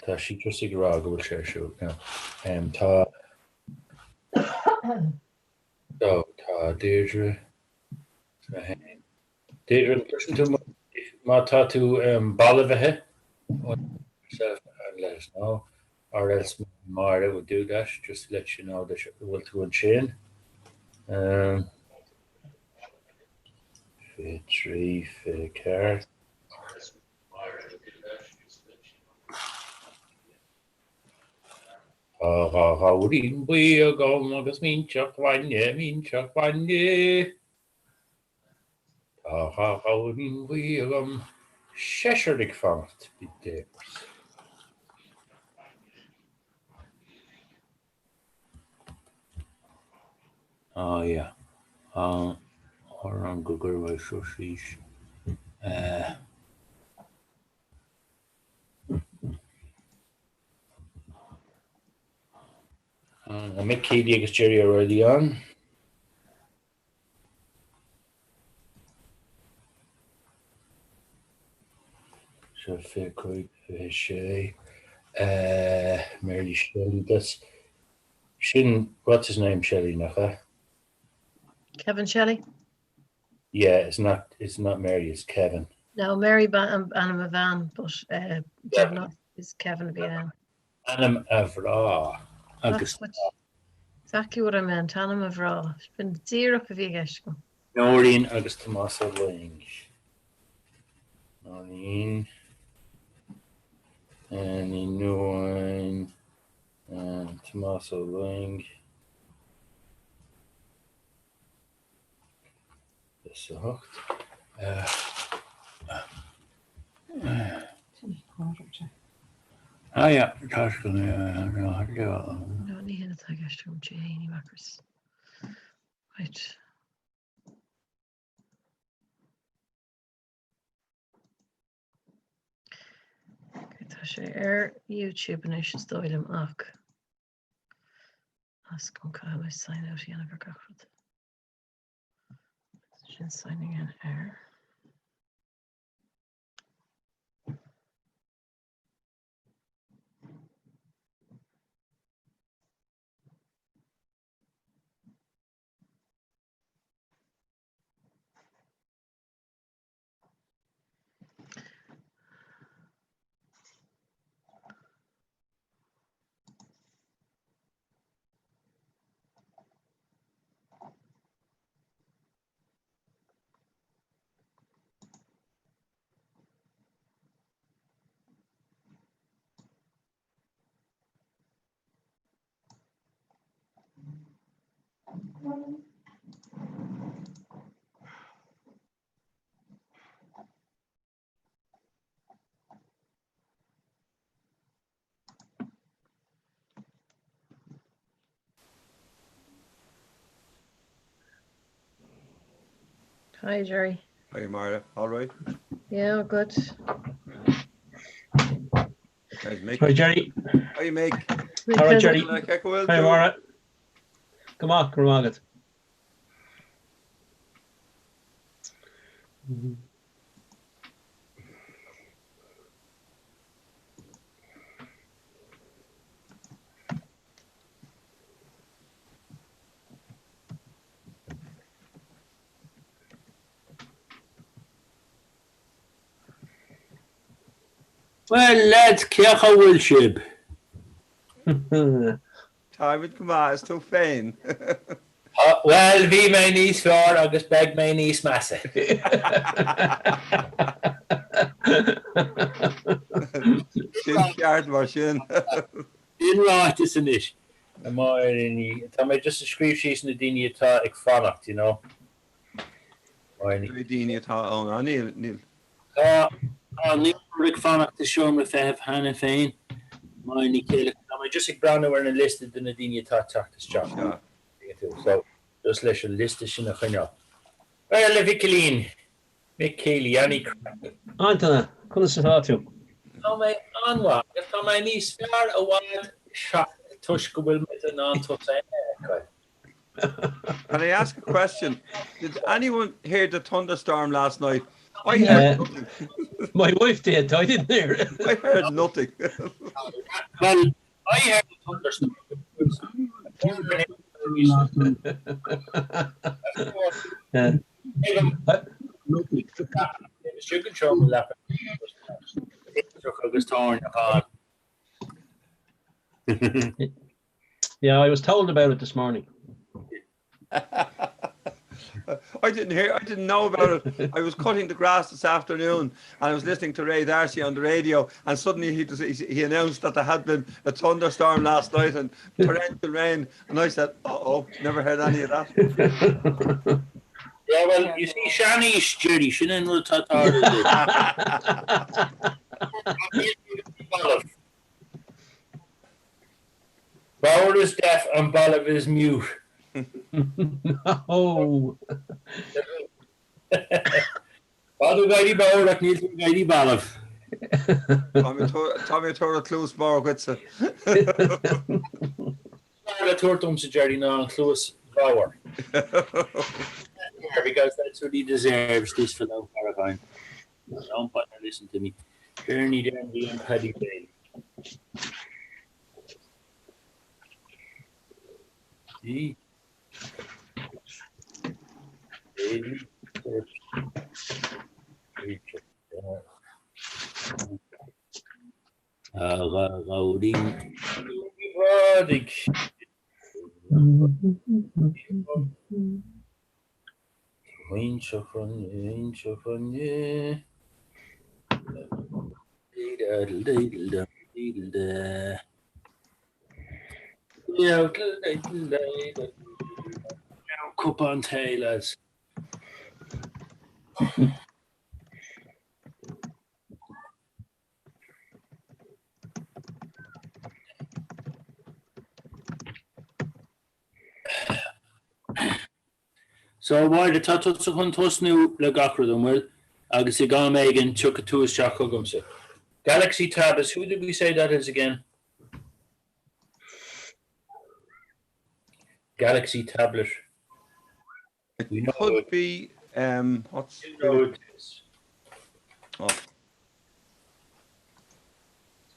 Tá sí just ag rá go bhfuil sé ar siúl now. Tá so tá Deirdre is mé féin. Deirdre, an gcloiseann tú má tá tú balbhaithe yourself and let us know or else Máire would do that just to let you know that go bhfuil tú ansin. Um, 23, 24. Tá dha ghabhairín buí agam agus minseach bhainne, minseach bainne. Tá dha ghabhairín buí agam, seisear ag fanacht, be damned. Ah yeah. Amhrán go gcuirfidh mé seo síos. Eh. Tá Mick Keeley agus Jerry O'Reilly ann. Seo 25, 26, Mary Shelley, that's sin, what's his name Shelley, nach ea? Kevin Shelley? Yeah, it's not, it's not Mary, it's Kevin. No, Mary ainm a bhean, but uh, yeah. is Kevin a bhí ann. Ainm a mhná agus. Exactly what I meant, ainm a mhná. B'in díreach a bhí i gceist agam. Nóirín agus Tomás Ó Luing. Nóirín Ní Nuadháin and Tomás Ó Luing. Is 8. Ah yeah, tá sé go No, ní hin atá i gceist agam, Janie Macris. Right. Okay, tá sé ar YouTube anois is dóigh liom ach as go caithfidh mé sign out a dhéanamh ar gach rud. Sin signing in ar. Hi Jerry. Hi Máire, all right? Yeah, good. Hi Jerry. Hi Mick. All right Jerry. Hi Máire. Go maith, go raibh maith agat. Bhuel lads, cén chaoi a bhfuil sibh? Táimid go maith, is tú féin? Bhuel, bhí mé níos fearr agus beidh mé níos measa. Sin ceart mar sin. Sin ráiteas anois, a Mháire Ní. Tá mé just ag scríobh síos na daoine atá ag fanacht, you know. Máire Ní. Daoine atá ann, ah níl, níl. Tá naonúr ag fanacht i seomra feithimh cheana féin. Máire Ní Chéile, Tá mé just ag breathnú ar an liosta de na daoine atá ag teacht isteach. So, just leis an liosta sin a choinneáil. Bhuel, a Mhicilín, Mick Keeley, any craic? Antaine, conas atá tú? Tá mé an-mhaith agus tá mé níos fearr i bhfad toisc go bhfuil muid in ann tusa a fheiceáil. Can I ask a question? Did anyone hear the thunderstorm last night? I heard nothing. My wife did, I didn't hear it. I heard nothing. Well, I heard the thunderstorm. Agus táin Yeah, I was told about it this morning. I didn't hear, I didn't know about it. I was cutting the grass this afternoon and I was listening to Ray D'Arcy on the radio and suddenly he, he, he announced that there had been a thunderstorm last night and torrential rain and I said, uh-oh, never heard any of that. Yeah, well, you see, seanaois, Gerry, sin an rud atá tarlaithe. Bodhar is deaf and balbh is mute. No! Tá tú ag éirí bodhar ach níl tú ag éirí balbh. Tá mé ag tabhairt cluas bhodhar dhuitse. Le tabhairt domsa Gerry ná an chluas bhodhar. Because that's what he deserves, this fellow Farrakhan. Don't bother listen to me. Bernie Dandy and Paddy Bale. D. Cupán tae, lads. So, a Mháire, tá tusa chun tosnú le gach rud, an bhfuil? Agus ag am éigin tiocfaidh tú isteach chugamsa. Galaxy Tab is who did we say that is again? Galaxy Tablet. It we know could be um, what's you know it is. Oh.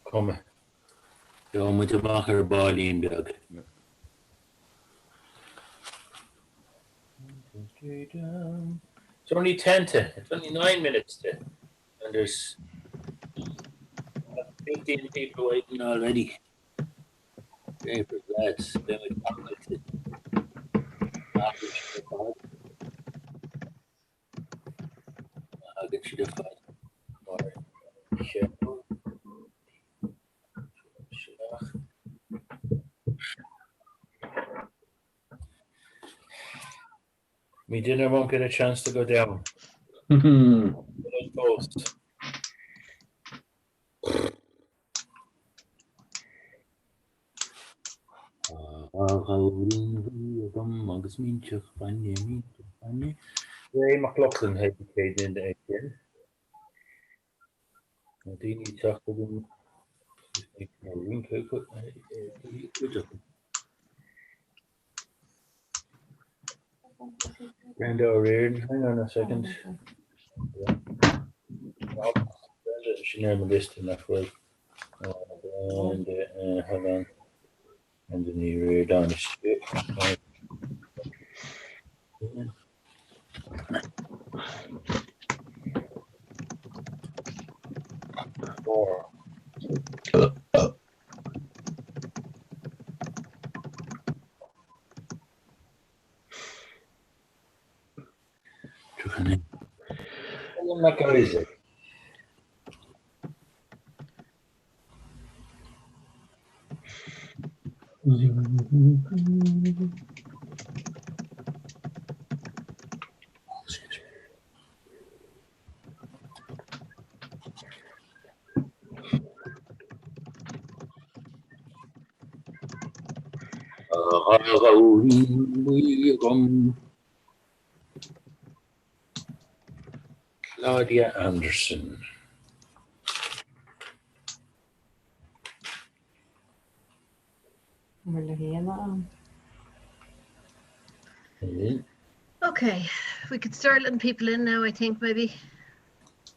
Cuma. Gheobhaidh muid amach ar baillín beag. It's only 10 to, it's only 9 minutes to, and there's 15 people waiting already. Paper lads, Agus siad ar fad mar Me dinner won't get a chance to go down. Post. Tá gabhairín bhuí agam agus minseach bainne, minseach bainne. Ray Mac Lochlainn théid an chéad duine é sin. Tá daoine ag teacht chugam agus ag rince cuid acu. Brenda O'Riordan, hang on a second. Brenda, sin ar mo liosta nach bhfuil. Brenda, hold on. Brenda Ní Ríordáin isteach. Four. Tá gabhairín buí agam. Claudia Anderson. Okay, we could start letting people in now, I think, maybe.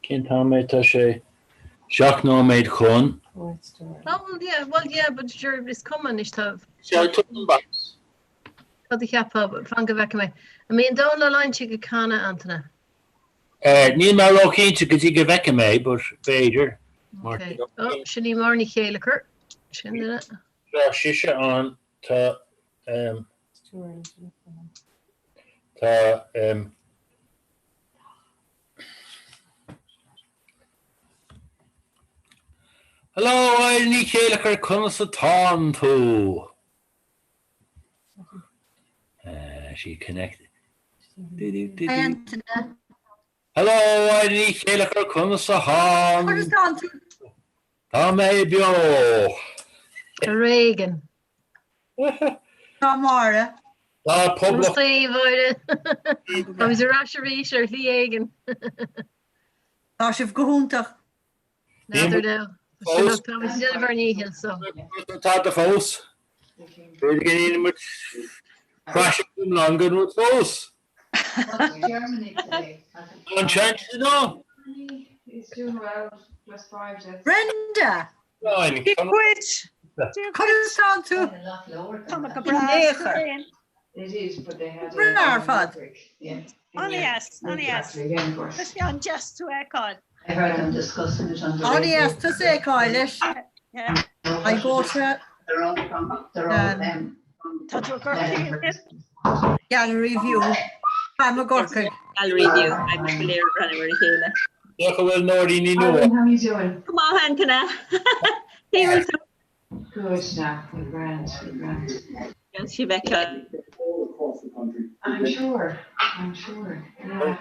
Cén t-am é? Tá sé 7 nóiméad chun. Oh well yeah, well yeah, but sure is cuma anois tá. Sea, tá an box. Cad a cheapfá, fan go bhfeicfidh mé. An mbíonn Dónal Ó Loingsigh ag canadh, Antaine? Níl mé róchinnte go dtí go bhfeicfidh mé, but b'fhéidir. Okay. Oh, sin í Máire Ní Chéilleachair. Sin duine. Tá sise ann, tá tá Hello, Máire Ní Chéilleachair, conas atánn tú? She connected. Hello, Máire Ní Chéilleachair, conas atánn? Conas atánn tú? Tá mé beo! Ar éigean. Tá Máire. Tá Poblacht. Conas tá, Máire? Táimid ar ais arís ar shlí éigin. Tá sibh go hiontach. N'fheadar now. Fós. Táimid ag déanamh ár ndícheall so. Tá do fós. B'fhéidir go ndéanfaidh muid praiseach iomlán den rud fós. Tá an seans sin ann. Brenda! Dia dhuit! Conas tánn tú? Tá mé go breá. Breá ar fad. An-deas, an-deas. Tá sé an-deas tú a fheiceáil. An-deas tusa a fheiceáil leis. I go to Tá tú i gCorcaigh? Gallery View. Táim i gCorcaigh. Gallery View, agus go léir ag breathnú ar a chéile. Cé go bhfuil Nóirín Ní Nua. How are you doing? Go maith, Antaine. Cé bhfuil tú? Good now, we're grand, we're grand. Deas sibh a fheiceáil. I'm sure, I'm sure, yeah.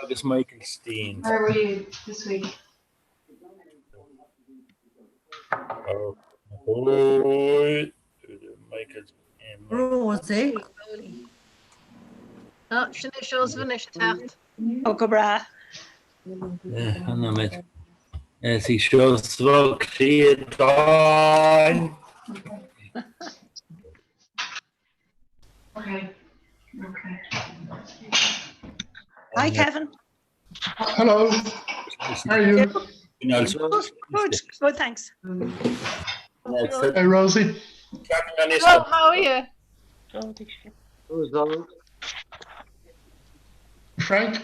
Agus Michael Steen. Where were you this week? Rosie. Á, sin é Seosamh anois ag teacht. Ó, go breá. An nóiméad. Is í Seosamh Ó Críodáin. Okay, okay. Hi, Kevin. Hello. How are you? Good, good, good, thanks. Hey, Rosie. Hello, how are you? Frank?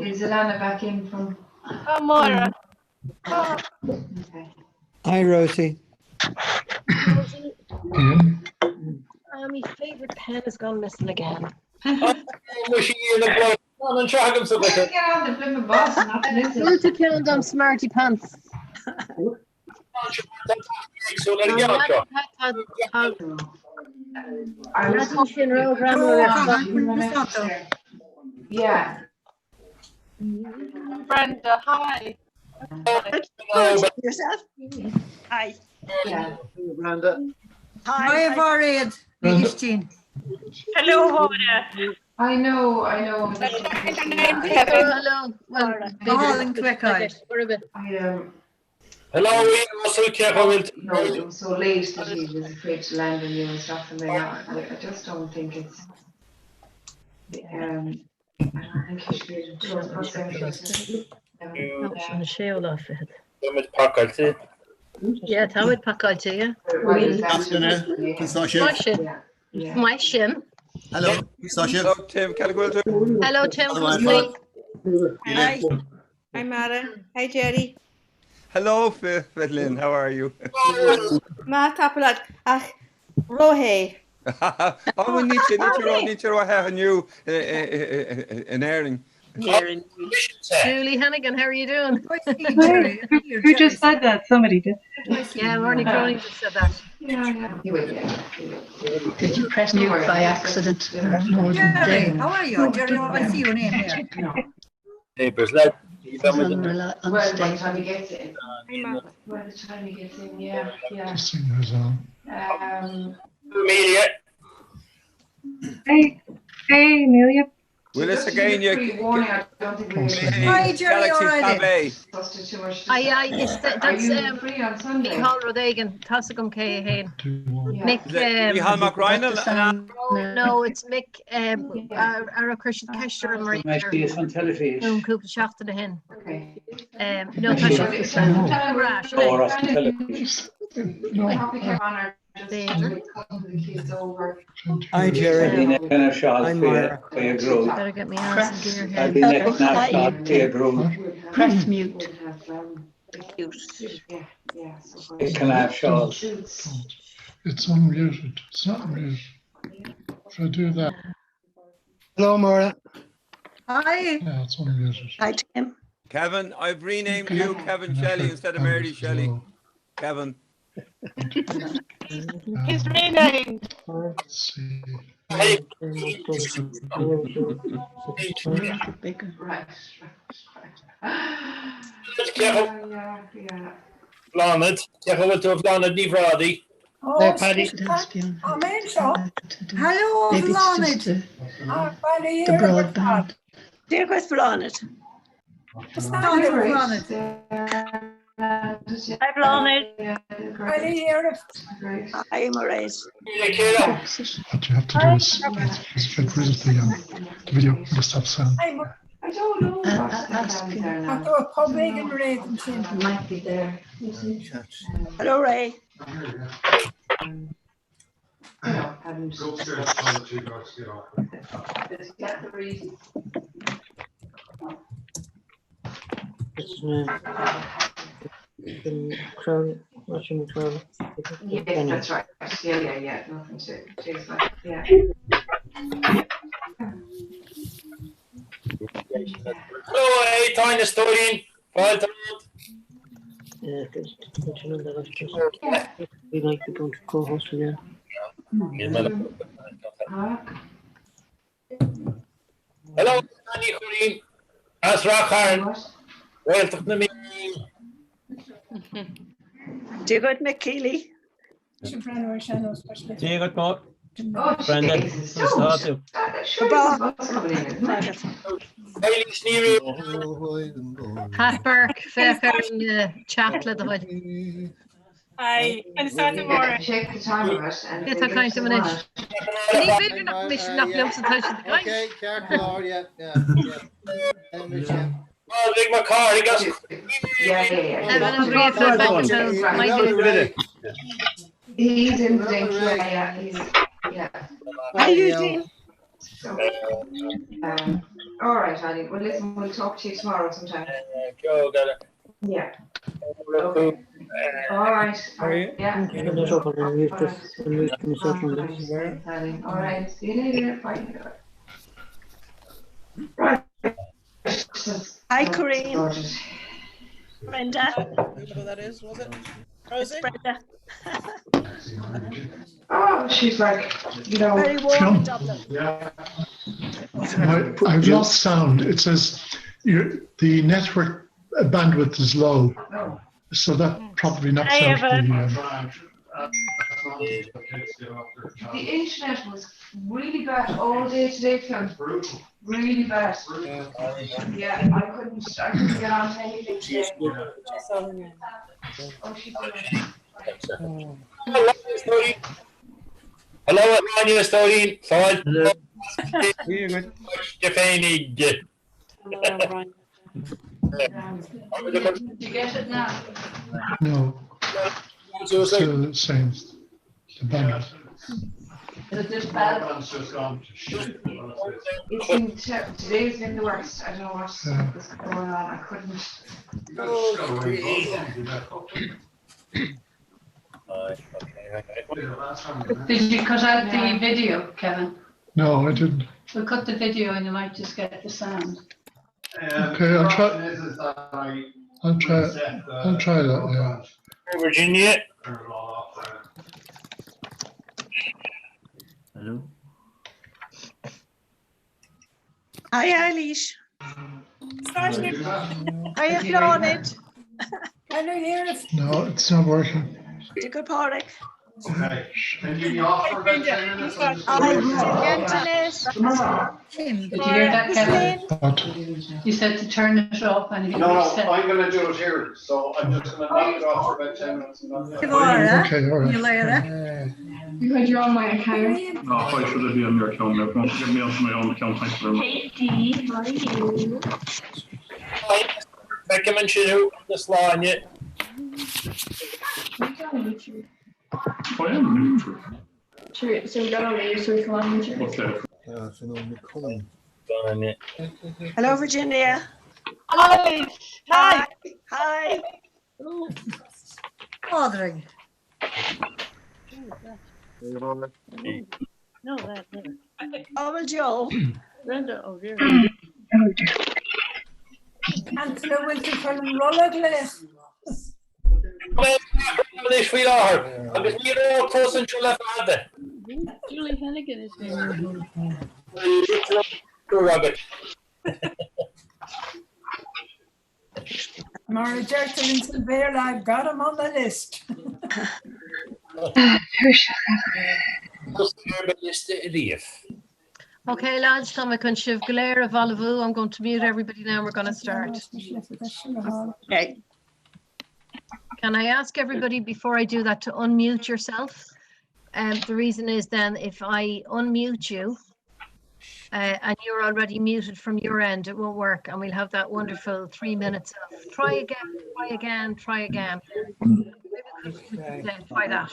Is Alana back in from? Oh, Máire. Oh. Okay. Hi, Rosie. Rosie. My favourite pen has gone missing again. Get on the blimmin' bus and not miss it. Dúirt tú ceann dom smarty pants. I was Sin ró-ghreamú. Yeah. Brenda, hi. Good. Yourself? Hi. Yeah. Brenda. Hi. Hi, a Mhairéad. Ní Chistín. Hello, Máire. I know, I know. Kevin. Hello. Well, Go hálainn tú a fheiceáil. I um Hello, Ian Russell, cé go bhfuil no, it was so late that he was afraid to land on you and stuff and then I, I just don't think it's um I don't think he should be able to close Sin séú lá fichead. Táimid pacáilte. Yeah, táimid pacáilte, yeah. Maith sin. Yeah. Maith sin. Hello, tá sibh? Hello, Tim, cén chaoi a bhfuil tú? Hello, Tim. Conas tá? Hi. Hi, Mara. Hi, Jerry. Hello, Fitlin, how are you? Maith tapadh leat ach róthe. Oh, ní ní ró-the inniu in Éirinn. Julie Hannigan, how are you doing? Who just said that? Somebody did. Yeah, Marnie Cronin just said that. Yeah, he will, yeah. He will. Did you press mute by accident? Jerry, how are you? Jerry, I see your name here. No. Neighbours, let It's unreli- Well, by the unstable. time he gets in. By the time he gets in, yeah, yeah. Um, Amelia. Hey, hey, Amelia. Bhfuil fhios ag éinne Hi Jerry Galaxy O'Reilly. Tab A? Aye, aye, is that's Micheál rud éigin, tá's agam cé é féin. Mick, Is it Micheál Mac Raghnaill? No, it's Mick ar chuir siad ceist orm mar an cúpla seachtain ó shin. No, tá sé B'fhéidir. Hi Jerry. Hi Moira. Better get me ass in gear here. Press mute. It's unmuted. It's not muted. If I do that, Hello, Maura. Hi. yeah, it's unmuted. Hi, Tim. Kevin, I've renamed you Kevin Shelley instead of Mary Shelley. Kevin. He's renamed. Let's see. Right. Bláthnaid, cén chaoi a bhfuil tú a Bhláthnaid Ní Bhrádaigh. Oh, Hey, Paddy. It has been. Amen, seo. to do. Hello, Maybe it's Bláthnaid. just the, Ah, baile the Éire ar fad. broadband. Dia duit Bláthnaid. Bláthnaid, Bláthnaid. Hi, Bláthnaid. Baile Éire. Hi, Mairead. Fix it. What you have to do is, is get rid of the, the video and just have sound. Hi, Mo- I don't know what the Ask sound him. there Tá now. tú pub éigin réad ansin. It might be there. You see? Hello, Ray. You know, hadn't. Get the reason. Yes, that's right. Yeah, yeah, yeah. Nothing to chase that. Yeah. Hello, hey, Táin na stóirín. Fáilte romhat. We might be going to co-host again. Huh? Hello, Ní Chuirín. As Ráth Chairn. What? Réaltacht na Mí. Dia duit Mick Keeley. Sin breathnú ar sean especially. Dia duit Mo. Oh, Brendan, Jesus, conas don't. tá tú? Sure, there's a bus coming in, isn't there? Eilís Ní Riain. Pat Burke, féach ar an chat le do thoil. Hi. And start Yeah, tomorrow. check the time of it and if Cé they tá get caint to am the anois? one. Ní féidir nach mis nach liomsa tá siad ag caint. Okay, careful, yeah, yeah, yeah. Pádraig Mac Cárthaigh as Yeah, yeah, yeah. Evan Ó Gríofa, back to my Hello, He's in the drink, yeah, yeah, he's, yeah. Hi, Eugene. So, all right, Annie. Well, listen, we'll talk to you tomorrow sometime. Joe got it. Yeah. Okay. All right. How are you? Yeah. Hello. All right. See you later. Bye. Right. Hi, Corinne. Sorted. Brenda. Whoever that is, was it? Rosie? Brenda. Oh, she's like, you know. Very warm in Dublin. I've lost sound. It says the network bandwidth is low, Oh. so that probably knocks Hi, out the. Evan. The internet was really bad all day today, Finn. Really bad. Yeah, I couldn't get on to anything today. Oh, she's Hello, stóirín. Hello, Ráine stóirín. Fáilte. Dia duit. Féinig. Did you get it now? No, it's still the same. The bandwidth. Is it this bad? It's been today's been the worst. I don't know what was going on. I couldn't. Did you cut out the video, Kevin? No, I didn't. We'll cut the video and you might just get the sound. Okay, I'll try. I'll try. I'll try that. Yeah. Virginia. Hello. Hi, Eilish. Hi, Bláthnaid. Baile Éire. No, it's not working. Dia duit Pádraig. Okay. Can you be off for about 10 minutes? Did you hear that, Kevin? You said to turn it off and you No, no, said. I'm gonna do it here, so I'm just gonna knock it off for about 10 minutes. and that's it. Okay, all right. Because you're on my account. No, why should I be on your account now? Don't get me onto my own account, thank you very much. Hey Dee, how are you? Feicim ansin thú agus Sláine. I am neutral. Sure, so we gotta leave so we can on Okay. Sláine. Hello, Virginia. Hi. Hi. Hi. Pádraig. No, that there. Oh, Joe. Brenda, oh dear. Anthony Wilton for an roller glass. Anois faoi láthair agus ní raibh cos anseo le fada. Julie Hennigan is here. Agat. Mar a deirtear in san Bhéarla, I've got him on the list. Liosta ariamh. Okay, lads, tá mé chun sibh go léir a bhalbhú. I'm going to mute everybody now and we're going to start. Okay. Can I ask everybody before I do that to unmute yourself? The reason is then if I unmute you and you're already muted from your end, it won't work and we'll have that wonderful 3 minutes of try again, try again, try again. Maybe we could, try that.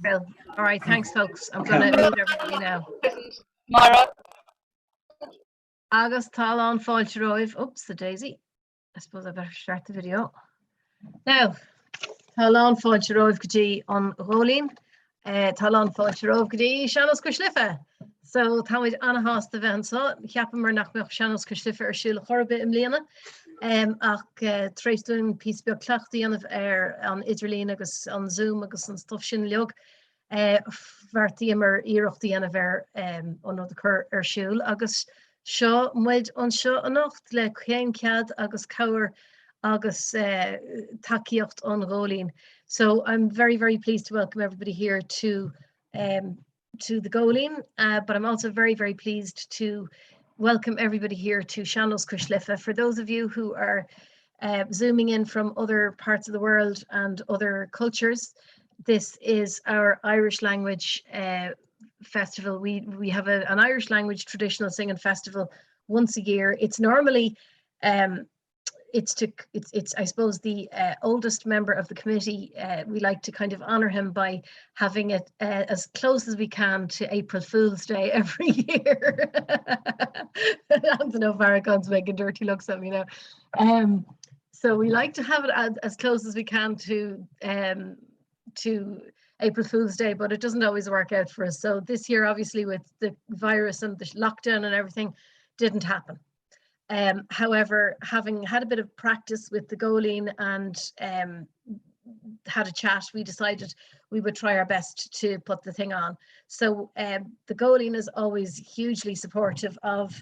Bill. All right, thanks folks. I'm going to mute everybody now. Mara. Agus tá an fáilte romhaibh. Oops, the daisy. I suppose I better start the video. Now, tá lán fáilte romhaibh go dtí an Góilín. Tá lán fáilte romhaibh go dtí Sean-Nós Cois Life. So táimid an-shásta bheith anseo. Cheapamar nach mbeadh Sean-Nós Cois Life ar siúl chor ar bith i mbliana. Ach tar éis dúinn píosa beag cleachtaidh a dhéanamh ar an idirlíon agus an Zoom agus an stuff sin uilig, bheartaíomar iarracht a dhéanamh ar an rud a chur ar siúl agus seo muid anseo anocht le cead agus cabhair agus tacaíocht an Ghóilín. So I'm very, very pleased to welcome everybody here to the Góilín, but I'm also very, very pleased to welcome everybody here to Sean-Nós Cois Life. For those of you who are zooming in from other parts of the world and other cultures, this is our Irish language festival. We have an Irish language traditional singing festival once a year. It's normally, it's to it's I suppose the oldest member of the committee. We like to kind of honor him by having it as close as we can to April Fool's Day every year. Anthony Farrakhan's making dirty looks at me now. So we like to have it as close as we can to April Fool's Day, but it doesn't always work out for us. So this year, obviously, with the virus and the lockdown and everything, didn't happen. However, having had a bit of practice with the Góilín and had a chat, we decided we would try our best to put the thing on. So the Góilín is always hugely supportive of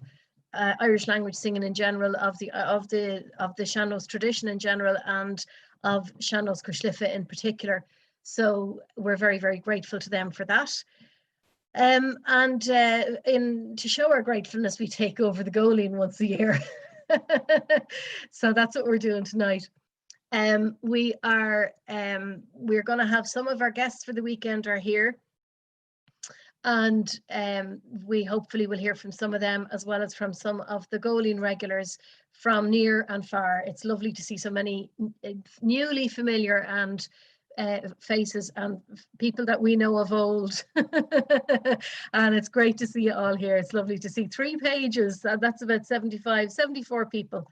Irish language singing in general, of the Sean-Nós tradition in general, and of Sean-Nós Cois Life in particular. So we're very, very grateful to them for that. And to show our gratefulness, we take over the Góilín once a year. So that's what we're doing tonight. We are we're going to have some of our guests for the weekend are here, and we hopefully will hear from some of them as well as from some of the Góilín regulars from near and far. It's lovely to see so many newly familiar and faces and people that we know of old. And it's great to see you all here. It's lovely to see 3 pages. That's about 75, 74 people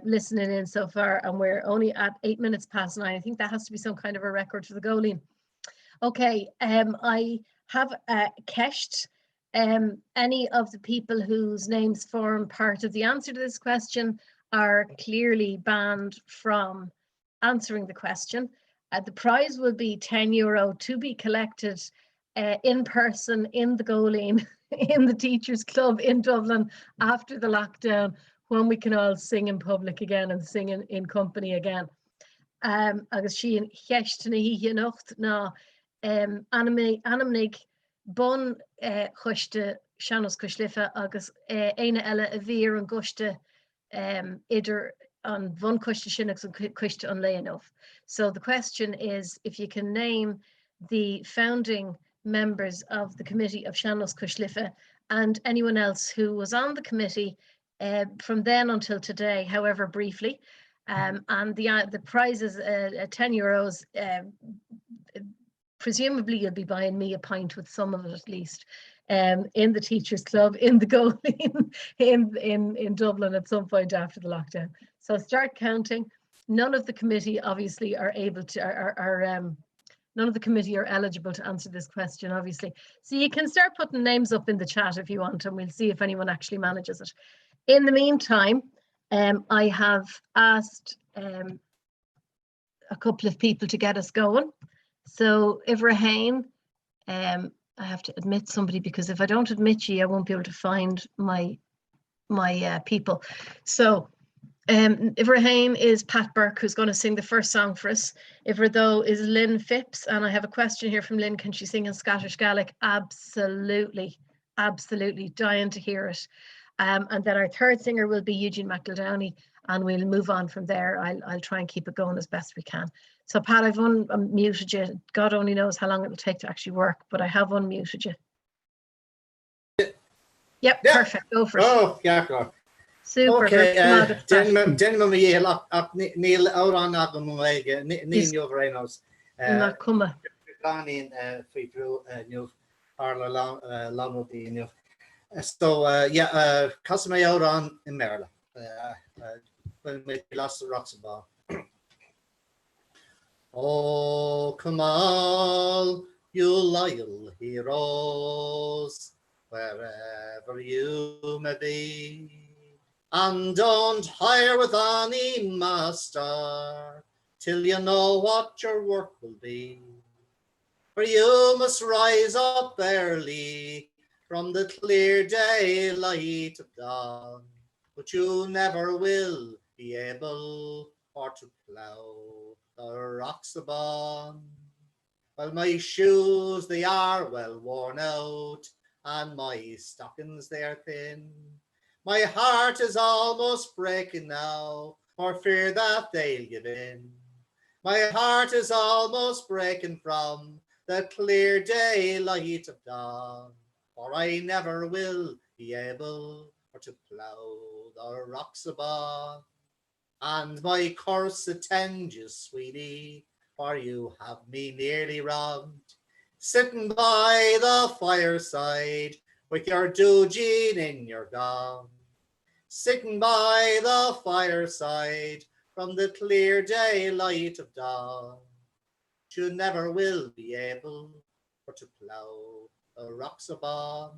listening in so far, and we're only at 8 minutes past 9. I think that has to be some kind of a record for the Góilín. Okay, I have ceist. Any of the people whose names form part of the answer to this question are clearly banned from answering the question. The prize will be €10 to be collected in person in the Góilín, in the Teachers Club in Dublin after the lockdown, when we can all sing in public again and sing in company again. Agus sí an cheist na hoíche anocht ná Ainmnigh bunchoiste Sean-Nós Cois Life agus éinne eile a bhí ar an gcoiste idir an bhunchoiste sin agus an coiste an lae inniu. So the question is if you can name the founding members of the committee of Sean-Nós Cois Life and anyone else who was on the committee uh, from then until today, however briefly. Um, and the, uh, the prize is uh, uh, 10 euros. Um, presumably you'll be buying me a pint with some of it at least um, in the Teachers Club in the Goleen in, in, in Dublin at some point after the lockdown. So start counting. None of the committee obviously are able to, are, are, are um, none of the committee are eligible to answer this question, obviously. So you can start putting names up in the chat if you want, and we'll see if anyone actually manages it. In the meantime, um, I have asked um, a couple of people to get us going. So Ibrahim, um, I have to admit somebody because if I don't admit you, I won't be able to find my my uh, people. So um, Ibrahim is Pat Burke, who's going to sing the first song for us. Ivra is Lynn Phipps, and I have a question here from Lynn. Can she sing in Scottish Gaelic? Absolutely, absolutely, dying to hear it. Um, and then our third singer will be Eugene McEldowney, and we'll move on from there. I'll, I'll try and keep it going as best we can. So Pat, I've unmuted you. God only knows how long it will take to actually work, but I have unmuted you. Yep, yeah. perfect. Go for it. Oh, yeah, go. Super. Okay, Déanfaidh mé mo dhícheall ach níl amhrán agam i nGaeilge, ní inniu ar aon nós. Nach cuma. Beagáinín faoi bhrú inniu, tharla a lán rudaí inniu. So, yeah, casfaidh mé amhrán i mBéarla. Bainfidh mé leas as Rocks Bawn. Oh, come all, you loyal heroes, wherever you may be, and don't hire with any master till you know what your work will be. For you must rise up early from the clear daylight of dawn, but you never will be able for to plough the rocks upon. Well, my shoes, they are well worn out, and my stockings, they are thin. My heart is almost breaking now, for fear that they'll give in. My heart is almost breaking from the clear daylight of dawn, for I never will be able for to plough the rocks above. And my curse attend you, sweetie, for you have me nearly robbed, sitting by the fireside with your dudgeen in your gob. Sitting by the fireside from the clear daylight of dawn, you never will be able for to plough the rocks upon.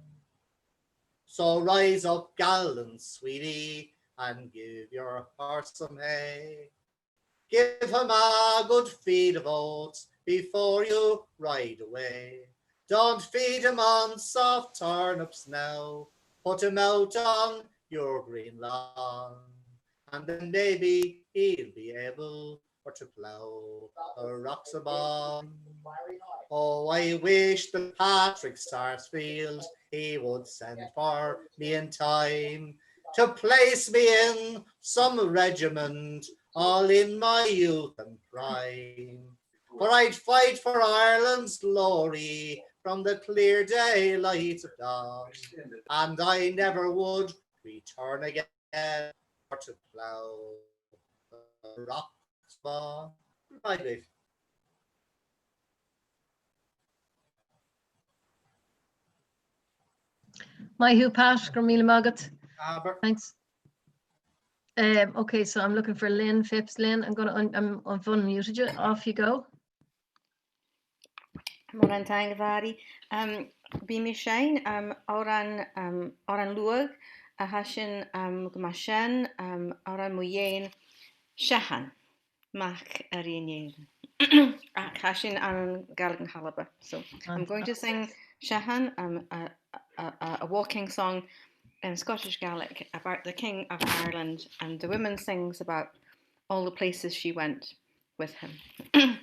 So rise up, gallant sweetie, and give your horse some hay. Give him a good feed of oats before you ride away. Don't feed him on soft turnips now, put him out on your green lawn, and then maybe he'll be able for to plough the rocks above. Oh, I wish that Patrick Sarsfield he would send for me in time to place me in some regiment all in my youth and prime. For I'd fight for Ireland's glory from the clear daylight of dawn, and I never would return again for to plough the rocks above. Bye, Dave. Maith thú Pat, go raibh míle maith agat. Aber. Thanks. Um, okay, so I'm looking for Lynn Phipps. Lynn, I'm gonna un I'm, I've unmuted you. Off you go. Mòran taing a Mhàiri. Um, Bhi mi sinn um, amhràn um, amhràn luath a tha sinn um, gu math sean um, amhràn mo dheun Seathan mac a Ri n-Èireann. Ach tha sinn ann Gàidhlig na h-Alba. So I'm going to sing Seathan, um, a, a, a, a waulking song in Scottish Gaelic about the King of Ireland and the woman sings about all the places she went with him.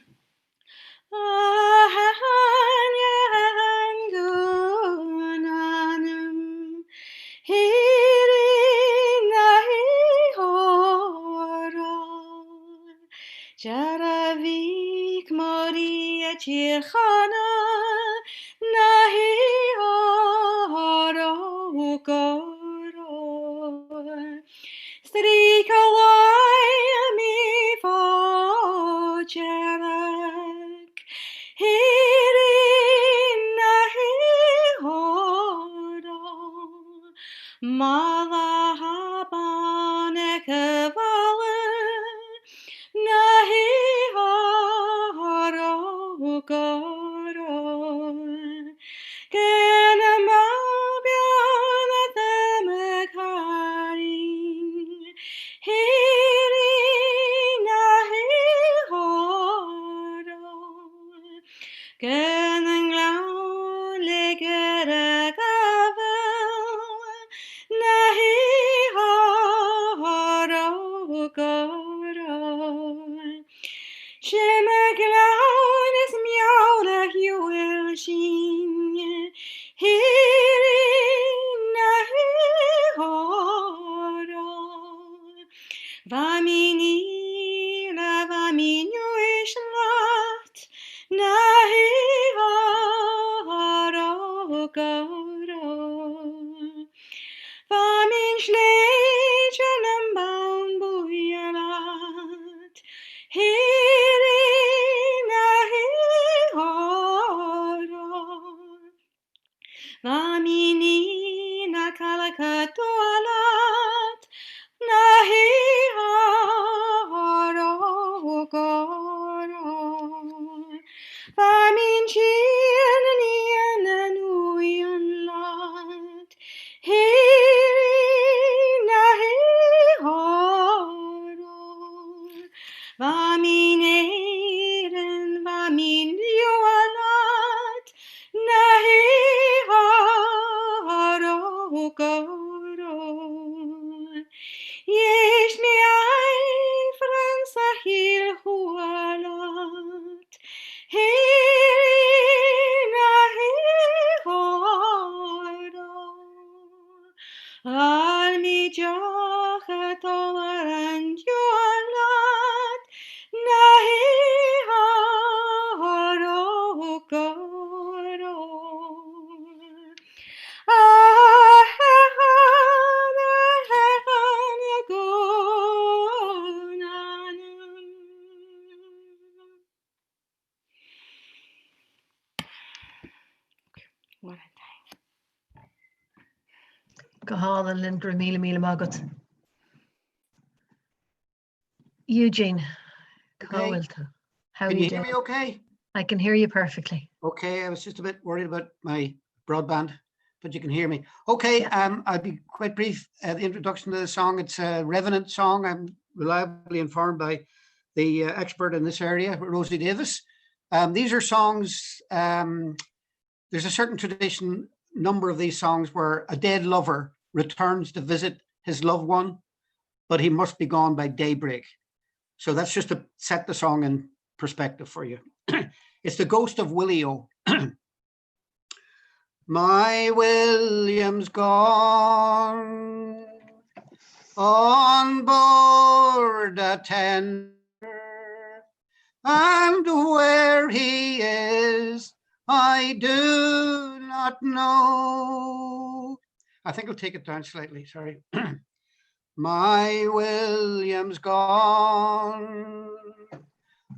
Go hálainn Lynn, go raibh míle míle maith agat. Eugene, cá bhfuil tú? How can you hear me okay? I can hear you perfectly. Okay, I was just a bit worried about my broadband, but you can hear me. Okay, um, I'll be quite brief. Uh, the introduction to the song, it's a Revenant song. I'm reliably informed by the uh, expert in this area, Rosie Davis. Um, these are songs, um, there's a certain tradition, number of these songs where a dead lover returns to visit his loved one, but he must be gone by daybreak. So that's just to set the song in perspective for you. it's the ghost of Willio. My William's gone on board a tender, and where he is, I do not know. I think I'll take it down slightly, sorry. My William's gone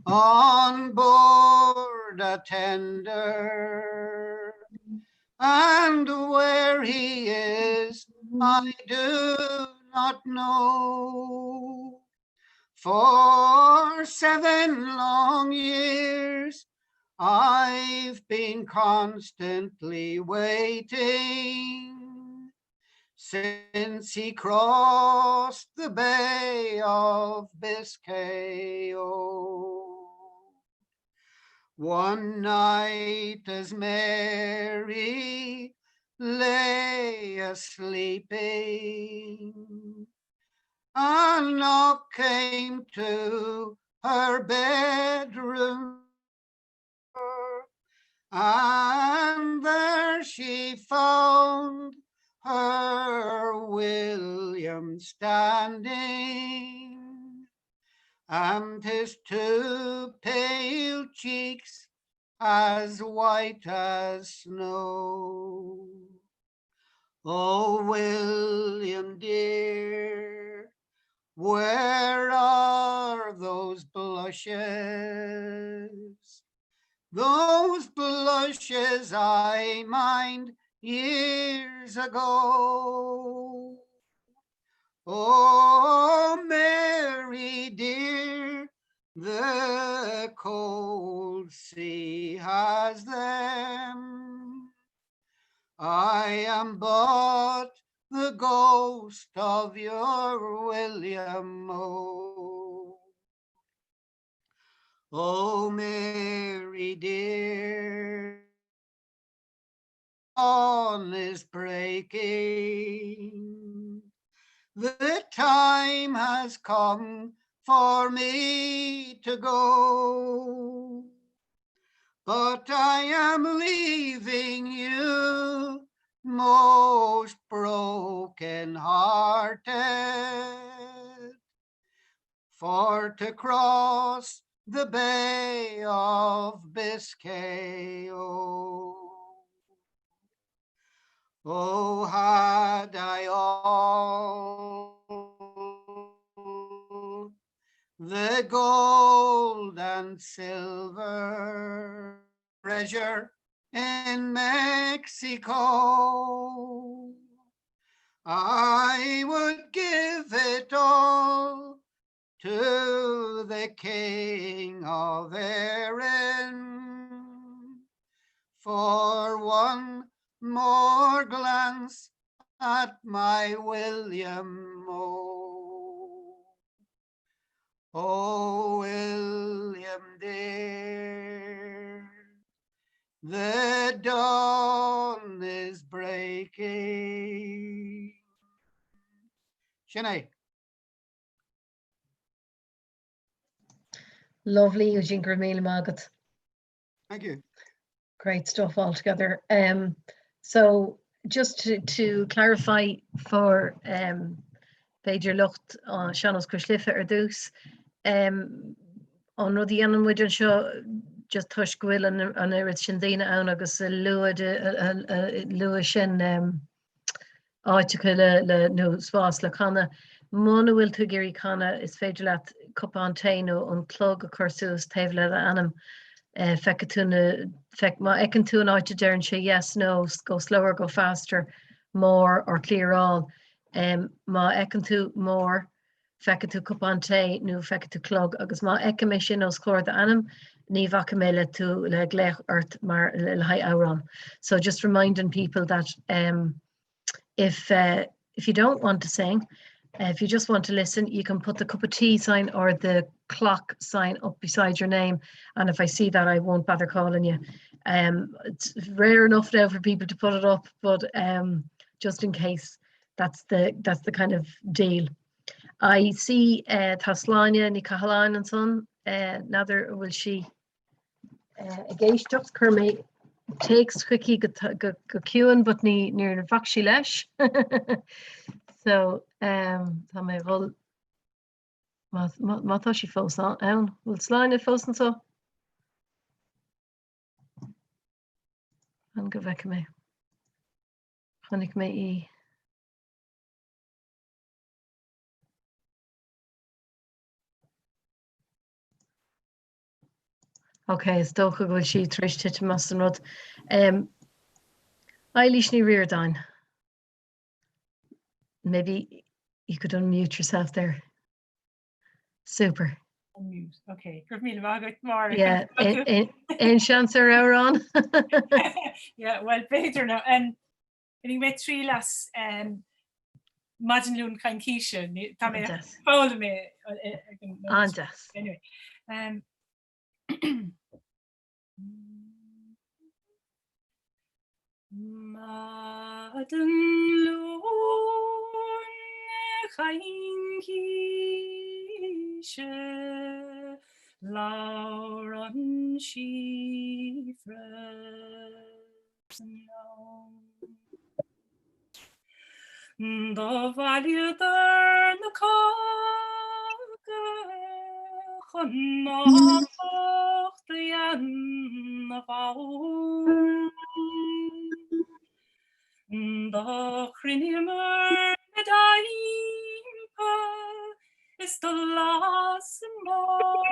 on board a tender, and where he is, I do not know. For seven long years, I've been constantly waiting since he crossed the Bay of Biscay. Oh. One night as Mary lay a-sleeping, a knock came to her bedroom. And there she found her William standing, and his two pale cheeks as white as snow. Oh, William dear, where are those blushes? Those blushes I mind years ago. Oh, Mary dear, the cold sea has them. I am but the ghost of your William O. Oh, Mary dear, dawn is breaking. The time has come for me to go. But I am leaving you most broken hearted for to cross the Bay of Biscay. Oh, oh had I all the gold and silver treasure in Mexico. I would give it all to the King of Erin for one more glance at my William O. Oh, William dear, the dawn is breaking. Sin é. Lovely, Eugene, go raibh míle maith agat. Thank you. Great stuff altogether. Um, so just to, to clarify for um, b'fhéidir lucht uh, Sean-Nós Cois Life ar dtús, um, an rud a dhéanann muid anseo just toisc go bhfuil an, an oiread sin daoine ann agus a luath sin um, áiteacha le, le, nó spás le canadh. Muna bhfuil tú ag iarraidh canadh, is féidir leat cupán tae nó an clog a chur suas taobh le d'ainm. Feicfidh tú na, feic, má fheiceann tú an áit a deireann sé yes, no, go slower, go faster, more or clear all. Má fheiceann tú more, feicfidh tú cupán tae nó feicfidh tú clog agus má fheicim é sin os comhair d'ainm, ní bhacfaidh mé le tú le glaoch ort mar le haghaidh amhrán. So just reminding people that um, if uh, if you don't want to sing, uh, if you just want to listen, you can put the cup of tea sign or the clock sign up beside your name. And if I see that, I won't bother calling you. Um, it's rare enough now for people to put it up, but um, just in case, that's the that's the kind of deal. I see uh, tá Sláine Ní Chathalláin ansan uh, n'fheadar an bhfuil sí uh, ag éisteacht chuir mé téacs chuici go, go, go ciúin, but ní níor bhac sí leis. so um, tá mé dhul má, má, má tá sí fós ann, bhfuil Sláine fós anseo? An go bhfeice mé. Chonaic mé í. Ok, is dócha go bhfuil sí tar éis titim as an rud. Um, Eilís Ní Ríordáin. Maybe you could unmute yourself there. Super. Unmute. Okay, go raibh míle maith agat Máire. Yeah, aon seans ar amhrán? Yeah, well b'fhéidir nó. Um, Bhain mé triail as um, Maidin Luain Coicíse, tá mé foghlaim mé An-deas. Anyway. Um, Maidin Luain coicíse. Labhrann síofra sa ngleann. Do bhailíodar na cáca chun nocht a dhéanamh ann. Do chruinníomar na dtimpeall is do lasamar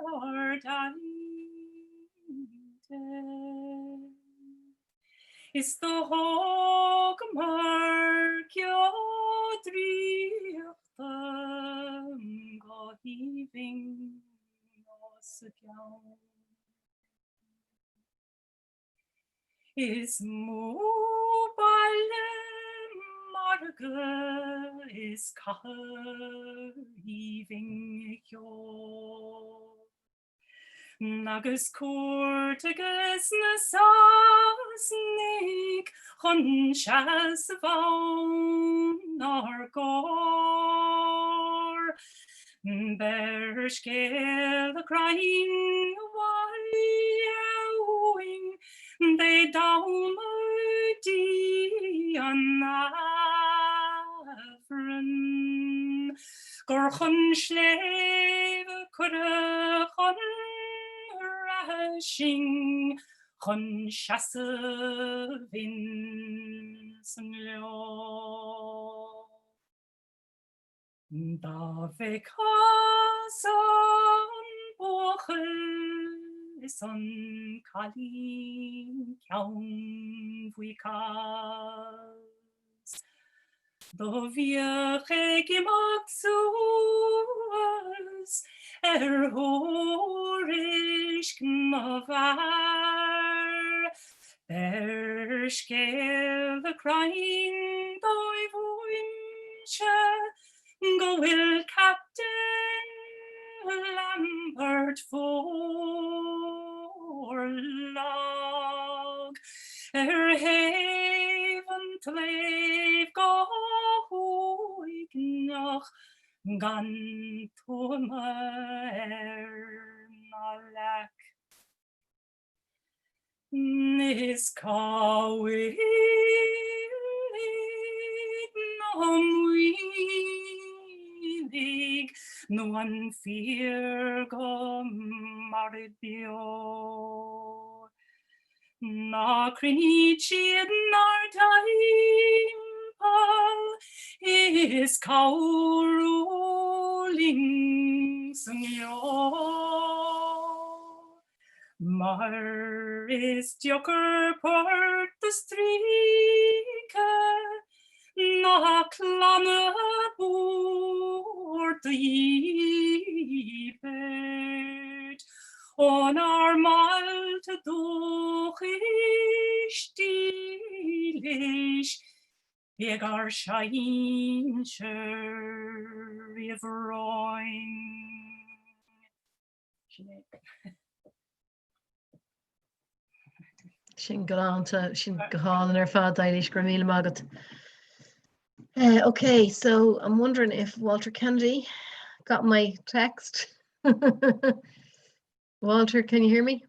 ár dtinte. Is do thógamar ceo draíochta go haoibhinn os a gcionn. Is mó baile margaidh is cathair aoibhinn cheoil. Agus cuairt ages na Sasanaigh chun seasamh ann 'nár gcomhair. Beir scéala crainn abhaile uainn Dé Domhnaigh dtí an Aifreann Gur chun sléibhe cuireadh chun reatha sinn Chun seasamh ins an ngleo. Dá bhfeictheá-sa an buachaill is an cailín ceannbhuí cas, Do bhíodh ag imeacht suas ar thuairisc na bhfear, Beir scéala crainn dóibh uaimse go bhfuil Captain Lambert fuar lag ar thaobh an tsléibh go huaigneach gan tuama air ná leac. Is cá bhfuilid na maonaigh nó an fíor go mairid beo? Ná cruinníd siad 'nár dtimpeall is cabhrú linn sa ngleo. Mar is deocair port do stríoca ná clanna bord do dhíbirt ónár mbailte dúchais dílis Bíodh ár sinsir riamh romhainn. Sin é. Sin galánta, sin go hálainn ar fad, Eilís, go raibh míle maith agat. Uh, okay, so I'm wondering if Walter Kennedy got my text. Walter, can you hear me?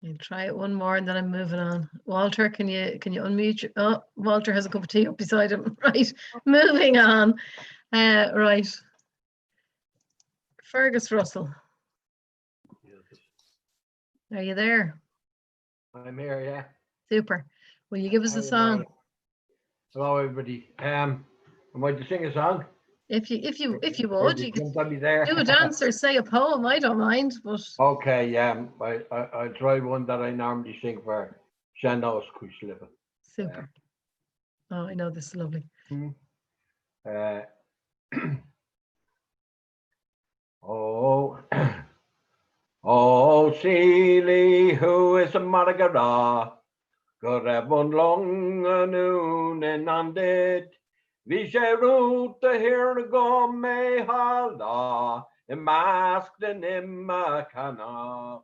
I'll try it one more and then I'm moving on. Walter, can you can you unmute? Your, oh, Walter has a cup of tea up beside him. Right, moving on. Uh, right. Fergus Russell. Are you there? I'm here, yeah. Super. Will you give us a song? Hello, everybody. Um, am I to sing a song? If you if you if you would, you could be there. do a dance or say a poem. I don't mind, but okay, yeah, I I, I try one that I normally sing for Sean-nós Cois Life. Super. Yeah. Oh, I know this is lovely. Hmm. Uh, oh, Ó Sealy thuaidh is mairg a rá go raibh an long anonn i ndán duit. Bhí sé rúnta thiar go mbeifeá lá i measc na n-imirceánach.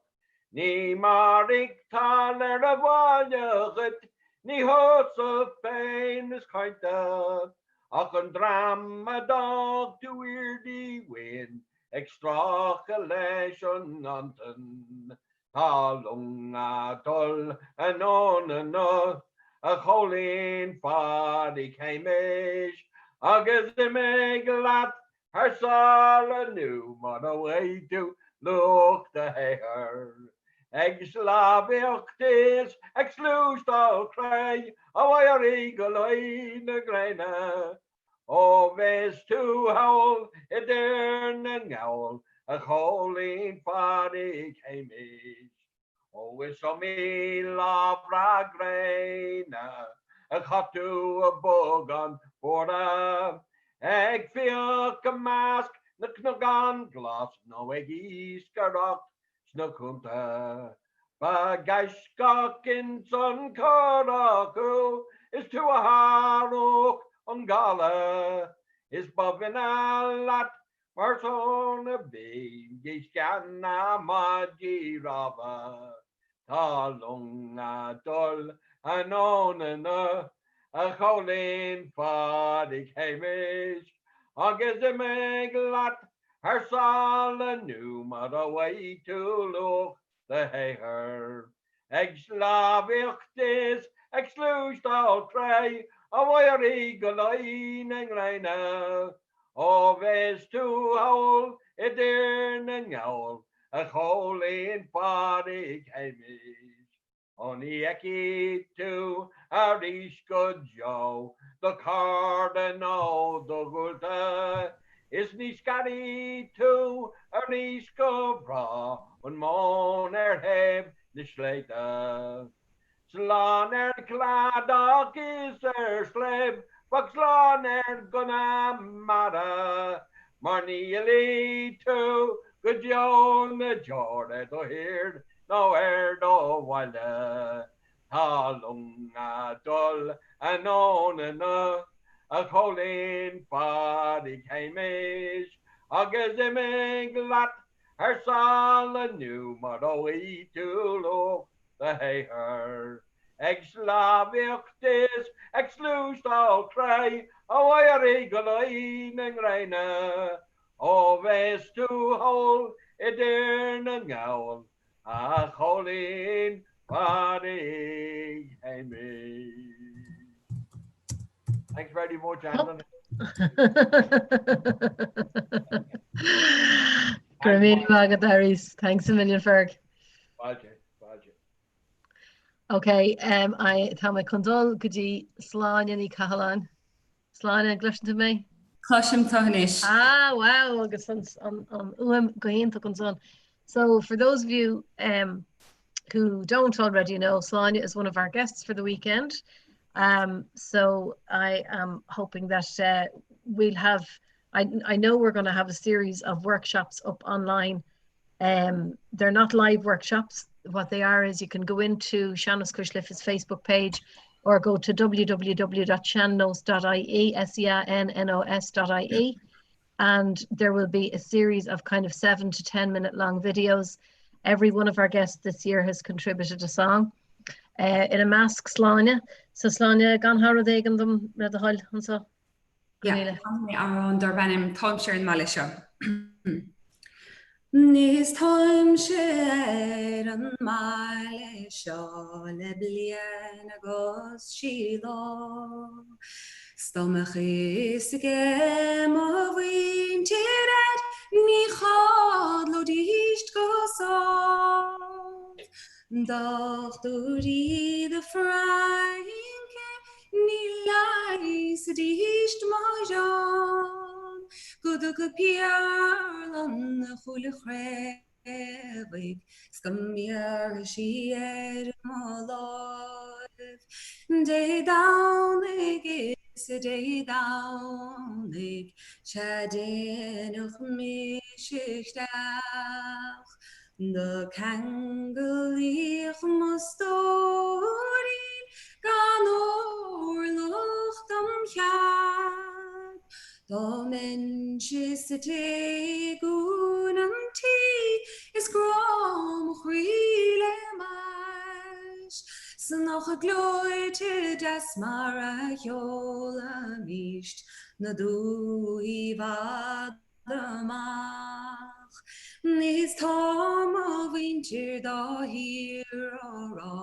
Ní maireachtáil ar an bhaile dhuit, ní thusa féin is cainte. Ach an dream a d'fhág tú ar díomhaoin ag stracadh leis an nganntan, tá long a' dul anonn inniu, a Chóilín Pháidí Shéamais, agus imigh leat thar sáile nó mura bhfaighidh tú luach do shaothair. Ag slábhaíocht is ag sluaisteáil cré, a éirí go luí na gréine. Ó bheas tú thall i dTír na nGall, a Chóilín Pháidí Shéamais. Ó is iomaí lá breá gréine a chaith tú i bogán fuara, ag fiach i measc na gcnocán glas nó ag iascaireacht sna cuanta. Ba ghaiscíoch ins an churach thú is tú a sháródh an gála, is ba bhinne leat Mar san a bhí uisce na maidí rámha. Tá long a dul anonn inniu, a Chóilín Pháidí Shéamais, agus imigh leat thar sáile nó mura bhfaighidh tú luach do shaothair. Ag slábhaíocht is ag sluaisteáil cré, a éirí go luí na ngréine. Ó bheas tú thall i dTír na nGall, a Chóilín Pháidí Shéamais. Ó ní fheicfidh tú arís go deo do chairde nó do ghaolta, is ní scarfaidh tú arís go bráth an mhóin ar thaobh na sléibhte. Slán ar chladach is ar shléibh, fág slán ar gConamara, mar ní fhillfidh tú go deo na deor ar do thír nó ar do bhaile. Tá long a dul anonn inniu, a Chóilín Pháidí Shéamais, agus imigh leat thar sáile nó mura bhfaighidh tú luach do shaothair. Ag slábhaíocht is ag sluaisteáil cré, a éirí go luí na ngréine. Ó bheas tú thall i dTír na nGall, a Chóilín Pháidí Shéamais. Thanks very much, Anthony. Go raibh míle maith agat arís. Thanks a million, Ferg. Fáilte, fáilte. Ok, um, I, tá mé chun dul go dtí Sláine Ní Chathalláin. Sláine, an gcloiseann tú mé? Cloisim tú anois. Ah, wow, agus an, an, an fhuaim go hiontach ansan. So for those of you um, who don't already know, Sláine is one of our guests for the weekend. Um, so I am hoping that uh, we'll have, I, I know we're going to have a series of workshops up online. Um, they're not live workshops. What they are is you can go into Sean-Nós Cois Life's Facebook page or go to www.seannos.ie, S-E-A-N-N-O-S.ie, and there will be a series of kind of 7 to 10 minute long videos. Every one of our guests this year has contributed a song. Uh, ina measc Sláine. So Sláine gan thá rud éigin dom le do thoil anseo? Yeah, amhrán darb ainm Táimse ar an mbaile seo. Is táimse ar an mbaile seo le bliain agus sé lá. 'S dá mbeadh fhios aige mo mhuintir air ní chodlóidíst go sámh. Dochtúirí de Fraince ní leigheasfaidíst mo ghreann go dtuga Piaran a chúil chraobhaigh 's go mbéarfaidh sí ar mo láimh. Dé Domhnaigh is Dé Domhnaigh 'sea déanadh mise isteach. Do ceanglaíodh mo stóirín gan órlach dom chead. Dá mbeinnse sa té i gcúinne an tí is grá mo chroí le m'ais. 'S 'S nach gleoite deas mar a sheolaimíst na dúthaí i bhfad amach. Is tá mo mhuintir dá shíor á rá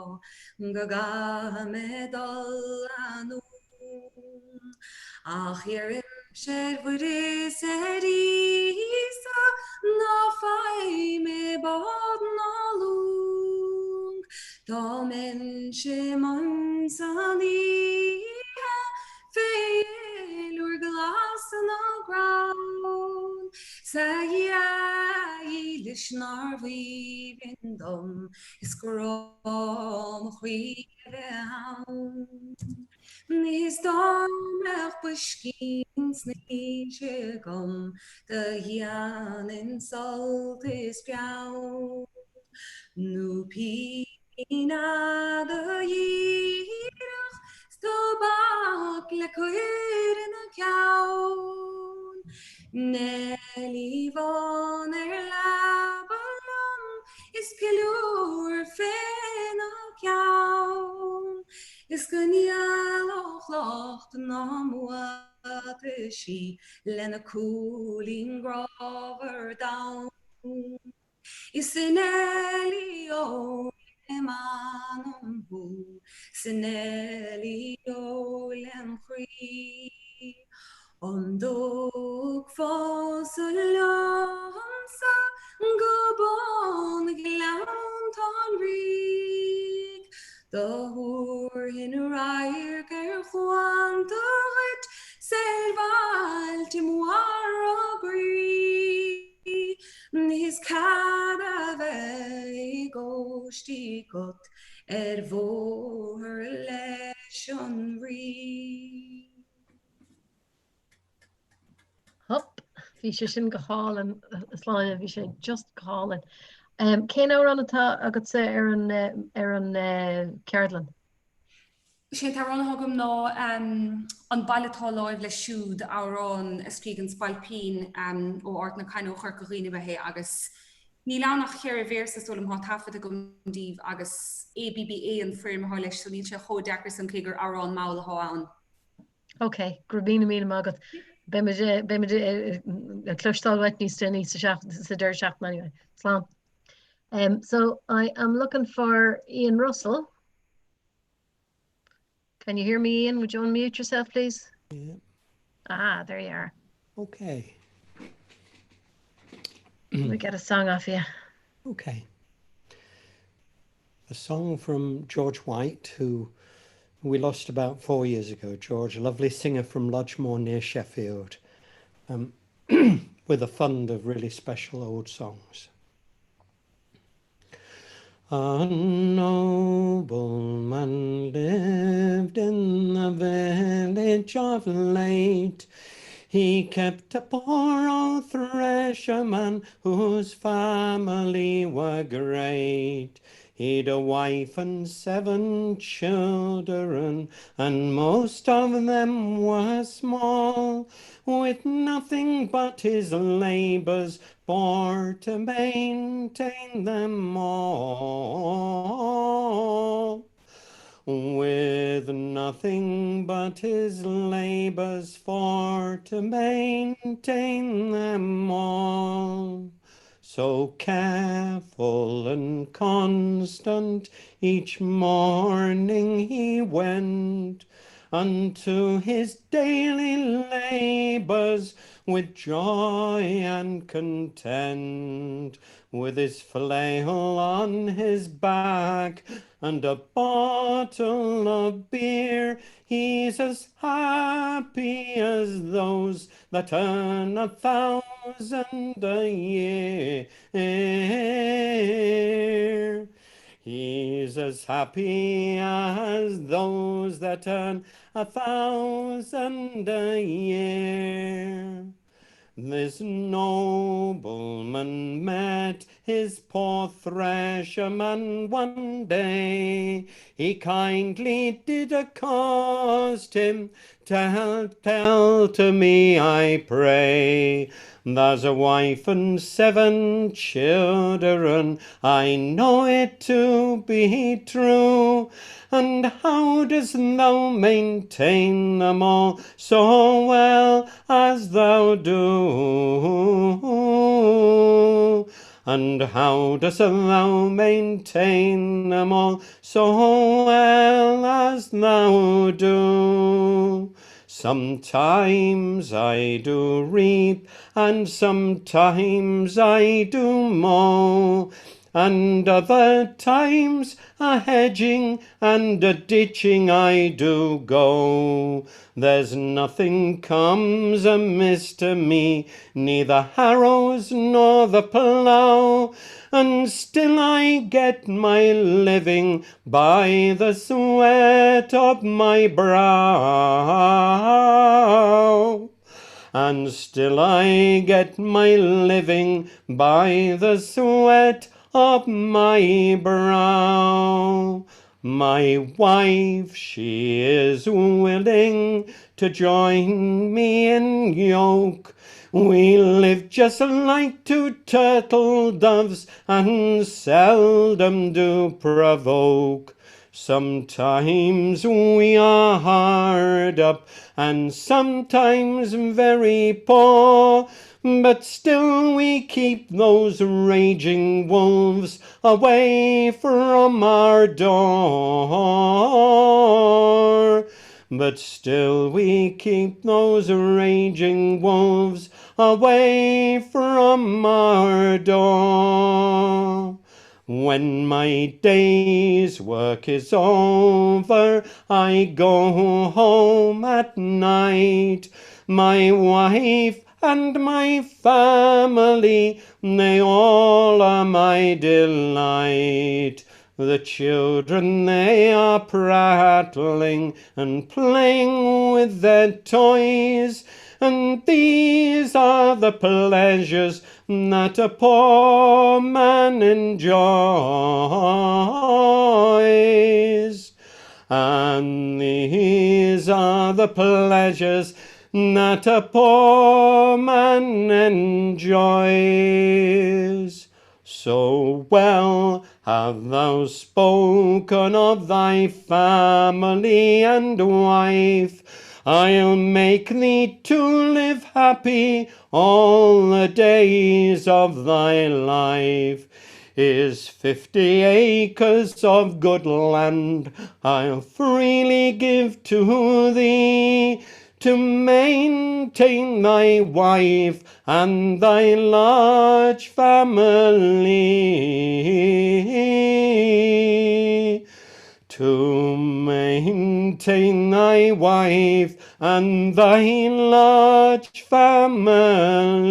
go gcaithfidh mé dul anonn. Ach iarraimse ar Mhuire is ar Íosa ná faighidh mé bád ná long. Dá mbeinnse i mbun san oíche fé dheilbh úr glas na gcrann 's a Dhia dhílis nárbh aoibhinn dom is grá mo chroí a bheith ann. Is dá mbeadh boiscín snaoise agam do dhéanfainn sult is greann, nó píbín fhada dhíreach 's tobac le cur ina ceann. Neilí Bhán ar leaba liom is piliúr féna ceann. Is go ndealódh lucht na mbuataisí lena cúilín grámhar donn. Is a Neilí ó lem anam thú, 's a Neilí ó lem chroí. An dtiocfása liomsa go bun Ghleanntáin Fhraoigh? Do thabharfainn radharc ar chuanta dhuit 's ar bhailte mhara groí. Is cad a bheidh i gcóistí agat ar bhóthar leis an Rí? Hop, bhí sé sin go hálainn, a Shláine, bhí sé just go hálainn. Cén amhrán atá agatsa ar an ar an ceardlann? Sé an t-amhrán atá agam ná An Baile Atá Láimh Leis Siúd, amhrán a scrígh an Spailpín ó Ard na Caithne ó Chorca Dhuibhne ab ea é agus níl ann ach cheithre véarsa is dóigh liom, tá taifead agam díobh agus ABBA an foirm atá leis so níl sé chomh deacair san cé gur amhrán mall atá ann. Ok, go raibh míle míle maith agat. Beimid beimid ag cloisteáil uait níos déanaí sa sa deireadh seachtaine anyway. Slán. Um, so I am looking for Ian Russell. Can you hear me, Ian? Would you unmute yourself, please? Yeah. Ah, there you are. Okay. We get a song off you. Okay. A song from George White, who we lost about four years ago. George, a lovely singer from Lodgemore near Sheffield, um, with a fund of really special old songs. A nobleman lived in the village of late. He kept a poor old thresherman whose family were great. He'd a wife and seven children, and most of them were small, with nothing but his labours for to maintain them all. With nothing but his labours for to maintain them all. So careful and constant each morning he went unto his daily labours with joy and content, with his flail on his back and a bottle of beer, he's as happy as those that earn a a year. He's as happy as those that earn a year. This nobleman met His poor thresherman one day, He kindly did accost him, Tell, tell to me, I pray. There's a wife and seven children, I know it to be true. And how dost thou maintain them all so well as thou do? And how dost thou maintain them all so well as thou do? Sometimes I do reap, and sometimes I do mow, and other times a hedging and a ditching I do go. There's nothing comes amiss to me, neither harrows nor the plough, and still I get my living by the sweat of my brow. And still I get my living by the sweat of my brow. My wife, she is willing to join me in yoke. We live just like two turtle doves and seldom do provoke. Sometimes we are hard up and sometimes very poor, but still we keep those raging wolves away from our door. But still we keep those raging wolves away from our door. When my day's work is over, I go home at night. My wife and my family, they all are my delight. The children, they are prattling and playing with their toys, and these are the pleasures that a poor man enjoys. And these are the pleasures that a poor man enjoys. So well have thou spoken of thy family and wife, I'll make thee to live happy all the days of thy life. Is 50 acres of good land I'll freely give to thee, to maintain thy wife and thy large family. To maintain thy wife and thy large family.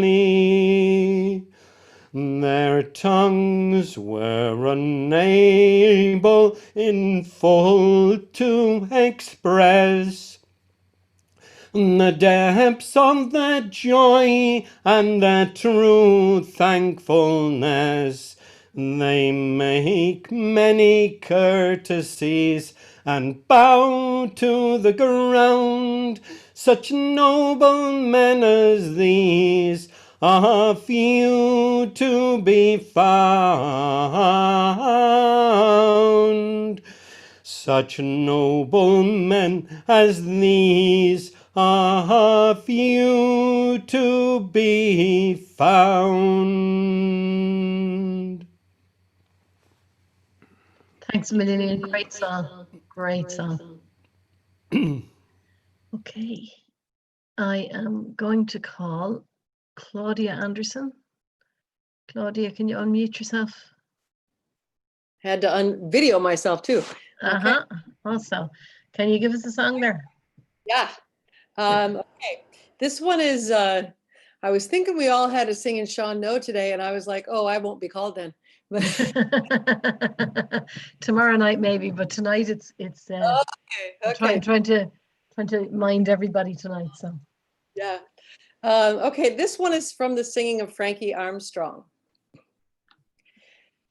Their tongues were unable in full to express the depths of their joy and their true thankfulness. They make many courtesies and bow to the ground. Such noble men as these are few to be found. Such noble men as these are few to be found. Thanks a million, Ian. Great song. Great song. Okay. I am going to call Claudia Anderson. Claudia, can you unmute yourself? Had to unvideo myself too. Uh-huh. Also, can you give us a song there? Yeah. Um, okay. This one is, uh, I was thinking we all had to sing in Sean No today, and I was like, oh, I won't be called then. But Tomorrow night maybe, but tonight it's it's uh, okay, I'm trying, okay. trying to trying to mind everybody tonight. So Yeah. Um, okay, this one is from the singing of Frankie Armstrong.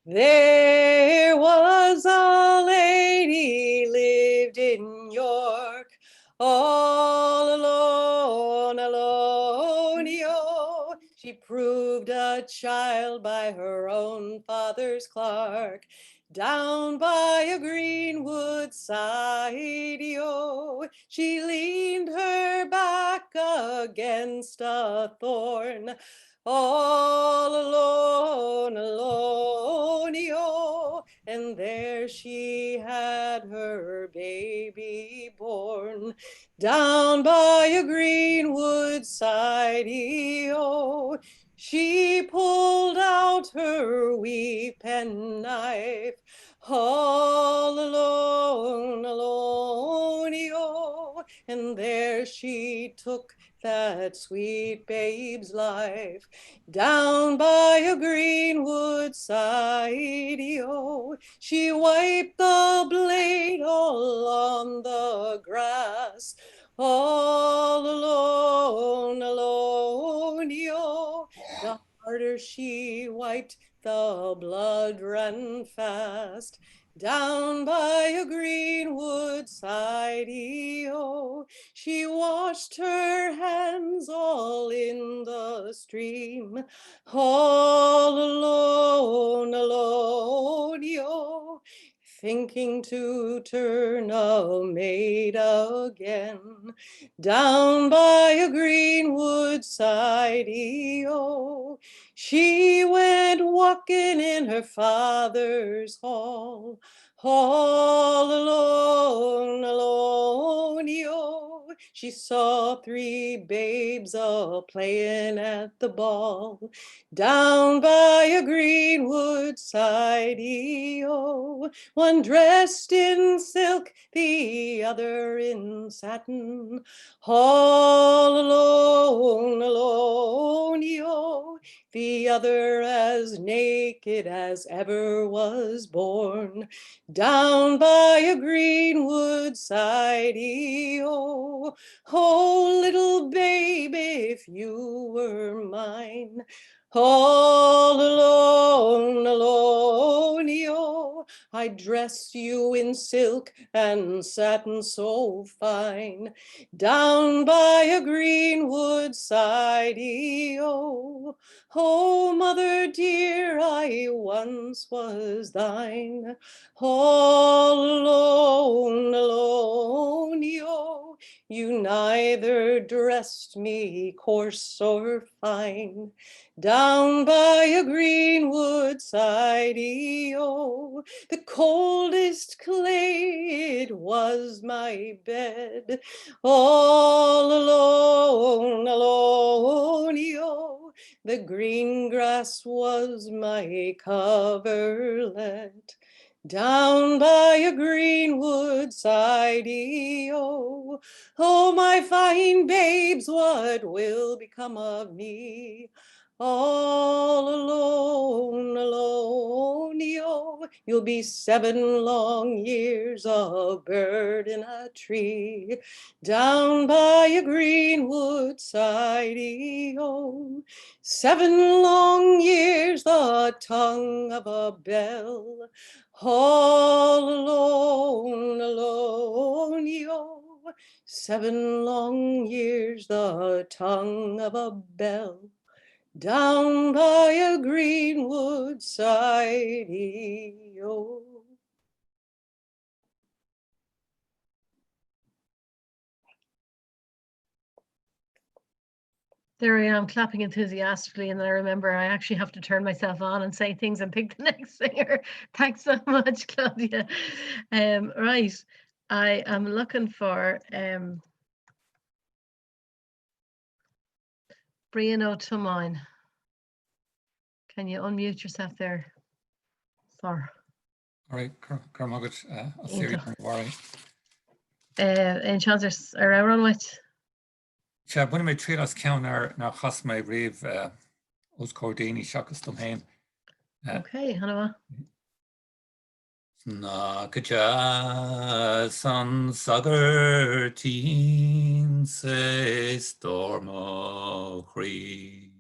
There was a lady lived in York, all alone, alone, yo. She proved a child by her own father's clerk, down by a greenwood side, yo. She leaned her back against a thorn, all alone, alone, yo. And there she had her baby born, down by a greenwood side, yo. She pulled out her wee penknife, all alone, alone, yo. And there she took that sweet babe's life, down by a greenwood side, yo. She wiped the blade all on the grass, all alone, alone, yo. The harder she wiped, the blood ran fast. Down by a greenwood side, yo, she washed her hands all in the stream, all alone, alone, yo, thinking to turn a maid again. Down by a greenwood side, yo, she went walking in her father's hall, all alone, alone, yo. She saw 3 babes a-playing at the ball, down by a greenwood side, yo. One dressed in silk, the other in satin, all alone, alone, yo. The other as naked as ever was born, down by a greenwood side, yo. Oh, little babe, if you were mine, all alone, alone, yo, I'd dress you in silk and satin so fine, down by a greenwood side, yo. Oh, mother dear, I once was thine, all alone, alone, yo. You neither dressed me coarse or fine, down by a greenwood side, yo. The coldest clay, it was my bed, all alone, alone, yo. The green grass was my coverlet, down by a greenwood side, yo. Oh, my fine babes, what will become of me? All alone, alone, yo. You'll be 7 long years a bird in a tree, down by a greenwood side, yo. 7 long years the tongue of a bell, all alone, alone, yo. 7 long years the tongue of a bell, down by a greenwood side, yo. There I am clapping enthusiastically, and then I remember I actually have to turn myself on and say things and pick the next singer. Thanks so much, Claudia. Right, I am looking for Brian Ó Tiomáin. Can you unmute yourself there? Sorry. All right, go raibh maith agat, I'll see you tomorrow. Aon seans ar amhrán uait? Sea, bainfidh mé triail as ceann nár chas mé riamh os comhair daoine seachas dom féin. Ok, an-mhaith. Nach deas an sagairtín 's é stór mo chroí.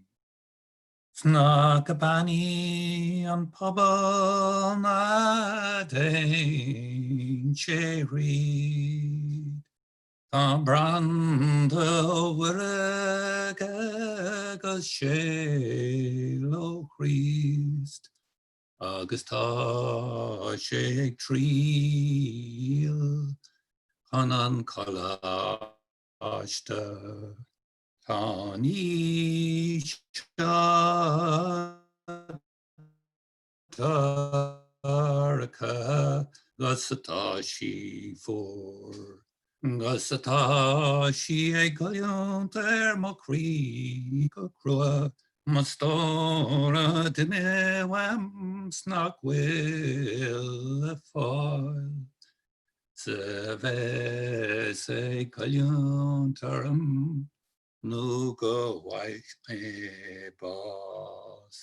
Sna cabannaí an pobal ná dtéann sé thríd. Tá branda ó Mhuire aige agus séal ó Chríost agus tá sé ag triall chun an choláiste. Tá an oíche dorcha 'gus tá sí fuar, 'Gus tá sí ag goilliúint ar mo chroí go crua, Mo stór a d'imigh uaim 's nach bhfuil le fáil. 'S a bheas ag goilliúint orm nó go bhfaighidh mé bás.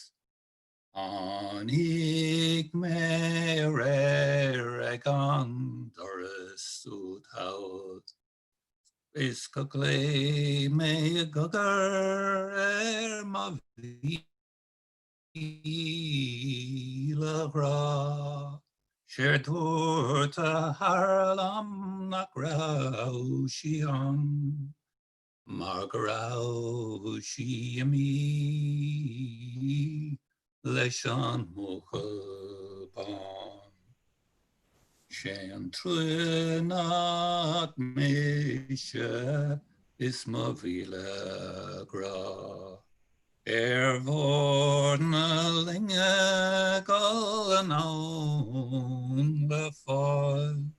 Tháinig mé aréir ag an doras úd thall is go ghlaoigh mé i gcogar ar mo mhíle ghrá. Séard dúirt a hathair liom nach raibh sí ann mar go raibh sí imithe leis an mbuachaill bán. Sé an trua nach mise is mo mhíle grá. Ar bhord na loinge ag dul anonn le fáil,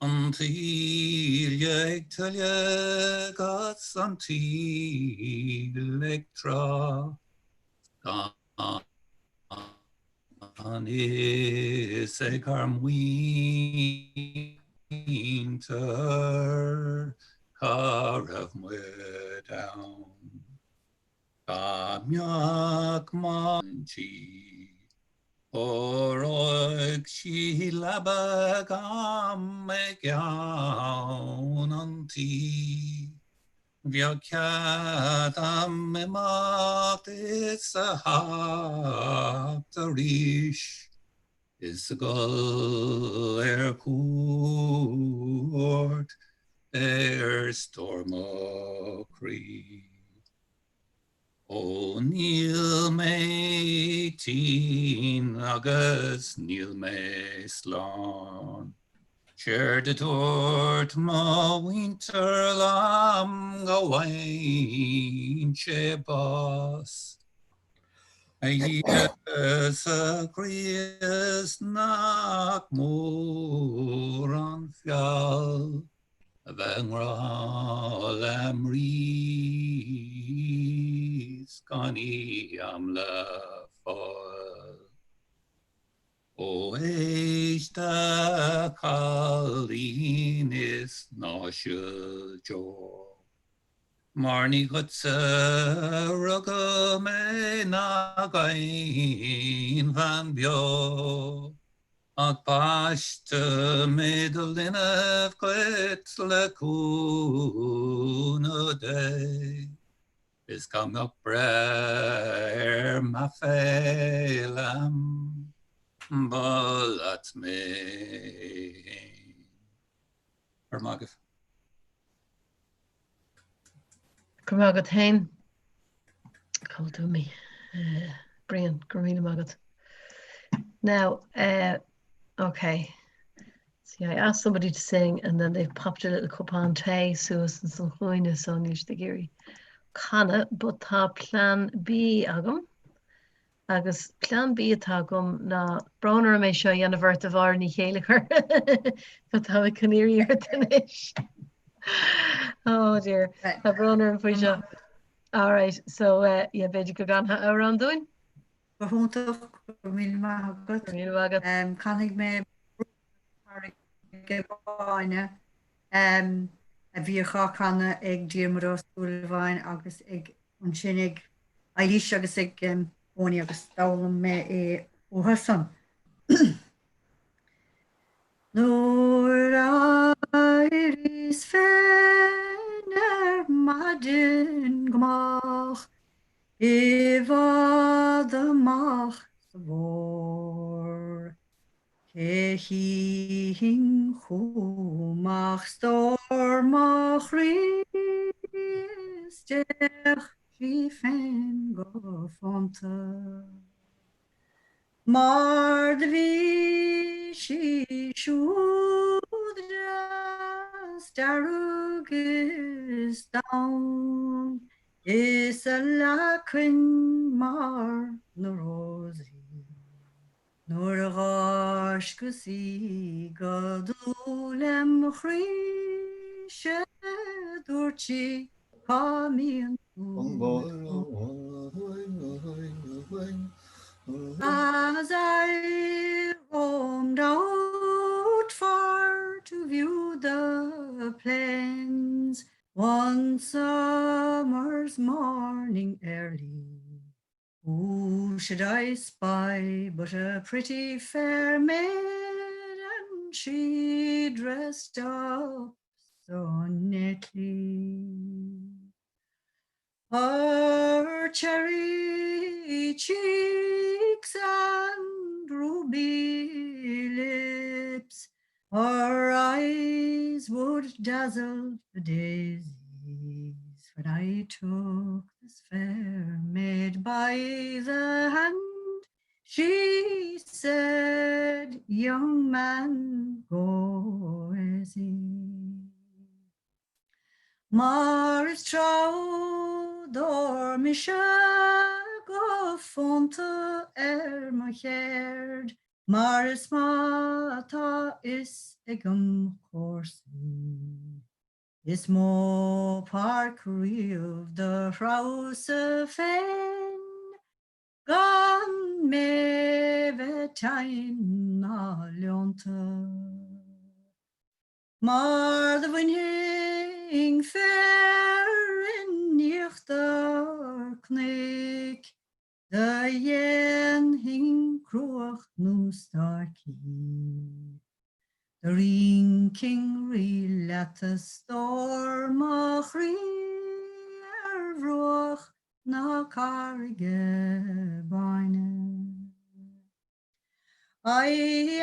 An taoille ag tuile 'gus an taoille ag trá, Gan fhios ag ár muintir cá raibh muid ann. Dá mbeadh m'aintí, chóireodh sí leaba dhom i gceann an tí. Bheadh cead a'm imeacht is a theacht arís is a dhul ar cuairt ar stór mo chroí. Ó níl mé tinn agus níl mé slán. Séard a dúirt mo mhuintir liom go bhfaighinnse bás. A Íosa Chríost nach mór an feall. A bheith i ngrá le mnaoi 's gan í a'm le fáil. Ó éist a chailín is ná sil deoir, Mar ní dhuitse a rugadh mé ná d'aon bhean beo. Ach baisteadh mé do linbh dhuit le cúnamh Dé, Is dá mbeadh breith ar m'aiféal a'm, ba leat mé fhéin. Go raibh maith agaibh. Go raibh maith agat féin. Cá bhfuil tú imithe? Brian, go raibh míle maith agat. Now, uh, okay. See, I asked somebody to sing and then they've popped a little cupán tae suas in san chúinne so níl siad ag iarraidh canadh, but tá plean B agam. Agus plean B atá agam ná, brón orm é seo a dhéanamh ort a Mháire Ní Chéilleachair, but tá mé chun iarraidh ort anois. Oh dear, tá brón orm faoi seo. All right, so uh, yeah, b'fhéidir go gcanfá amhrán dúinn? Go hiontach, go raibh míle maith agat. Go raibh míle maith agat. Um, canfaidh mé Farraige Báine um, a bhíodh á canadh ag Diarmuid Ó Súilleabháin agus ag ansin ag Eilís agus ag Owenie agus d'fhoghlaim mé é uathusan. Nuair a éiríos féin ar maidin go moch. I bhfad amach sa bhfómhar, cé chífinn chugam ach stór mo chroí is d'fhéach sí féin go fónta. Mar do bhí sí siúd deas dearg is donn is a leacain mar na rósaí nuair a dh'fháisceas í go dlúth lem chroí 'sé dúirt sí cá mbíonn As I roamed out for to view the plains One summer's morning early Who should I spy but a pretty fair maid And she dressed up so neatly. Her cherry cheeks and ruby lips, Her eyes would dazzle the daisies When I took this fair maid by the hand She said, young man, go easy. Mar is treabhdóir mise go fónta ar mo cheird, mar is maith atá fhios agam chomharsain. Is mó páirc riamh do threabhas-sa féin Gan mé bheith tinn ná leonta. Mar do bhainfinn féar in íochtar cnoic, Do dhéanfainn cruach nó stáicín. Do ríncinn ríl leat a stór mo chroí ar bhruach na Carraige Báine. I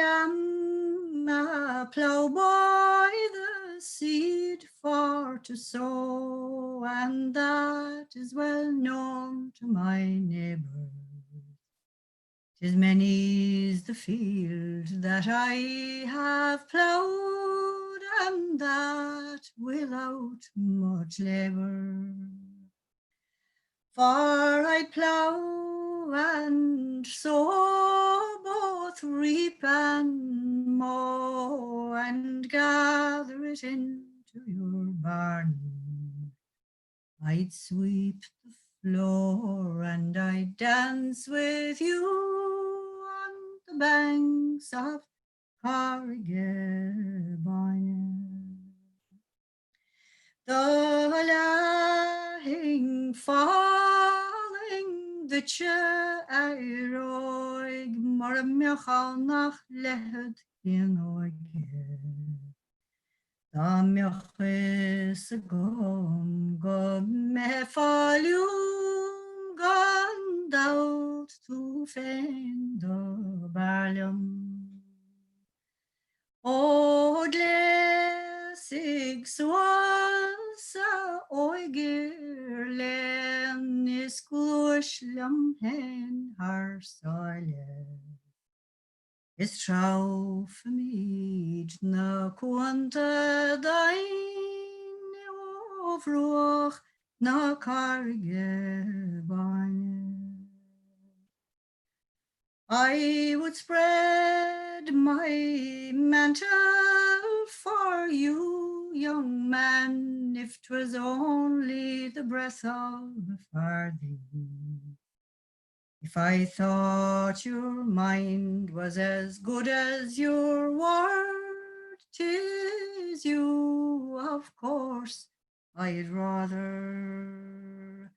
am a ploughboy the seed for to sow and that is well known to my neighbours. 'Tis many's the field that I have ploughed and that without much labour. For I'd plough and sow, both reap and mow, and gather it into your barn. I'd sweep the floor and I'd dance with you on the banks of Carraige Báine. Do leathfainn fallaing duitse a fhir óig mura mbeadh ann ach leithead cianóige. Dá mbeadh fhios agam go mbeifeá liom gan dabht tú féin do b'fhearr liom. Ó gléasaigh suas a óigfhir léan is gluais liom féin thar sáile. Is treabhfaimid na cuanta doimhne ó bhruach na Carraige Báine. I would spread my mantle for you, young man, if 'twas only the breadth of a farthing. If I thought your mind was as good as your word, 'tis you, of course, I'd rather.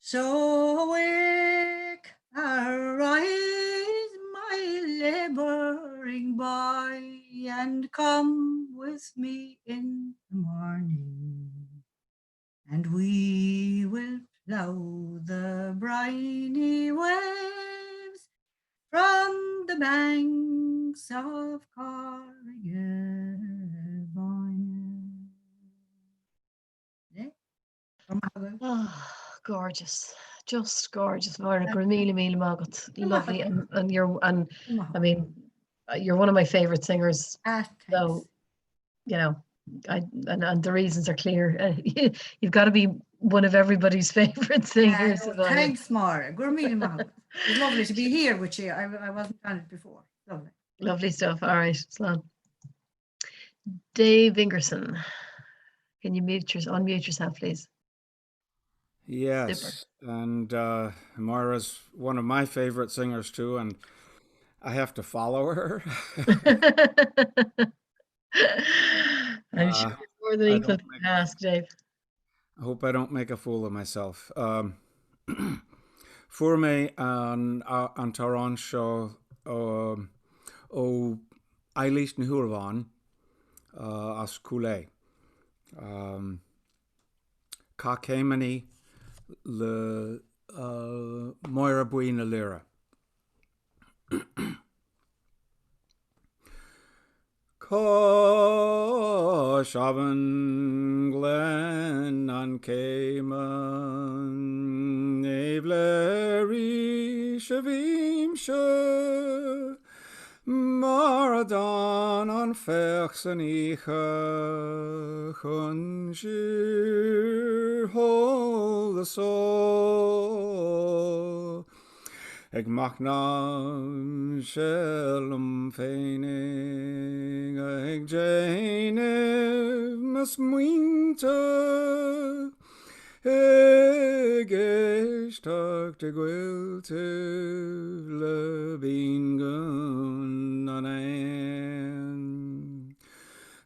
So awake, arise, my labouring boy, and come with me in the morning, and we will plough. Plough the briny waves from the banks of Carrigafoyne. Oh, gorgeous. Just gorgeous, Máire. Go raibh míle míle maith agat. Lovely. And you're, and I mean, you're one of my favourite singers. Ah, so, you know, I, and, and the reasons are clear. You've got to be one of everybody's favourite singers. Uh, thanks, Máire. Go raibh míle maith agat. It's lovely to be here with you. I, I wasn't on it before. Lovely. Lovely stuff. All right, Slán. Dave Ingerson, can you mute your, unmute yourself, please? Yes, Super. and uh, Máire's one of my favorite singers too, and I have to follow her. I'm sure uh, more than equal to ask, Dave. I hope I don't make a fool of myself. Um, Fuair mé an an t-amhrán seo um, ó Eilís Ní Shúilleabháin uh, as Cúil Aodha. Um, Cath Céimeanna le uh, Máire Buí na Laoire. Cois abhann Ghleann an Chéimeann Naomh Léirís a bhímse Mar a d'fhan an féach san oíche Chun síorsholas Ag machnamh liom féinig ag déanamh mo smaointe ag éisteacht i gcoilltibh le bínnghuth na n-éan.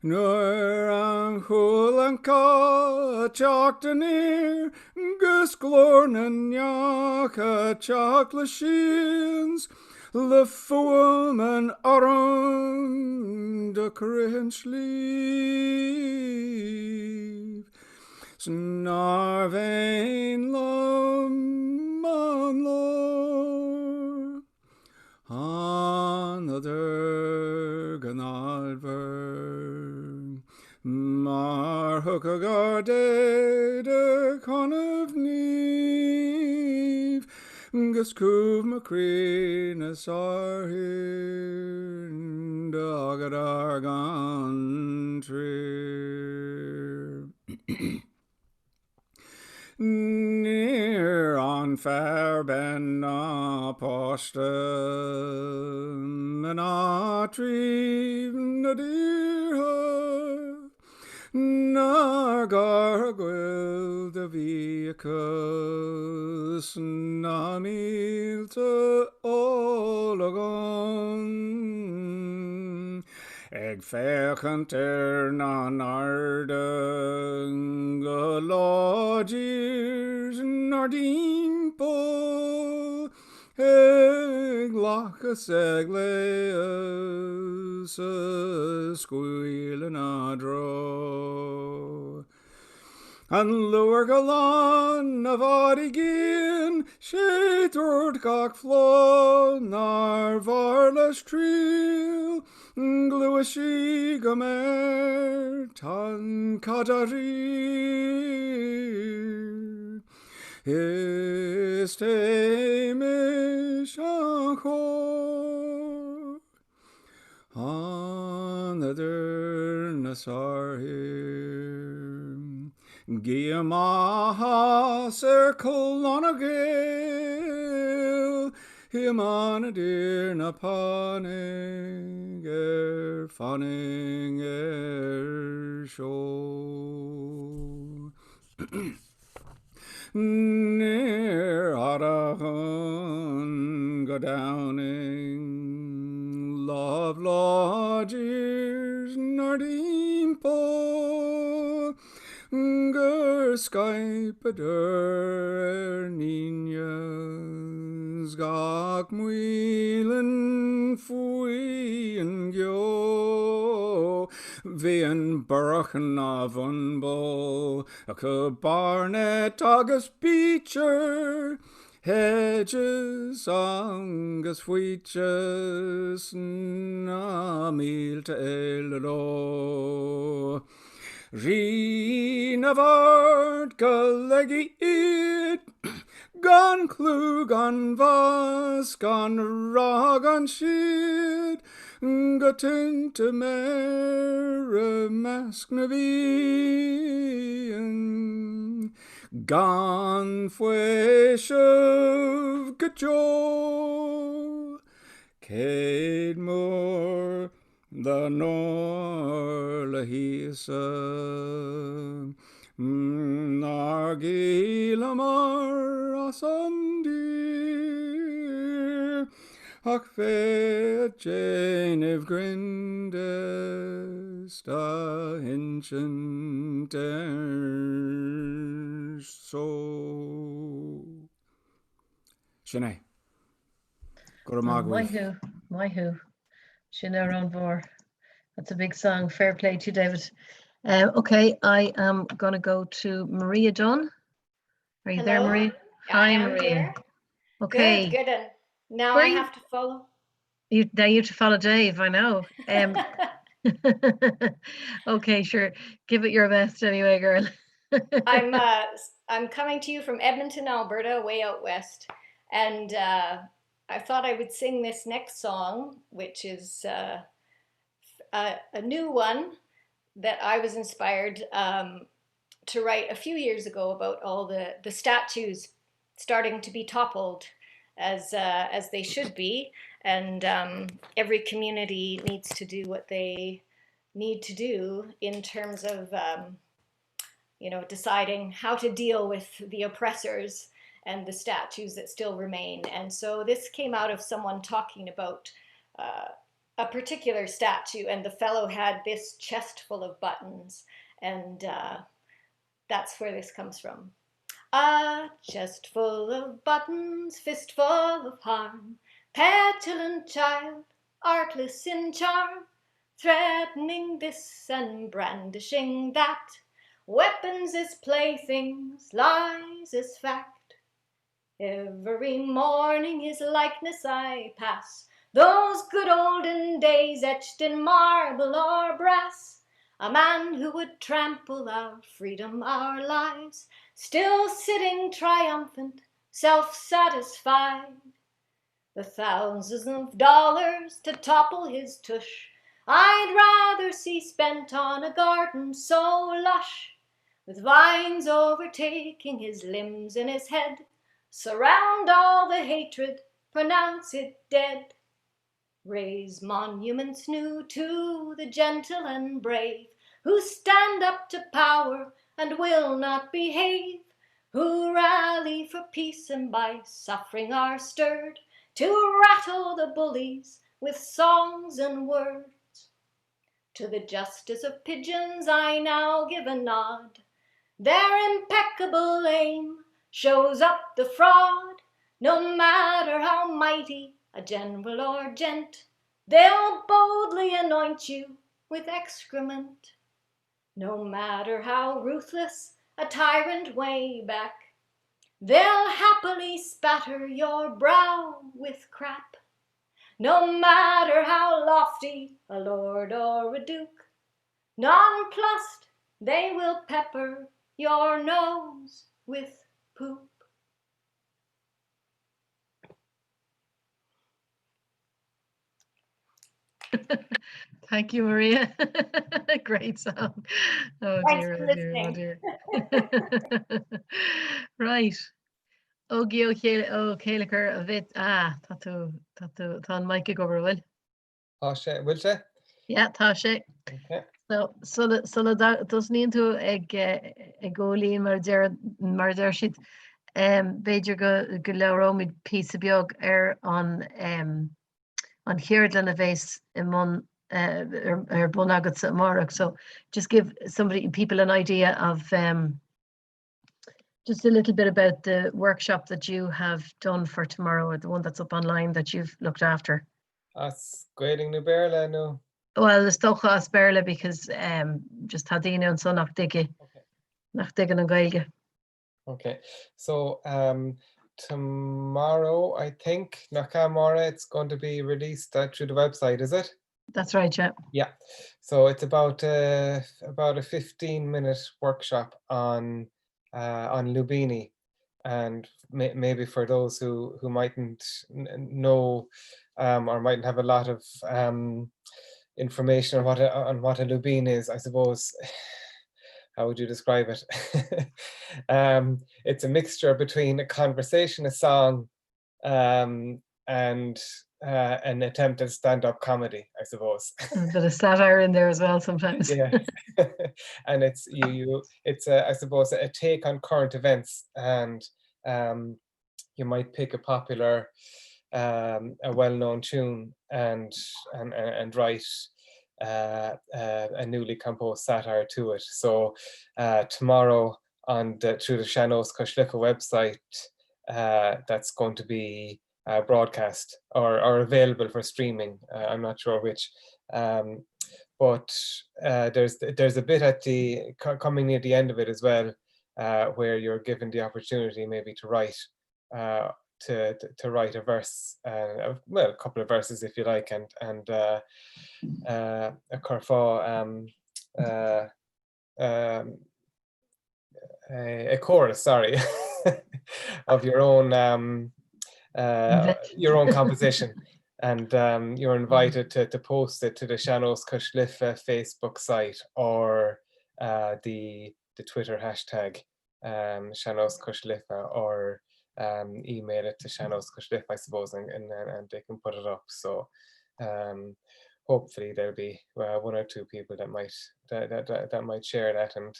Nuair a chuala an cath ag teacht aniar 'gus glór na n-each ag teacht le sians le fuaim an airm do chrith an sliabh 's nárbh aon liom an lár. Thánadar go nádmhar mar thiocfadh ár Dé de chongnamh naoimh 'gus cúbh mo chroí na sárthír d'fhágadar gan triar. Níor fhan fear, bean ná páiste, mná tríd na dtíortha, nár ghoir a gcuil do bhí acu sna mílte olagón. Ag féachaint ar na nairde go láidir 'nár dtimpeall, ag glacadh 's ag léamh 's ag scaoileadh 'na dtreo. An lúr ghalán i bhfad i gcian, 'sé dúirt gach plá nár mhair leis triall, gluaisí go mear, tá an cat á riar. Is téimis an chóir. Thánadar na sárthír. Guím áthas ar Chlanna Gael i dtír na Pánaigh ar fánaidh ar seol. Níor fhada dhúinn go Domhnaigh lámh láidir 'nár dtimpeall gur scaipeadar ar ndaoine 's gach maoileann faoin gceo. Bhí an Burrach ina bhun bó acu Barnett agus Beecher, Hedges agus Wheates na mílte eile leo. Rí na bhfeart go léigí iad, gan clú gan mheas gan rath gan siad, go tinte méire i measc na bhFiann, gan faoiseamh go deo. 100 mór Dá n-onóir le hÍosa nár dhíolamar as an dtír ach bheith ag déanamh grinn de 's dá insint air so. Sin é. Go raibh maith Maith agaibh. thú, maith thú. Sin amhrán mhór. That's a big song. Fair play to you, David. Um, okay, I am going to go to Maria Dunn. Are you there, Hello. Maria? Yeah, I Hi, am Maria. here. Okay. Good, good. And now Where I you- have to follow. You, now you have to follow Dave, I know. Um, okay, sure. Give it your best anyway, girl. I'm uh, s- I'm coming to you from Edmonton, Alberta, way out west, and uh, I thought I would sing this next song, which is uh, a, a new one that I was inspired um, to write a few years ago about all the the statues starting to be toppled as uh, as they should be, and um, every community needs to do what they need to do in terms of um, you know deciding how to deal with the oppressors and the statues that still remain. And so this came out of someone talking about uh, a particular statue, and the fellow had this chest full of buttons, and uh, that's where this comes from. A chest full of buttons, fistful of harm, petulant child, artless in charm, threatening this and brandishing that, weapons as playthings, lies as fact. Every morning his likeness I pass, those good olden days etched in marble or brass. A man who would trample our freedom, our lives, still sitting triumphant, self-satisfied. The thousands of dollars to topple his tush, I'd rather see spent on a garden so lush, with vines overtaking his limbs and his head, surround all the hatred, pronounce it dead. Raise monuments new to the gentle and brave, who stand up to power and will not behave, who rally for peace and by suffering are stirred to rattle the bullies with songs and words. To the justice of pigeons I now give a nod. Their impeccable aim shows up the fraud. No matter how mighty a general or gent, they'll boldly anoint you with excrement. No matter how ruthless a tyrant way back, they'll happily spatter your brow with crap. No matter how lofty a lord or a duke, nonplussed they will pepper your nose with poop. Thank you, Maria. Great song. Oh Thanks dear, for oh dear, oh listening. dear. Right. Ógie Ó Céile Ó Céileachair a bhit ah tá tú tá tú tá an mic ag obair bhfuil? Tá sé, bhfuil sé? Yeah, tá sé. Okay. So sula sula dtosnaíonn tú ag ag góilín mar a deir mar a deir siad um, b'fhéidir go go labhróimid píosa beag ar an um, an cheardlann a bheas i mbun uh, ar, ar bun agatsa amárach. So just give somebody people an idea of um, just a little bit about the workshop that you have done for tomorrow, or the one that's up online that you've looked after. As Gaeilge nó Béarla nó? Well, is dócha as Béarla because um, just tá daoine anso nach dtuige nach dtuigeann an Ghaeilge. Okay, so um, tomorrow, I think, nach ea, Máire, it's going to be released uh, through the website, is it? That's right, yeah. Yeah, so it's about a, about a 15 minute workshop on, uh, on lúibíní. And may, maybe for those who, who mightn't know um, or mightn't have a lot of um, information on what a, on what a lúibín is, I suppose, how would you describe it? um, it's a mixture between a conversation, a song, um, and uh, an attempt at stand-up comedy, I suppose. A bit of satire in there as well sometimes. Yeah, and it's you, you it's a, I suppose a take on current events, and um, you might pick a popular, um, a well-known tune, and and and write uh, uh, a newly composed satire to it. So uh, tomorrow on the, through the Sean-Nós Cois Life website, uh, that's going to be uh, broadcast or, or available for streaming. Uh, I'm not sure which. Um, but uh, there's there's a bit at the coming near the end of it as well, uh, where you're given the opportunity maybe to write uh, to, to, to write a verse, uh, well, a couple of verses if you like, and and uh, uh, a curfá um, uh, um, a, a chorus, sorry, of your own um, uh, your own composition. And um, you're invited to, to post it to the Sean-Nós Cois Life Facebook site or uh, the, the Twitter hashtag um, Sean-Nós Cois Life or um, email it to Sean-Nós Cois Life, I suppose, and, and, and they can put it up. So um, hopefully there'll be uh, one or two people that might that, that, that, that might share that and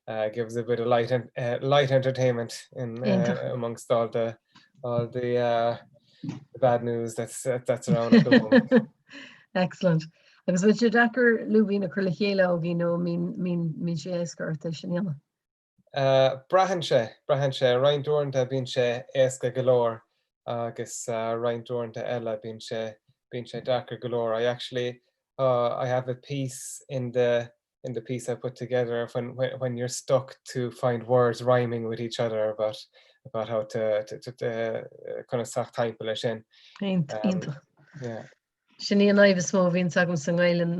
uh, give us a bit of light and uh, light entertainment in uh, amongst all the all the, uh, the bad news that's uh, that's around at the moment. Excellent. Agus bhfuil sé deacair lúibín a chur le chéile Ógie nó mbíonn sé éasca ort é sin a dhéanamh? Braitheann sé, braitheann sé. Roinnt uaireanta bíonn sé éasca go leor agus roinnt uaireanta eile bíonn sé, bíonn sé deacair go leor. I actually, I have a piece in the, in the piece I put together when, when, when you're stuck to find words rhyming with each other about, about how to, to, to, to conas teacht timpeall leis sin. Iontach. Yeah. Sin í an fhadhb is mó a bhíonns agam sa nGaelainn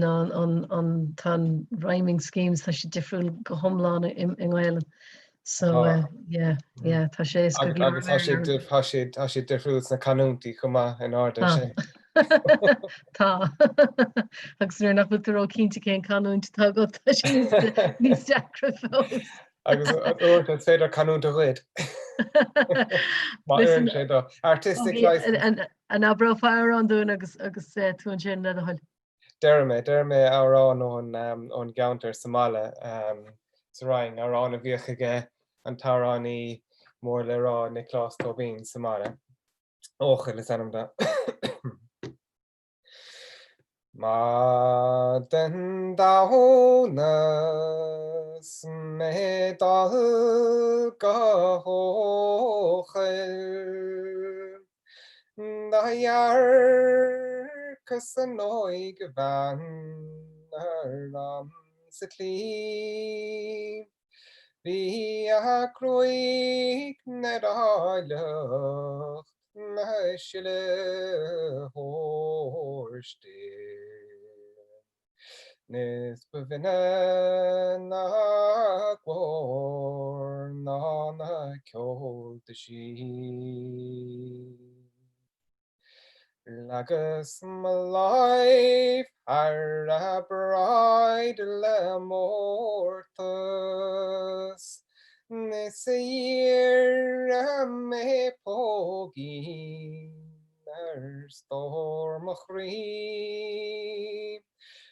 ná an an tá an rhyming schemes tá siad difriúil go hiomlán i nGaelainn. So uh, yeah, yeah, tá sé éasca go leor Agus tá siad dif- tá siad tá siad difriúil sna canúintí chomh maith in airde Tá. sin. Tá. Agus nuair nach bhfuil tú ró-chinnte cén canúint atá agat tá sé níos níos deacra fós. Agus uaireanta is féidir canúint a ghoid. Má Listen, oireann sé do. Artistic Ógie, license. an- An abrófá amhrán dúinn agus agus tú ansin le do thoil? Déarfaidh mé, déarfaidh mé amhrán ón ón gceantar sa mbaile sa Rinn, amhrán a bhíodh aige an t-amhránaí mór le rá Nioclás Tóibín sa mbaile. Eochaill is ainm dó. Maidin Domhnaigh 's mé ag dul go hEochaill Do dhearcas an óig-bhean orm sa tslí. Bhí a gruaig ar áilleacht na sile hóirste. Is ba bhinne ná a glór ná na ceolta sí. Leagas mo láimh thar a bráid le mórtas, Is iarr mé póigín ar stór mo chroí.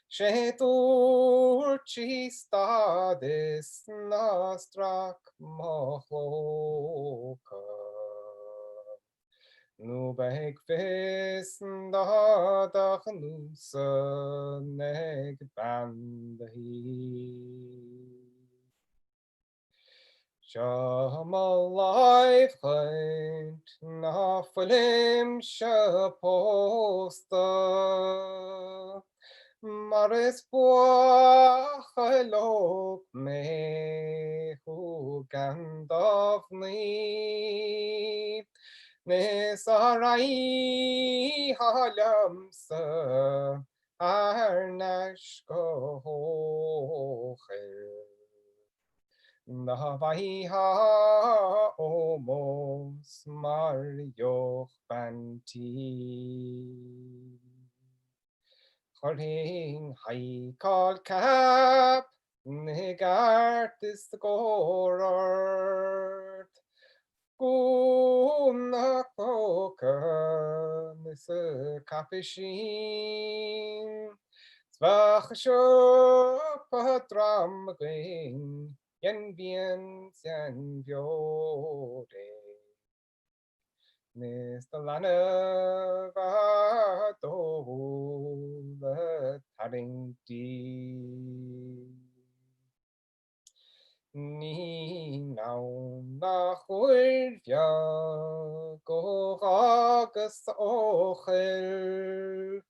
Sé dúirt sí stad is ná strac mo chlóca. Nó beidh fios do do ghnúsan ag bean do thí. Seo mo láimh dhuit ná fuilimse pósta. Mar is buachaill óg mé thú gan do mhnaoi 'Nis dá raghfá liomsa thar n-ais go hEochaill. Dá bhfaightheá ómós mar dheoch bean tí. Chuirfinn high caul cap i gceart is i gcóir ort, Gúna clóca is caipisín, 'S bheadh siopa dram againn, dhein bhíonn 's dhein bheod é. 'Nis do leanbh a d'ól a tarraingt di. Ní ann ach uair bheag ó dh'fhágas Eochaill,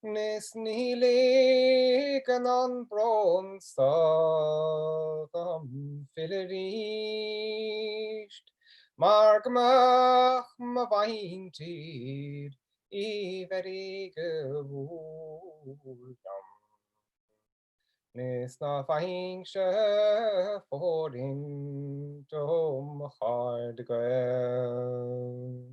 'Nis ní ligeann an brón so dhom filleadh aríst. Mar go mbeadh mo mhuintir i bhfeirg mhór liom. 'Nis ná faighinn-se fóirithint ó mo chairde gael.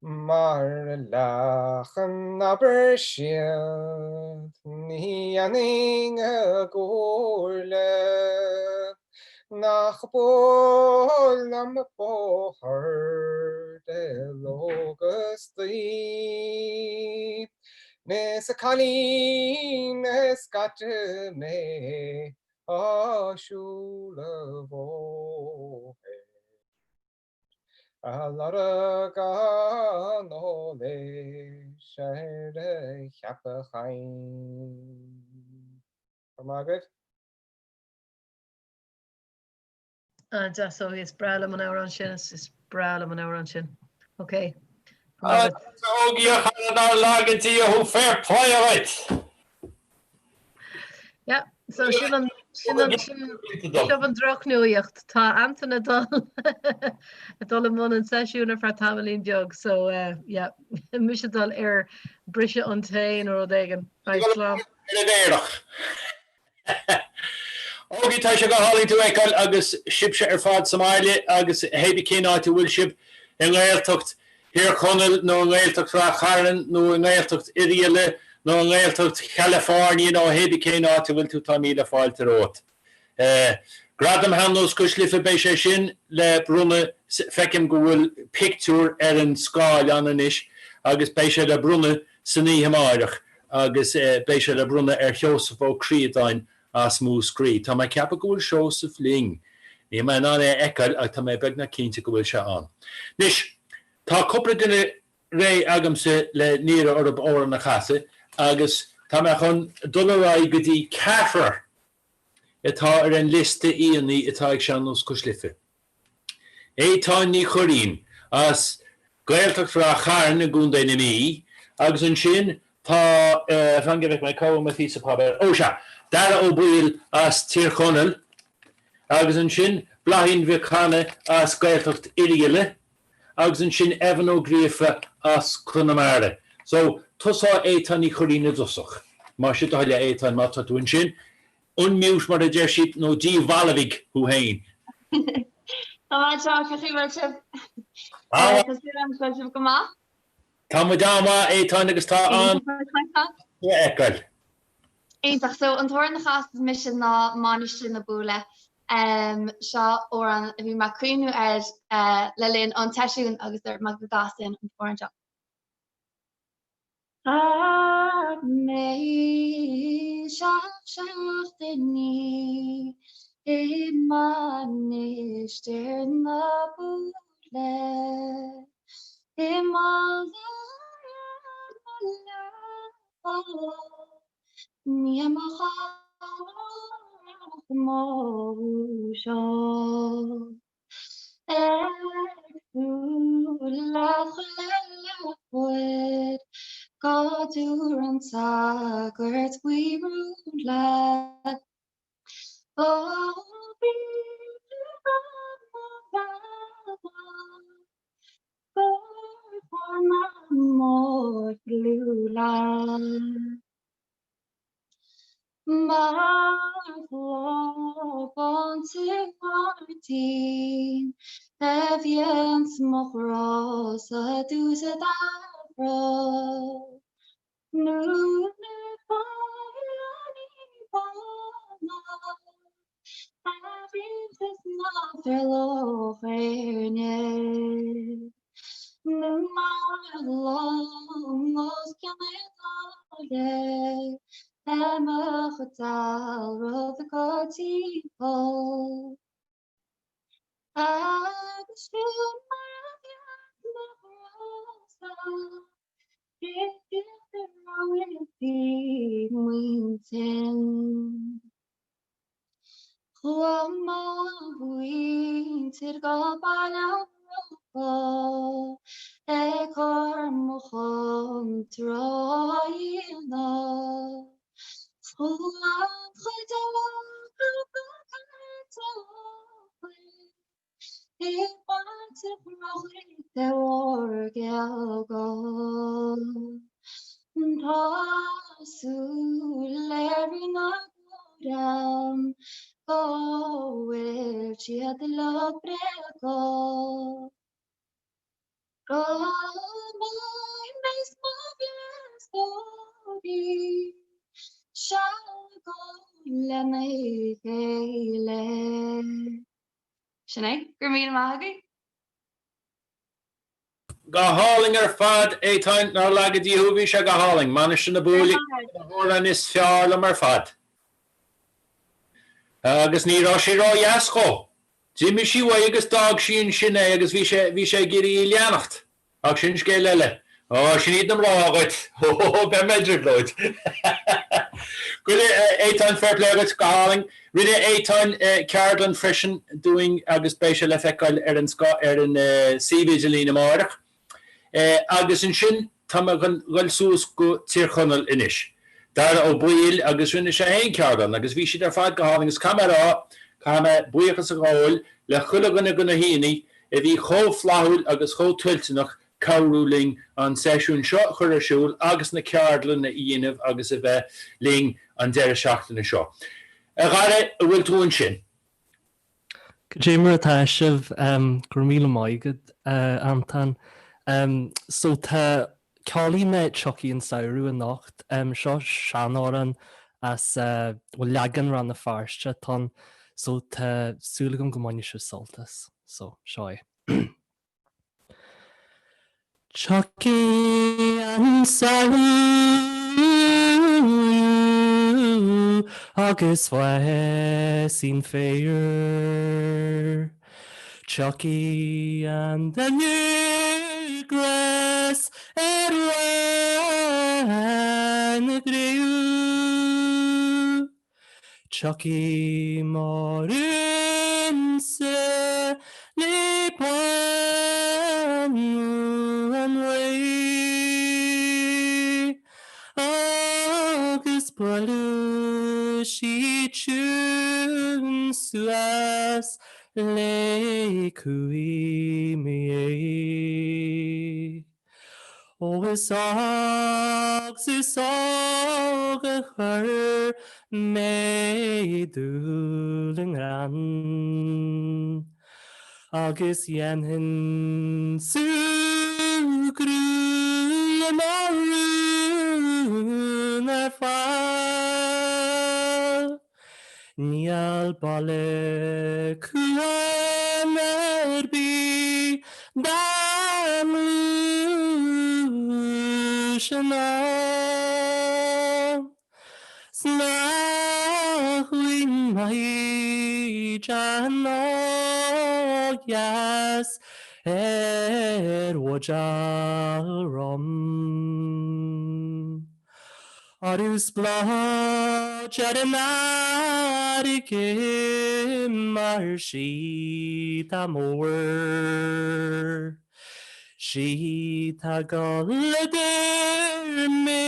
Mar a leacan abair siad, ní dhéanfainn a gcomhairle, Nach bó liom bóthar de ló 'gus d'oíche. 'Nis a cailín is caite mé á siúl a bhóthair. A lorg an eolais ar a cheapacháin. Go raibh maith agaibh. An-deas ó is breá liom an amhrán sin is breá liom an amhrán sin. Ok. Ógie a chara nár laga Dia thú fair play dhuit! Yeah, so sin an sin an sin seo an drochnuaíocht. Tá Antain ag dul ag dul i mbun an seisiún ar feadh tamaillín beag, so uh, yeah, mise ag dul ar briseadh an tae nó rud éigin. Right, slán. Ar an bhféarach. Ógie, tá sé go hálainn tú a fheiceáil agus sibhse ar fad sa mbaile agus hébí cén áit a bhfuil sibh, i nGaeltacht Thír Chonaill nó i nGaeltacht Ráth Chairn nó i nGaeltacht Oirialla nó i nGaeltacht Chalifornia nó hébí cén áit a bhfuil tú, tá míle fáilte romhat. Gradam Shean-Nós Cois Life, beidh sé sin le bronnadh, feicim go bhfuil pictiúr ar an scáileán anois agus beidh sé le bronnadh san oíche amáireach agus beidh sé le bronnadh ar Sheosamh Ó Críodáin as Múscraí. Tá mé ag ceapadh go bhfuil Seosamh linn. Níl mé in ann é a fheiceáil ach tá mé beagnach cinnte go bhfuil sé ann. Anois, tá cúpla duine réidh agamsa le n-iarraidh orthu amhrán a chasadh agus tá mé chun dul ar aghaidh go dtí ceathrar atá ar an liosta aíonna atá ag Sean-Nós Cois Life. Étáin Ní Churraoin as Gaeltacht Ráth Chairn i gContae na Mí agus ansin tá, fan go bhfeice mé cá bhfuil mo phíosa páipéir, ó sea, Dara Ó Baoill as Tír Chonaill agus ansin Bláithín Mhic Cana as Gaeltacht Oirialla agus ansin Evan Ó Gríofa as Conamara. So, tosóidh Étáin Ní Churraoin i dtosach. Más é do thoil é a Étáin, má tá tú ansin. Unmute mar a deir siad nó díbhalbhaigh thú féin. Tá mé anseo, cén chaoi a bhfuil sibh? Tá súil agam go bhfuil sibh go maith. Tá muid an-mhaith, Étáin, agus tá an tú a fheiceáil. Iontach. So an t-amhrán a chasfas mise ná Mainistir na Búille. Seo amhrán a bhí mé ag cuimhniú air le linn an tseisiúin agus dúirt mé go gcasfainn an t-amhrán seo. Chaith mé seacht seachtainí i Mainistir na Búille, i mbaile mo ní mo mo seo. Ag súil le chuile uair go dúr an tsagairt faoi rún leat. Ó bí mo bhealach gur chóir mo shliú leat. Mar bhláth bán sa ngairdín a bhíonns mo ghrá-sa dtús a d'athrá. Nó na coileáin bána a bhíonns ag snámh ar Loch Éirne. Nó mar long os cionn na Iodáile a mbeadh a dealramh ag dul timpeall. Agus sin mar a bheas mo ghrá-sa cé a raibh i m'intinn. Chuaigh mo mhuintir go Baile an Róba ag cur mo chon trá dhéanamh. 'S chuaigh an chuid eile acu go Cairteochaidh ag baint an chrochaidh de bharr gealgháir. Tá súil ar Rí na gCúram go bhfuil siad uilig bréagach. Go mbeidh mé 's mo ghléasóirí seal ag ól lena chéile. Sin é. Go raibh míle maith agaibh. Go hálainn ar fad, Étáin, nár laga Dia thú, bhí sé go hálainn. Mainistir na Búille, na hamhráin is fearr liom ar fad. Agus ní raibh sé ró-dheas dhó. D'imigh sí uaidh agus d'fhág sí ansin é agus bhí sé, bhí sé ag iarraidh í a leanacht. Ach sin scéal eile. Ó, sin iad na mná dhuit. Ó, beidh mé i dtrioblóid. Go Étáin, fair play duit, go hálainn. Rinne Étáin ceardlann freisin dúinn agus beidh sé le feiceáil ar an ar an suíomh idirlín amáireach. Agus ansin tá mé chun dhul suas go Tír Chonaill anois. Dara Ó Baoill agus rinne sé féin ceardlann agus bhí siad ar fad go hálainn agus caithfidh mé a rá, caithfidh mé buíochas a ghabháil le chuile dhuine de na haíonna a bhí chomh flaithiúil agus chomh toilteanach cabhrú linn an seisiún seo a chur ar siúl agus na ceardlanna a dhéanamh agus a bheith linn an deireadh seachtaine seo. A Dhara, an bhfuil tú ansin? Cad é mar atá sibh? Go raibh míle maith agat, a Antain. So tá, ceolfaidh mé Tiocfaidh an Samhradh anocht. Seo seanamhrán as, bhuel, leagan Rann na Feirste atá ann. So tá súil agam go mbainfidh sibh sult as. So, seo é. Tiocfaidh an samhradh agus fásfaidh an féar. Tiocfaidh an dúghlas ar bharr na gcraobh. Tiocfaidh mo rún-sa le bánú an lae agus buailfidh sí tiún suas le cumhaidh mo dhéidh. Ó is óg 's is óg a chuir mé dúil i ngreann Agus dhéanfainn súgradh le mo rún ar fad. Níl baile cuain ar bith dá nglúise ann 's nach bhfuil maighdean ó dheas ar bhuidéal rum. Arú spleodar an fharraige mar sí tá mór, sí tá ag dul idir. mé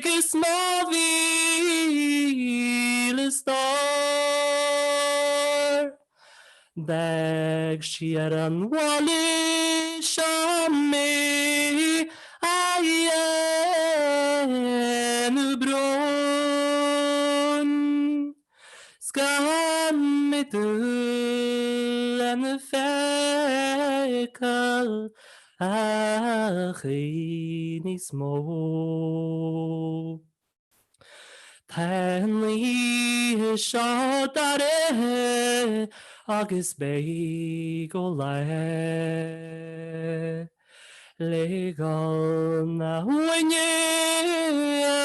'gus mo mhíle stór. D'fhág sí ar an bhaile seo mé a dhéanamh bróin. 'S gan mé dul lena feiceáil a choíche níos mó. Tá an oíche seo dorcha agus beidh go lá le dhul 'na bhainne a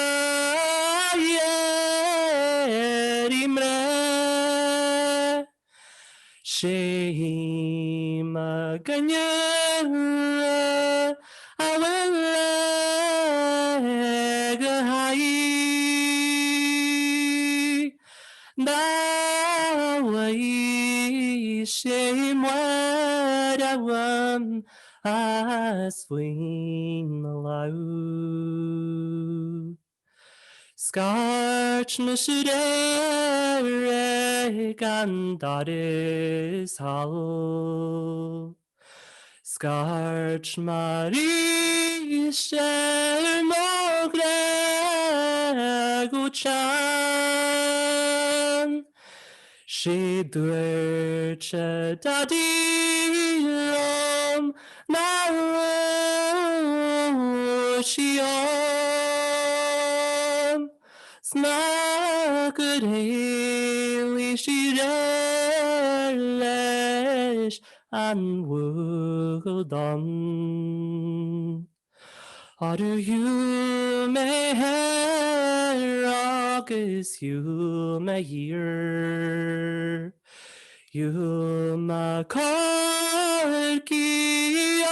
iarraidh mná. Sé mo dhuine a bhfuil ag a haghaidh dá bhfaigheadh sé Máire uaim as faoina lámh. Scairt mise aréir ag an doras thall. Scairt mé arís ar mo ghrá go teann. 'Sé dúirt a Daidí liom nach raibh sí ann 's ná gur éalaigh sí aréir leis an bhuachaill donn. Arú shiúil mé thoir agus shiúil mé thiar, Shiúil mé Corcaigh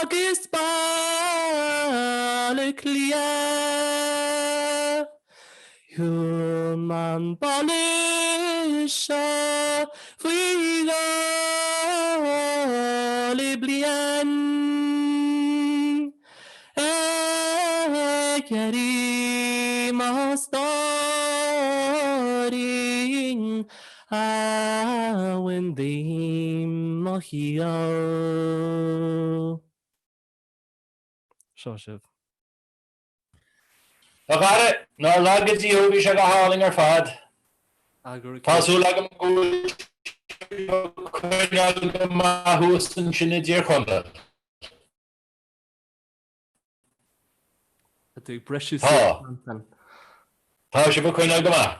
agus Baile Átha Cliath. Shiúil mé an baile seo faoi dhó le bliain ag iarraidh mo stóirín a bhain díom mo shaol. Seo sibh. A Dhara, nár laga Dia thú, bhí sé go hálainn ar fad. Tá súil agam go bhfuil sibh ag coinneáil go maith thuas ansin i dTír Chonaill. Tá tú ag briseadh suas, Antain. Tá sibh ag coinneáil go maith.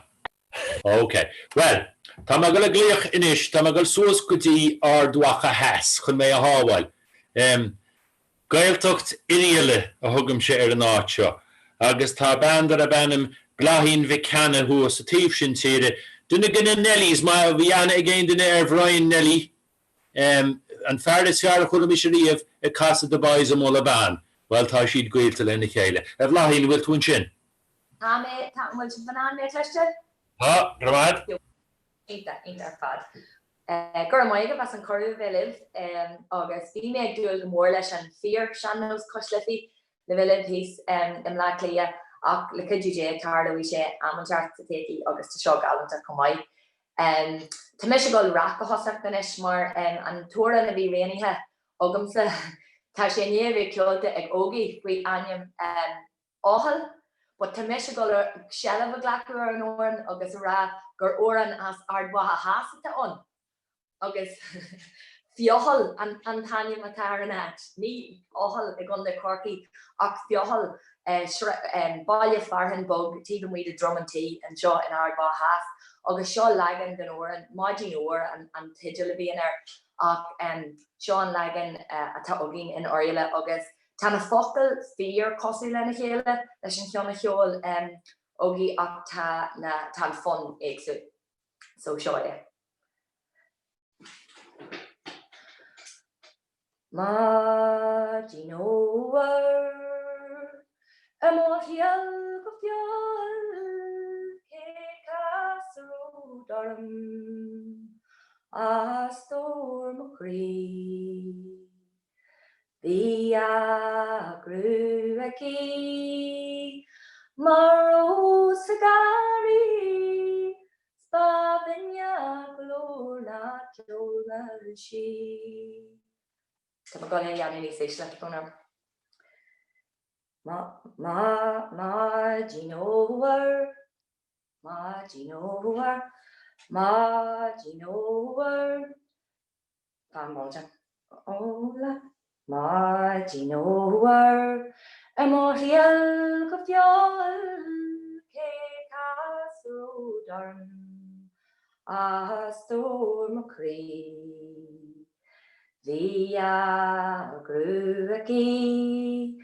Ok. Bhuel, tá mé ag dul ag glaoch anois, tá mé ag dul suas go dtí Ard Mhacha Theas chun mé a shábháil. Gaeltacht Oirialla a thugaimse ar an áit seo agus tá bean darb ainm Bláithín Mhic Cana thuas sa taobh sin tíre, duine de na Nellies, má bhí aithne ag aon duine ar Bhrian Nelly, an fear is fearr a chuala mise riamh ag casadh The Boys i Mullagh Ban, bhuel tá siad gaolta lena chéile. A Bhláithín, an bhfuil tú ansin? Tá mé, tá, an bhfuil sibh in ann mé a chloisteáil? Tá, go raibh maith. Iontach, iontach ar fad. Go raibh maith agaibh as an cuireadh a bheith libh agus bhí mé ag dúil go mór leis an fíor sean-nós Cois Life le bheith libh thíos i mBleá Cliath ach le cuidiú Dé tarlóidh sé am inteacht sa todhchaí agus tá seo galánta chomh maith. Tá mise ag dul raic a thosacht anois mar an t-amhrán a bhí roghnaithe agamsa tá sé i ndiaidh a bheith ceolta ag Ógie faoi ainm Eochaill, but tá mise ag dul seilbh a ghlacadh ar an amhrán agus a rá gur amhrán as Ard Mhacha Theas atá ann agus Feochaill an t-ainm atá ar an áit, ní Eochaill i gContae Chorcaí ach Feochaill, baile fearainn beag taobh amuigh de Droim an Tí anseo in Ard Mhacha Theas agus seo leagan den amhrán, Maidin Fhómhair an teideal a bhíonn air ach seo an leagan atá againn in Oirialla agus Tá na focail fíor cosúil lena chéile leis an cheann a cheol Ógie ach tá na, tá an fonn éagsúil. So seo é. Maidin fhómhair i mo sheal go fial cé chas an ród orm a stór mo chroí. Bhí a grua aici. Mar rós sa gharraí 's ba bhinne a glór ná ceol na sí. Tá mé ag dul é a dhéanamh níos ísle, tá brón orm. Maidin fhómhair, maidin fhómhair, maidin fhómhair. Fan báide. Óla. Maidin fhómhair ar mo thriall go fial cé chas ród orm a stór mo chroí. Bhí a grua aici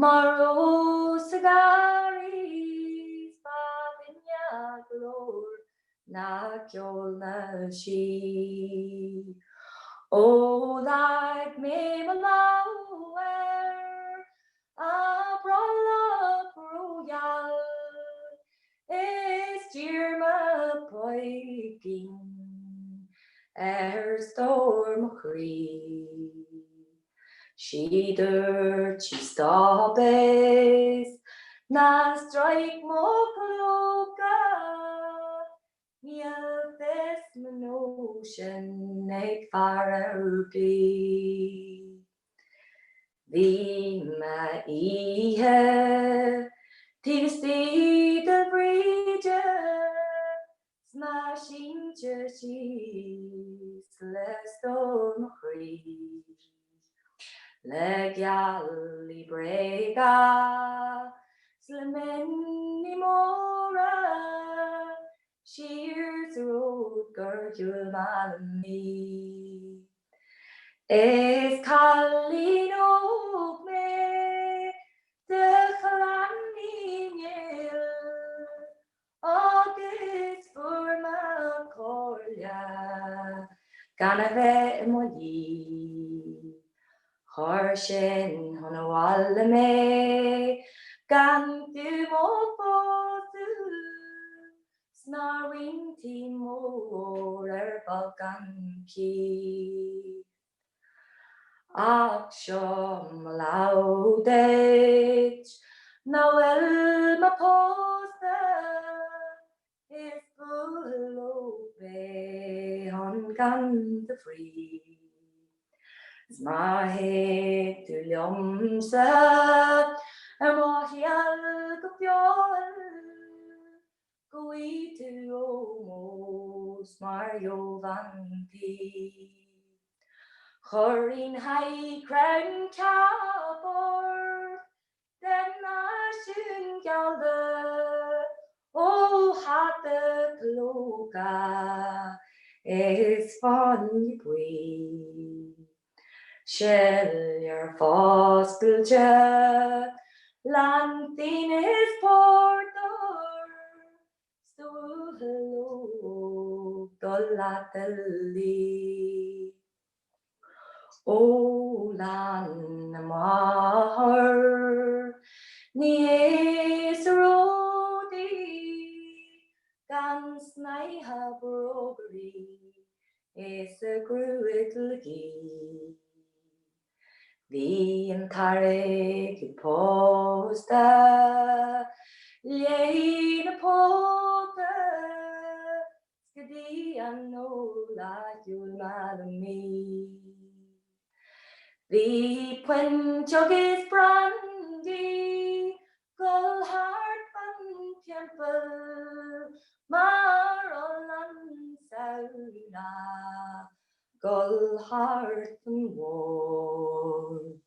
mar rós sa gharraí 's ba bhinne a glór ná ceol na sí. Ó leag mé mo lámh ar a brollach rógheal is d'iarr mo phoigín ar stór mo chroí. Sí dúirt sí stop is ná stróic mo chlóca. Níl fios mo nóisean ag fear ar bith. Bhí m'oíche taobh istigh de Bhríde 's mé sínte síos le stór mo chroí. Le gealaí bréige 's le mionnaí móra siar sa ród gur shiúil mé liom í. Is cailín óg mé de chlann Uí Néill Agus fuair mé comhairle gan a bheith i mo luí. Chuir sin chun an bhaile mé gan fiú mo phósadh 's nár bhain tí mór ar bholg an chí. Ach seo mo lamh duit nach bhfuil mé pósta Is buachaill óg mé ann gan de bhrí 'S má théid tú liomsa ar mo thriall go fial Go bhfaighidh tú ómós mar gheobhainn tí. Chuirfinn high crown cap ort den náisiún gallda ó hata clóca is fáinne buí. Siléar foscailte, lán fíon is pórtar, 's do bhuachaill óg dul leat a luí. Ó lean na máthar, ní hé sa ród í, gan snáithe brógairí is a gruaig le. Bhí an t-airgead pósta léi 'na póca 's go dtí an ól a shiúil mé liom í. Bhí puint agus brandaí Gol thart fan timpeall mar olann Samhna gol thart fan bhord.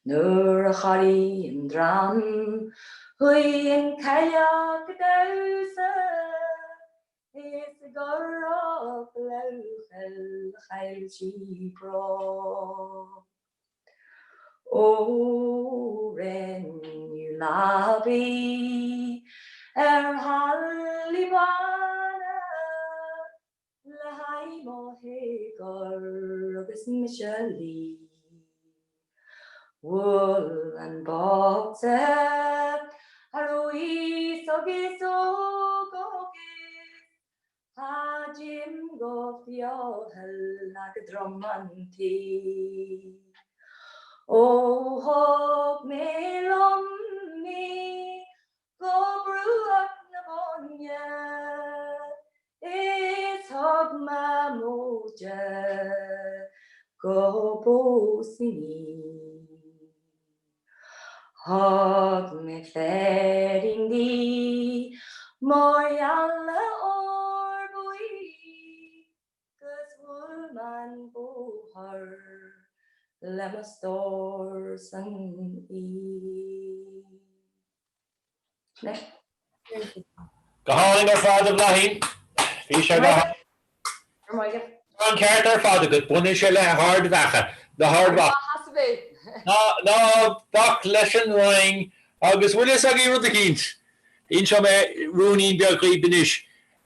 Nuair a chorraigh an dram chuaigh an cailleach ag damhsa is ag corrach leochaill chaill sí bróg. Ó rinneadh leabaidh ar hallaí bána le haghaidh mo théagair agus mise a luí. Bhuail an bochta a raibh aos agus óg agus Cha dtéim go ficheall ná go droim an tí. Ó thug mé liom í go. Móide go bpósfainn í. Thug mé féirín di mar eala ór buí 'gus bhuail mé an bóthar le mo stór san í. Go hálainn ar fad, a Bhláithín. Bhí sé go hálainn. Tá an ceart ar fad agat, baineann sé le hArd Mhacha, le hArd Mhacha. Ná, ná bac leis an Rinn agus bhfuil fhios agaibh rud eicínt? Inseoidh mé rúinín beag dhaoibh anois.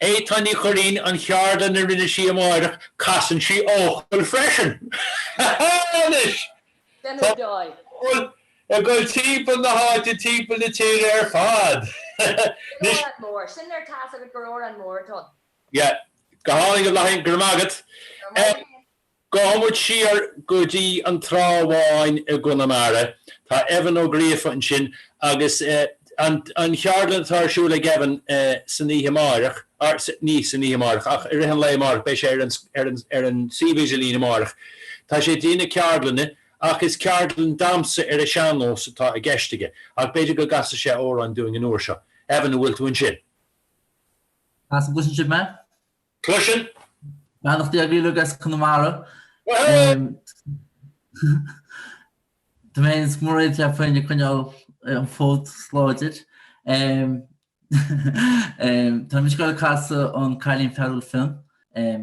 Étáin Ní Chuirrín, an cheardlann a rinne sí amáireach, casann sí Eochaill freisin! Anois! Tá Eochaill ag dul timpeall na háite, timpeall na tíre ar fad! Anois. Amhrán mór. Sin nuair atá fhios agat gur amhrán mór atá ann. Yeah. Go hálainn, a Bhláithín, go raibh maith agat. Go raibh maith agat. Gabhfaidh muid siar go dtí an Trá Bháin i gConamara. Tá Evan Ó Gríofa ansin agus an cheardlann atá ar siúl ag Evan san oíche amáireach, ní san oíche amáireach ach i rith an lae amáireach, beidh sé ar an ar an ar an suíomh idirlín amáireach. Tá sé ag déanamh ceardlainne ach is ceardlann damhsa ar an sean-nós atá i gceist aige ach b'fhéidir go gcasfaidh sé amhrán dúinn an uair seo. Evan, an bhfuil tú ansin? Tá, an gcloiseann sibh mé? Cloiseann. Beannacht Dé agaibh uilig as Conamara. Tá mé is Mairéad cheapfainn ag coinneáil an fód láidir. Tá mise ag gabháil ag casadh an Cailín Fearúil Fionn,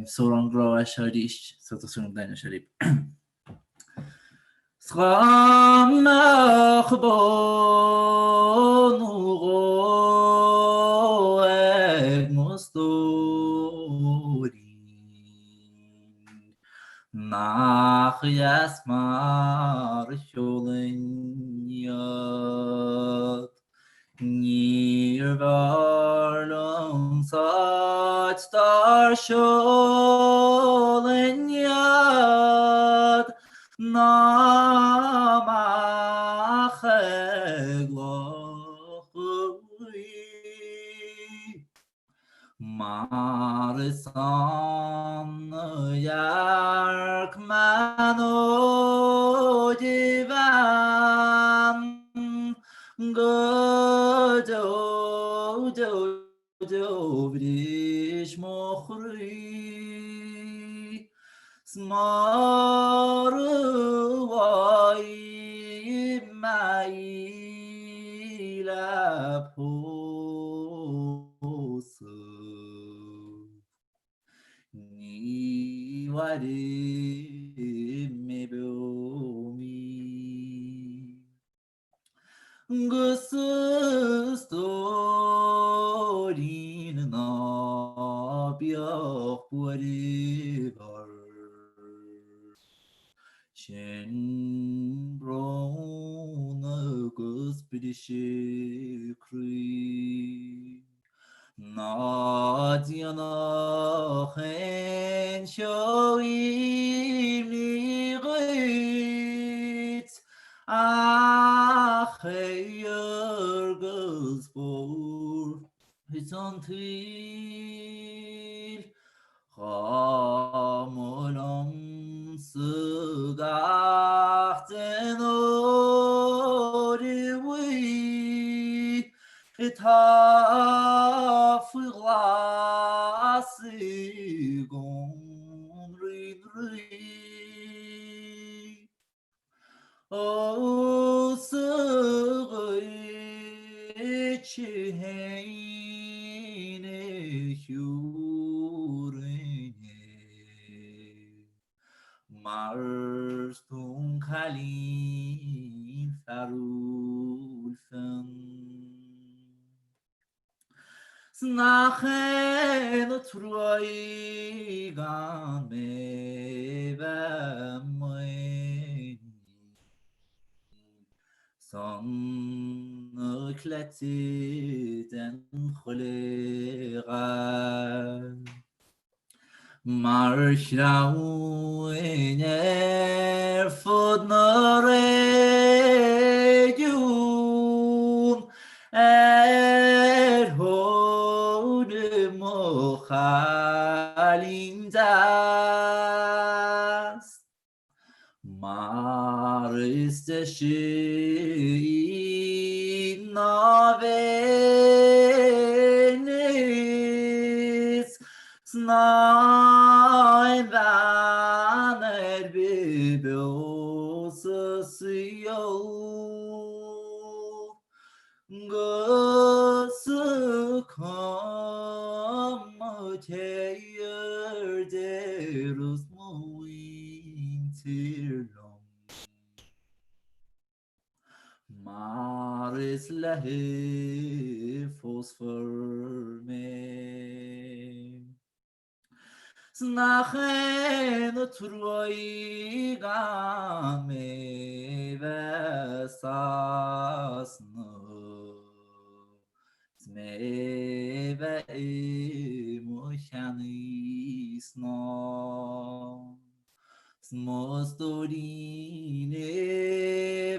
so amhrán grá é seo arís, so tá súil agam go dtaitneoidh sé libh. 'S dhá mbeadh bó nó dhó ag mo stóirín, Nach dheas mar a cheolfainn iad. Níorbh fhearr liom áit dár seolfainn iad ná amach ag Loch Lao. Mar is ann a dhearc mé an óige-bhean go deo deo deo bhris mo chroí 's mura bhfaighidh mé í le pósadh ní mhairfidh mé beo mí. 'Gus a stóirín ná bíodh buaireamh ort, Sin brón agus briseadh croí. Ná déanadh aon cheo imní dhuit ach aoir 'gus buairt an tsaoil. Dhá mba liomsa gach den ór bhuí atá faoi ghlas i gcónraí na Rí. Ó 's dhuit fhéin a thiúrfainn é, mar 's tú an cailín fearúil fionn. 'S nach é an truaigh gan mé bheith amuigh 'san na cleite den chuile dhath. Mar shreabhainn ar fud na réigiún ar thóir mo chailín deas. Deise í ná bheinn 'is 's ná aon bhean ar bith beo sa saol 'Gus cuma cé a déarfas mo mhuintir liom Mar is léi phósfar mé. 'S nach aon truaigh gan mé bheith Sasana 's mé bheith i mo cheannaí snámh 's mo stóirín a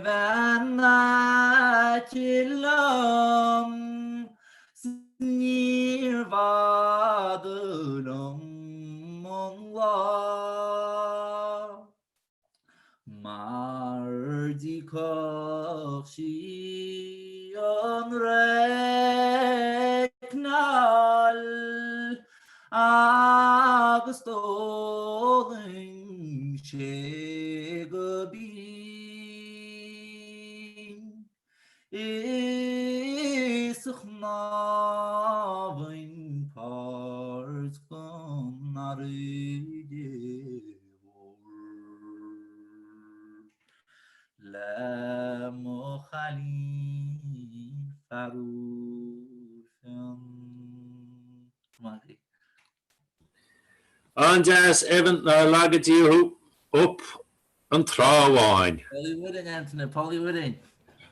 bheith in aice liom 's níorbh fhada liom an lá mar d'íocfadh sí an reicneáil agus d'ólfainn sé go binn is shnámhfainn páirt den fharraige mhór le mo chailín fearúil fionn. An-deas, Evan, nár laga Dia thú up an Trá Bháin. Poll Uí Mhuirinn, Antaine, Poll Uí Mhuirinn.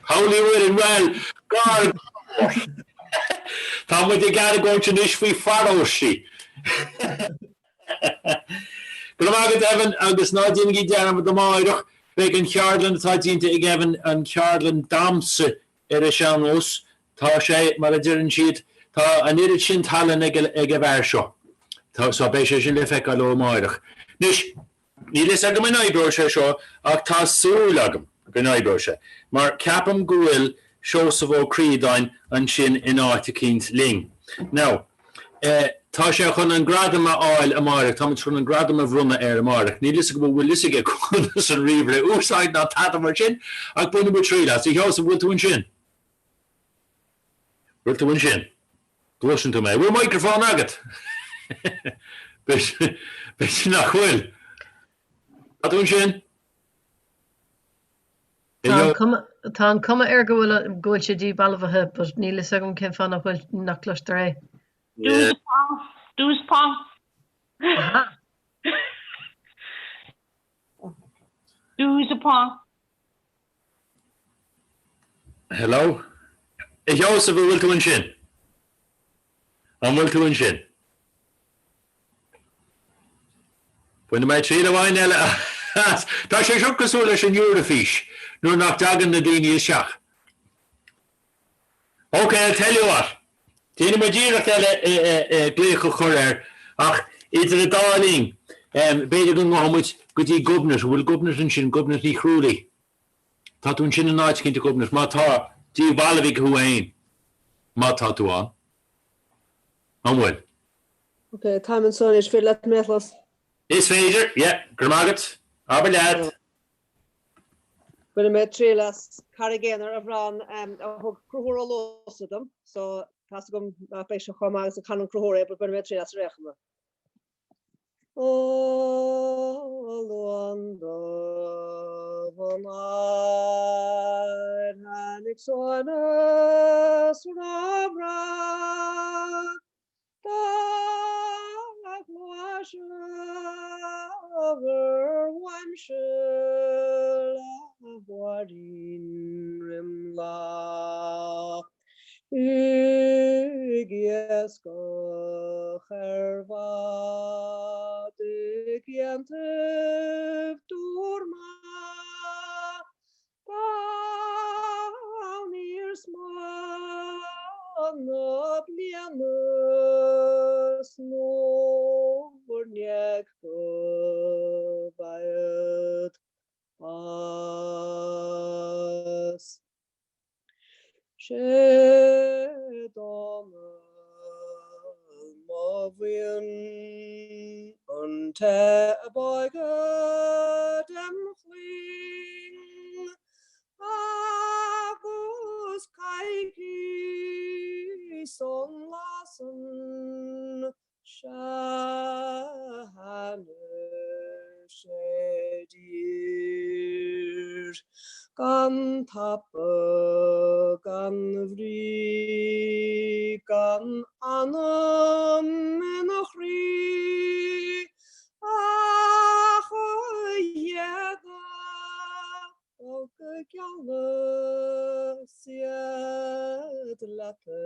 Poll Uí Mhuirinn, bhuel, gar go leor. Tá muid ag argóint anois faoi pharóistí. Go raibh maith agat, Evan, agus ná déanaigí dearmad amáireach, beidh an cheardlann atá déanta ag Evan, an cheardlann damhsa ar an sean-nós. Tá sé, mar a deireann siad, tá an oiread sin tallann ag an bhfear seo. Tá, so beidh sé sin le feiceáil ó amáireach. Anois, níl fhios agam an oibreoidh sé seo ach tá súil agam go n-oibreoidh sé, mar ceapaim go bhfuil Seosamh Ó Críodáin ansin in áit eicínt linn. Now, eh, tá sé chun an gradam a fháil amáireach, táimid chun an gradam a bhronnadh air amáireach. Níl fhios agam an bhfuil fhios aige conas an ríomhaire a úsáid ná tada mar sin, ach bainfidh muid triail as. A Sheosaimh, bhfuil tú ansin? Bhfuil tú ansin? Gcloiseann tú mé? Bhfuil microphone agat? B'fhéidir nach bhfuil. Tá tú ansin? Tá an cuma, tá an cuma air go bhfuil go bhfuil sé díbhalbhaithe but níl fhios agam cén fáth nach bhfuil nach gcloistear é. Douze points, douze points. Aha. Douze points. Hello? A Sheosaimh, an bhfuil tú ansin? An bhfuil tú ansin? Bainfidh mé triail amháin eile as. Tá sé seo cosúil leis an Eoraifís nuair nach dtagann na daoine isteach. Ok, I'll tell you what. Déanfaidh muid iarracht eile glaoch a chur air ach idir an dá linn, b'fhéidir go ngabhfaidh muid go dtí Gobnait. An bhfuil Gobnait ansin? Gobnait Ní Chrualaoi. Tá tú ansin in áit eicínt, a Ghobnait. Má tá, díbhalbhaigh thú fhéin má tá tú ann. An bhfuil? Ok, táim anso anois. Féidir leat mé a chlos? Is féidir, yeah. Go raibh maith agat. Abair leat. Bainfidh mé triail as Carraig Aonair, amhrán a thug Conchúr Ó Luasa dom, so tá's agam nach beidh sé chomh maith agus a chanann Conchúr é, but bainfidh mé triail as ar aon chuma. Ó Luan dubh an áir tháinig sonas rámhrá Dá ghluaiseamar uaimse leathbhairín roim lá ag iascach ar bhád i gceanntaibh Dúrma. Gan iarsma na bliana 's nuair neag go bhfaighead bás. Sé Dónall mo bhuíon, an té ab óige dem chloinn, agus coicís ón lá san Sea, tháinig sé i dtír gan tapa, gan bhrí, gan anam ina chroí, ach a ghéaga Boga geala 's iad leata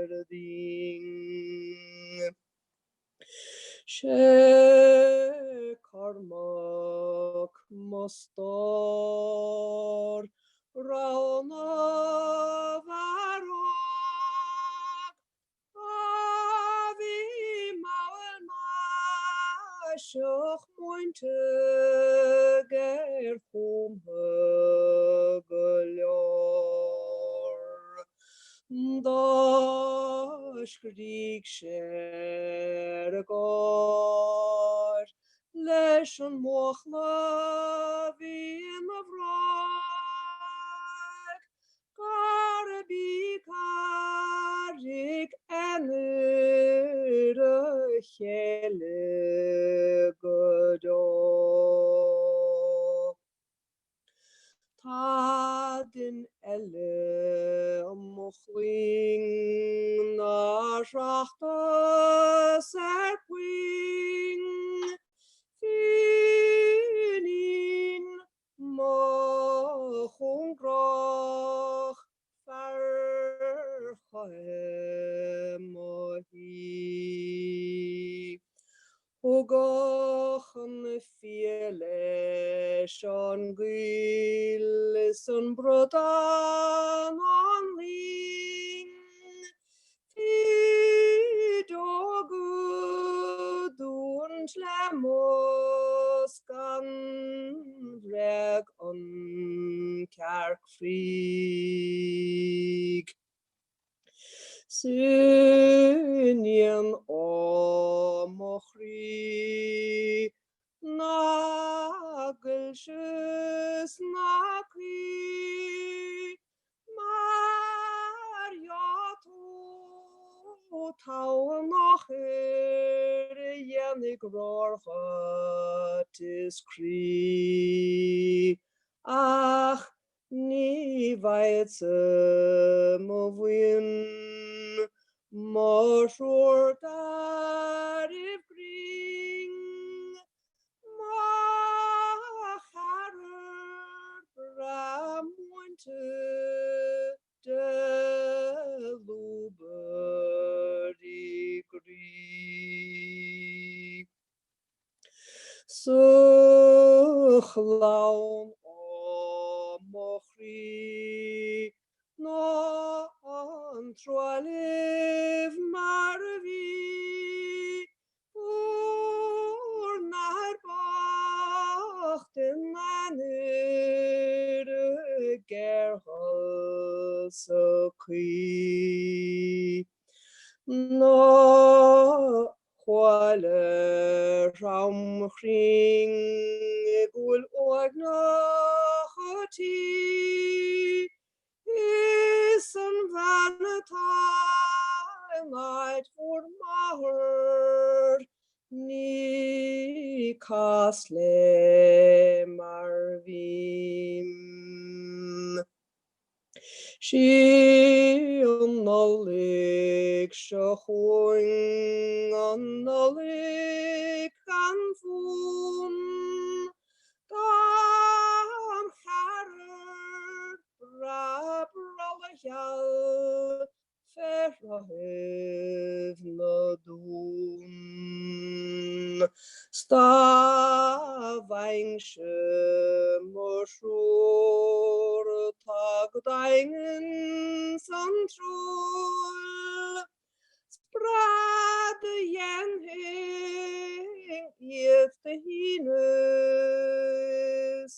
ar a dtoinn. Sé Cormac mo stór, rogha na bhfear óg, A bhí mall maiseach múinte géarchumtha go leor. Do scrígh sé ar an gcóir leis an mbuachalla a bhí ina bhróig. Gurb í Carraig Aonair a chéile go deo. Tá duine eile i mo chloinn nár thráchtas ar puinn, Finín Mo chúngrach fear chothaithe mo thí. Thugadh an fia leis an gcoill is an bradán ón linn. Fideog dúint le mus gan bhréag an cearc fraoigh. 'S iníon ó mo chroí ná goillse 's ná caoi Mar gheobhaidh tú togha an fhir a dhéanfaidh rár dhuit is croí. Ach ní bhfaighidse mo bhuíon, mo thriúr d'fhearaibh grinn. Mo cheathrar breá múinte de lúbairí groí. Sa chlann ó mo chroí ná an trua libh mar a bhí. Bhur n-athair bocht in ainnir ag géarghol sa chaoi. Ná chuaille throm chruinn ag bhfuil uaigneach a' tí. Is an bhean atá in áit bhur máthar, ní cás léi mar bhím. Sí an Nollaig seo chugainn an Nollaig gan fúm. Dom cheathrar breá brolla gheal fé shruthaibh na dTonn. 'S dá bhfaighinnse mo thriúr atá go daingean san truaill, 'S breá do dhéanfainn iad do shíneadh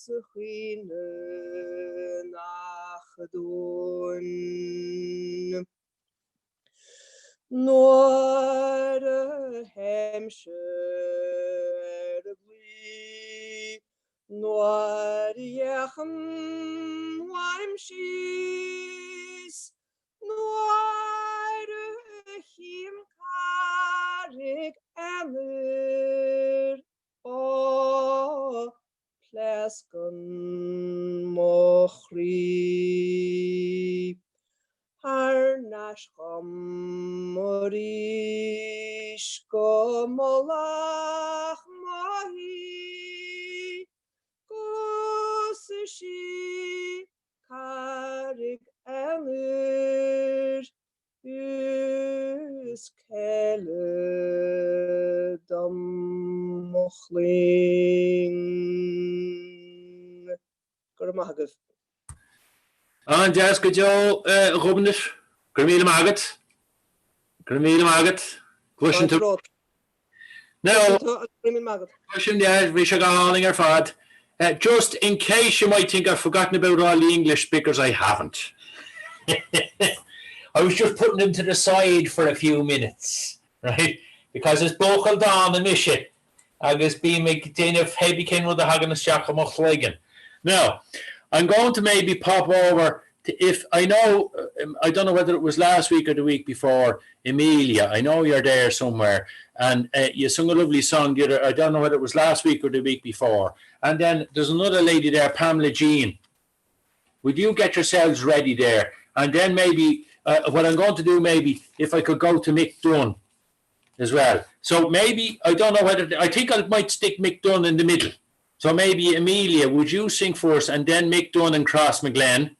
sa chaoineadh nach dual. Nuair a théimse ar an gclaí, nuair a fhéachaim uaim síos, nuair a chím Carraig Aonair, á, Pléascann mo chroí thar n-ais dhom arís go mullach mo thí, 'gus is í Carraig Aonair Is céile dom mo chloigne. Go raibh maith agaibh. An-deas go deo, a Ghobnait. Go raibh míle maith agat. Go raibh míle maith agat. Gluaiseann tú. Now, Sin yeah, bhí sé go hálainn ar fad. Just in case you might think I've forgotten about all the English speakers, I haven't. I was just putting them to the side for a few minutes, right? Because is buachaill dána mise agus bím ag déanamh pébí cén rud a thagann isteach i mo chloigeann. Now, I'm going to maybe pop over to if I know, I don't know whether it was last week or the week before, Emilia, I know you're there somewhere, and uh, you sung a lovely song the other, I don't know whether it was last week or the week before. And then there's another lady there, Pamela Jean. Would you get yourselves ready there? And then maybe, uh, what I'm going to do maybe, if I could go to Mick Dunn as well. So maybe, I don't know whether, I think I might stick Mick Dunn in the middle. So maybe Emilia, would you sing first and then Mick Dunn and Crossmaglen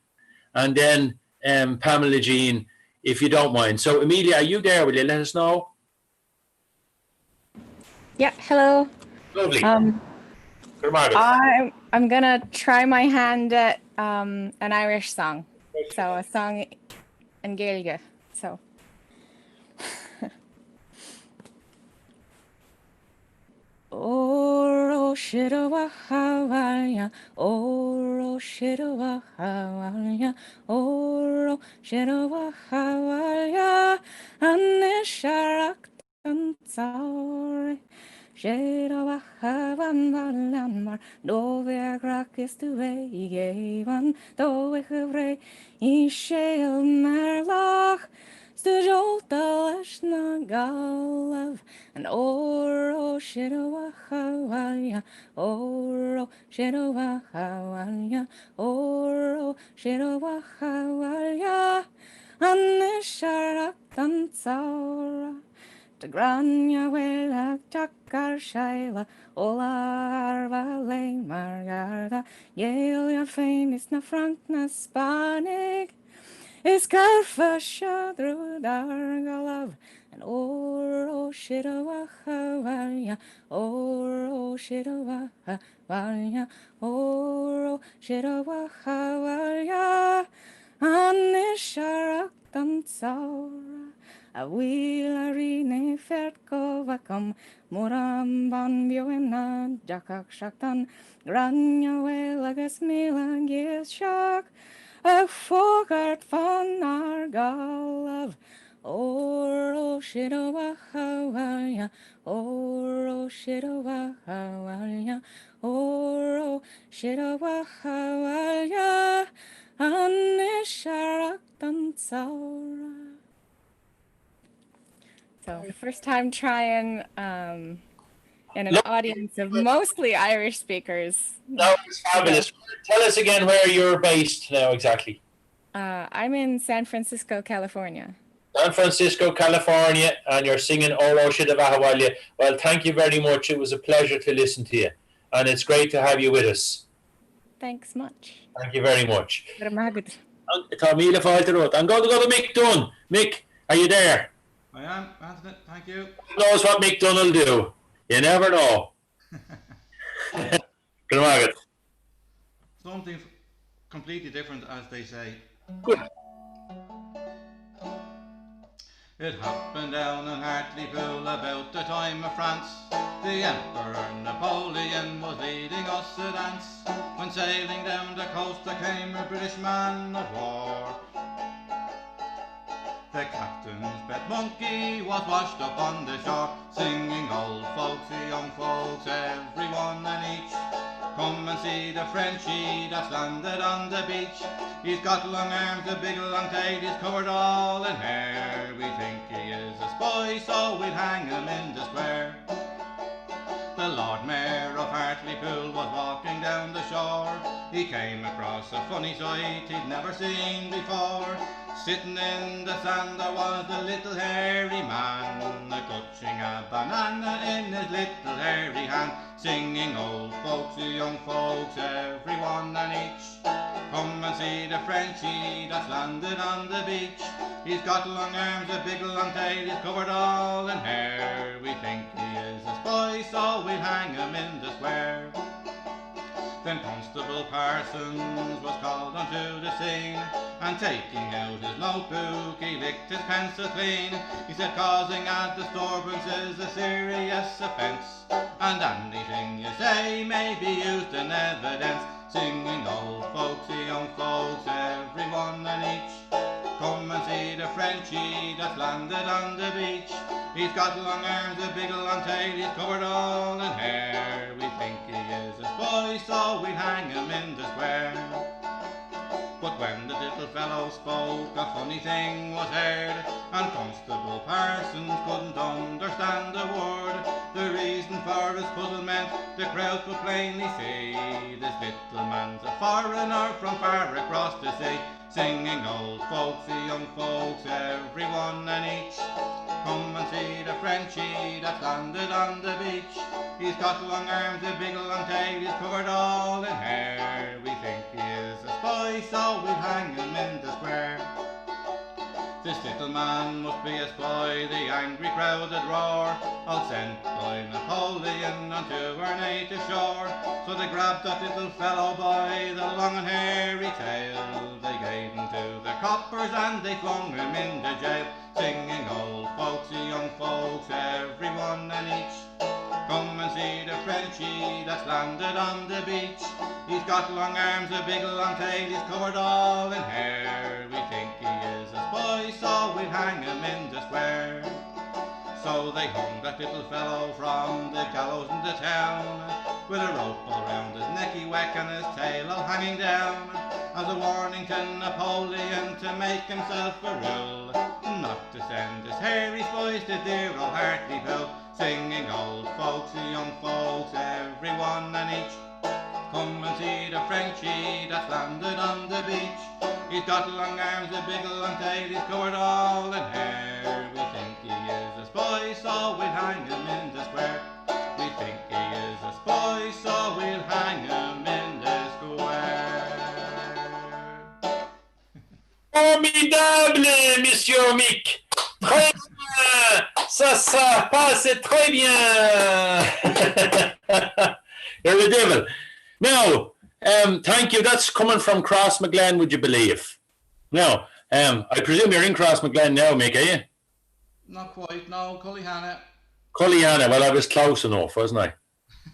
and then um, Pamela Jean, if you don't mind. So Emilia, are you there? Will you let us know? Yeah, hello. Lovely. Um, I'm, I'm gonna try my hand at um, an Irish song. So a song in Gaeilge. So Óró sé do bheatha abhaile, óró sé do bheatha abhaile, óró sé do bheatha abhaile, anois arracht an tsamhraidh. Sé do bheatha bhan mar do bheaghrach is tú é ghéibheann do oiche bhré i séal meirleach. 'S tú seolta leis na Gallaibh, an óró sé do bheatha abhaile, óró sé do bheatha abhaile, óró sé do bheatha abhaile, anois arracht an tsamhraidh. Tá gráinne mhaol ag teacht ar seile, ola arbha léi mar gharda, Gaeil iad féin is na Frainc na Spáinnigh. Is cuirfidh seo drúid ár gCallaibh an óró sé do bheatha abhaile, óró sé do bheatha abhaile, óró sé do bheatha abhaile, anois arracht an tsamhraidh. A bhuí le rí ní feart go bhfeicim mórán ban beo ina dteach ach seachtain Gráinne mhaol agus 1000 girseach ag fógairt fonn ár gCallaibh. Óró sé do bheatha abhaile, óró sé do bheatha abhaile, óró sé do bheatha abhaile, anois arracht an tsamhraidh. So first time trying um, in an audience of mostly Irish speakers. That was fabulous. Tell us again where you're based now exactly. Uh, I'm in San Francisco, California. San Francisco, California, and you're singing Óró Sé do Bheatha 'Bhaile. Well, thank you very much. It was a pleasure to listen to you, and it's great to have you with us. Thanks much. Thank you very much. Tá míle fáilte romhat. I'm going to go to Mick Dunn. Mick, are you there? I am, Anthony, thank you. Who knows what Mick Dunn will do? You never know. Go raibh maith agat. Something completely different, as they say. Good. It happened down in Hartlepool about the time of France. The Emperor Napoleon was leading us a dance. When sailing down the coast there came a British man of war. The captain's pet monkey was washed up on the shore, singing old folks, young folks, everyone and each. Come and see the Frenchie that's landed on the beach. He's got long arms, a big long tail, he's covered all in hair. We think he is a spy, so we'll hang him in the square. The Lord Mayor of Hartlepool was walking down the shore. He came across a funny sight he'd never seen before. Sitting in the sand there was a little hairy man, a clutching a banana in his little hairy hand, singing old folks, young folks, everyone and each. Come and see the Frenchie that's landed on the beach. He's got long arms, a big long tail, he's covered all in hair. We think he is a spy, so we'll hang him in the square. Then Constable Parsons was called onto the scene, and taking out his notebook, he licked his pencil clean. He said, causing a disturbance is a serious offence, and anything you say may be used in evidence. Singing old folks, young folks, everyone and each. Come and see the Frenchie that's landed on the beach. He's got long arms, a big long tail, he's covered all in hair. We think he is a spy, so we'll hang him in the square. But when the little fellow spoke, a funny thing was heard, and Constable Parsons couldn't understand a word. The reason for his puzzlement the crowd could plainly see. This little man's a foreigner from far across the sea, singing old folks, young folks, everyone and each. Come and see the Frenchie that's landed on the beach. He's got long arms, a big long tail, he's covered all in hair. We think he is a spy, so we'll hang him in the square. This little man must be a spy, the angry crowd did roar, all sent by Napoleon unto our native shore. So they grabbed that little fellow by the long and hairy tail, they gave him to the coppers and they flung him in the jail, singing old folks, young folks, everyone and each. Come and see the Frenchie that's landed on the beach. He's got long arms, a big long tail, he's covered all in hair. We think he is a spy, so we'll hang him in the square. So they hung that little fellow from the gallows in the town, with a rope all round his necky weck and his tail all hanging down, as a warning to Napoleon to make himself a rule, not to send his hairy spies to dear old Hartlepool, singing old folks, young folks, everyone and each. Come and see the Frenchie that's landed on the beach. He's got long arms, a big long tail, he's covered all in hair. We think he is a spy, so we'll hang him in the square. We think he is a spy, so we'll hang him in the square. Formidable, Monsieur Mick. Très bien. Ça, ça passe très bien. You're the devil. Now, um, thank you. That's coming from Crossmaglen, would you believe? Now, um, I presume you're in Crossmaglen now, Mick, are you? Not quite, no. Cullyhanna. Cullyhanna. Well, I was close enough, wasn't I?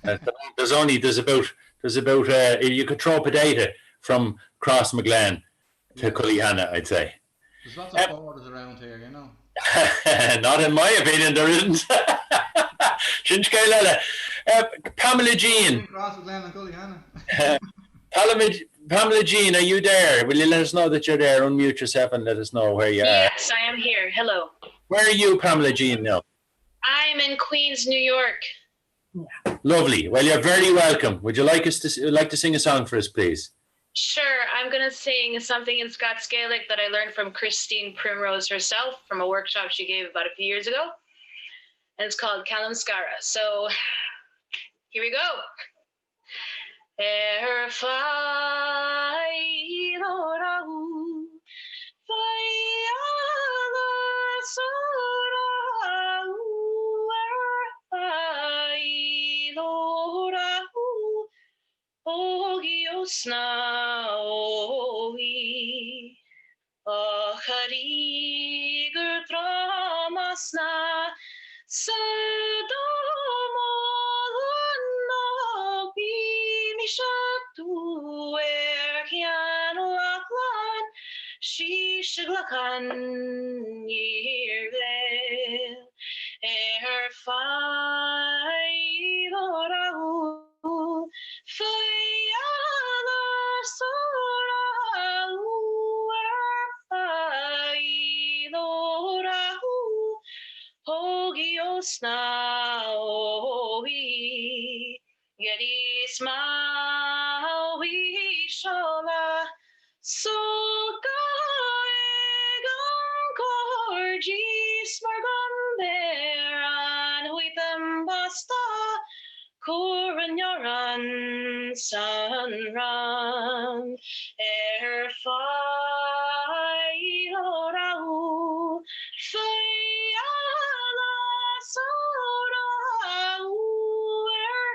Uh, there's only, there's about, there's about, uh, you could throw a potato from Crossmaglen to Cullyhanna, I'd say. There's lots of um, borders around here, you know. Not in my opinion, there isn't. Sin scéal eile. Uh, Pamela Jean. Pamela, Pamela Jean, are you there? Will you let us know that you're there? Unmute yourself and let us know where you are. Yes, I am here. Hello. Where are you, Pamela Jean, now? I'm in Queens, New York. Lovely. Well, you're very welcome. Would you like us to like to sing a song for us, please? Sure. I'm going to sing something in Scots Gaelic that I learned from Christine Primrose herself from a workshop she gave about a few years ago. And it's called Callum Scara. So here we go. Er i gClochán Iarghail ar feadh orthu faoi allas orthu ar feadh orthu Póigí sna hóí Geris Maui Shola Soka ag an Corgis mar gan beran huitam basta Cuaran san ran ar fai orau fai ala sorau ar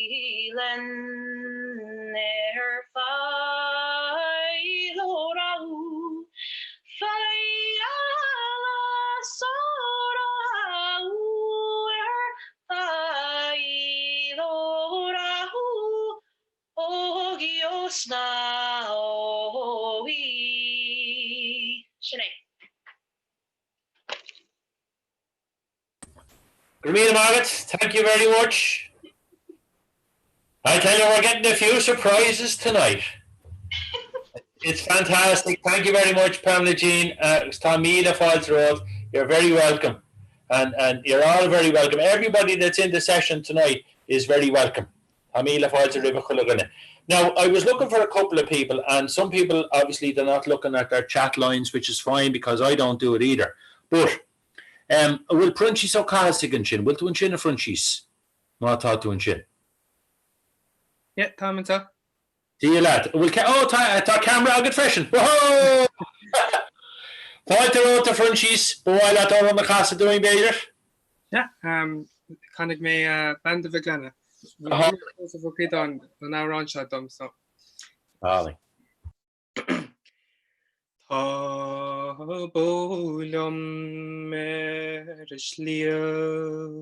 Síleann ar fáil ó raibh Sin é. Go raibh míle maith agat, thank you very much. I tell you we're getting a few surprises tonight. It's fantastic. Thank you very much, Pamela Jean. Agus tá míle fáilte romhat. You're very welcome. And, and you're all very welcome. Everybody that's in the session tonight is very welcome. Tá míle fáilte roimh chuile dhuine. Now, I was looking for a couple of people, and some people, obviously, they're not looking at their chat lines, which is fine because I don't do it either. But, um, an bhfuil Proinsias Ó Cathasaigh ansin? Bhfuil tú ansin, a Phroinsias? Má tá tú ansin. Yeah, táim anseo. Dia leat. An bhfuil ca-, oh, tá, tá ceamara agat freisin! Woohoo! Fáilte romhat, a Phroinsias. Ba mhaith leat amhrán a chasadh dúinn, b'fhéidir? Yeah, um, canfaidh mé uh, Bean Dubh an Ghleanna. Bhí Ó Críodáin an amhrán seo dom, so. Álainn. Tá bó liom ar an sliabh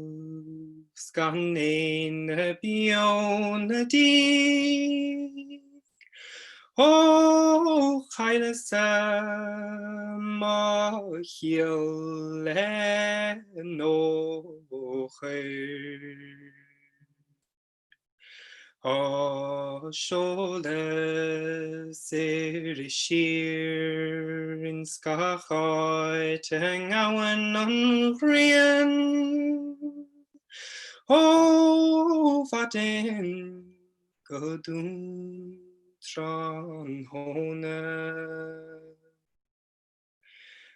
's gan éinne beo 'na diaidh Ó chailleas-sa mo chiall le n-eochair. Á seoladh soir is siar ins gach áit a ngabhann an ghrian Ó mhaidin go dún tráthnóna.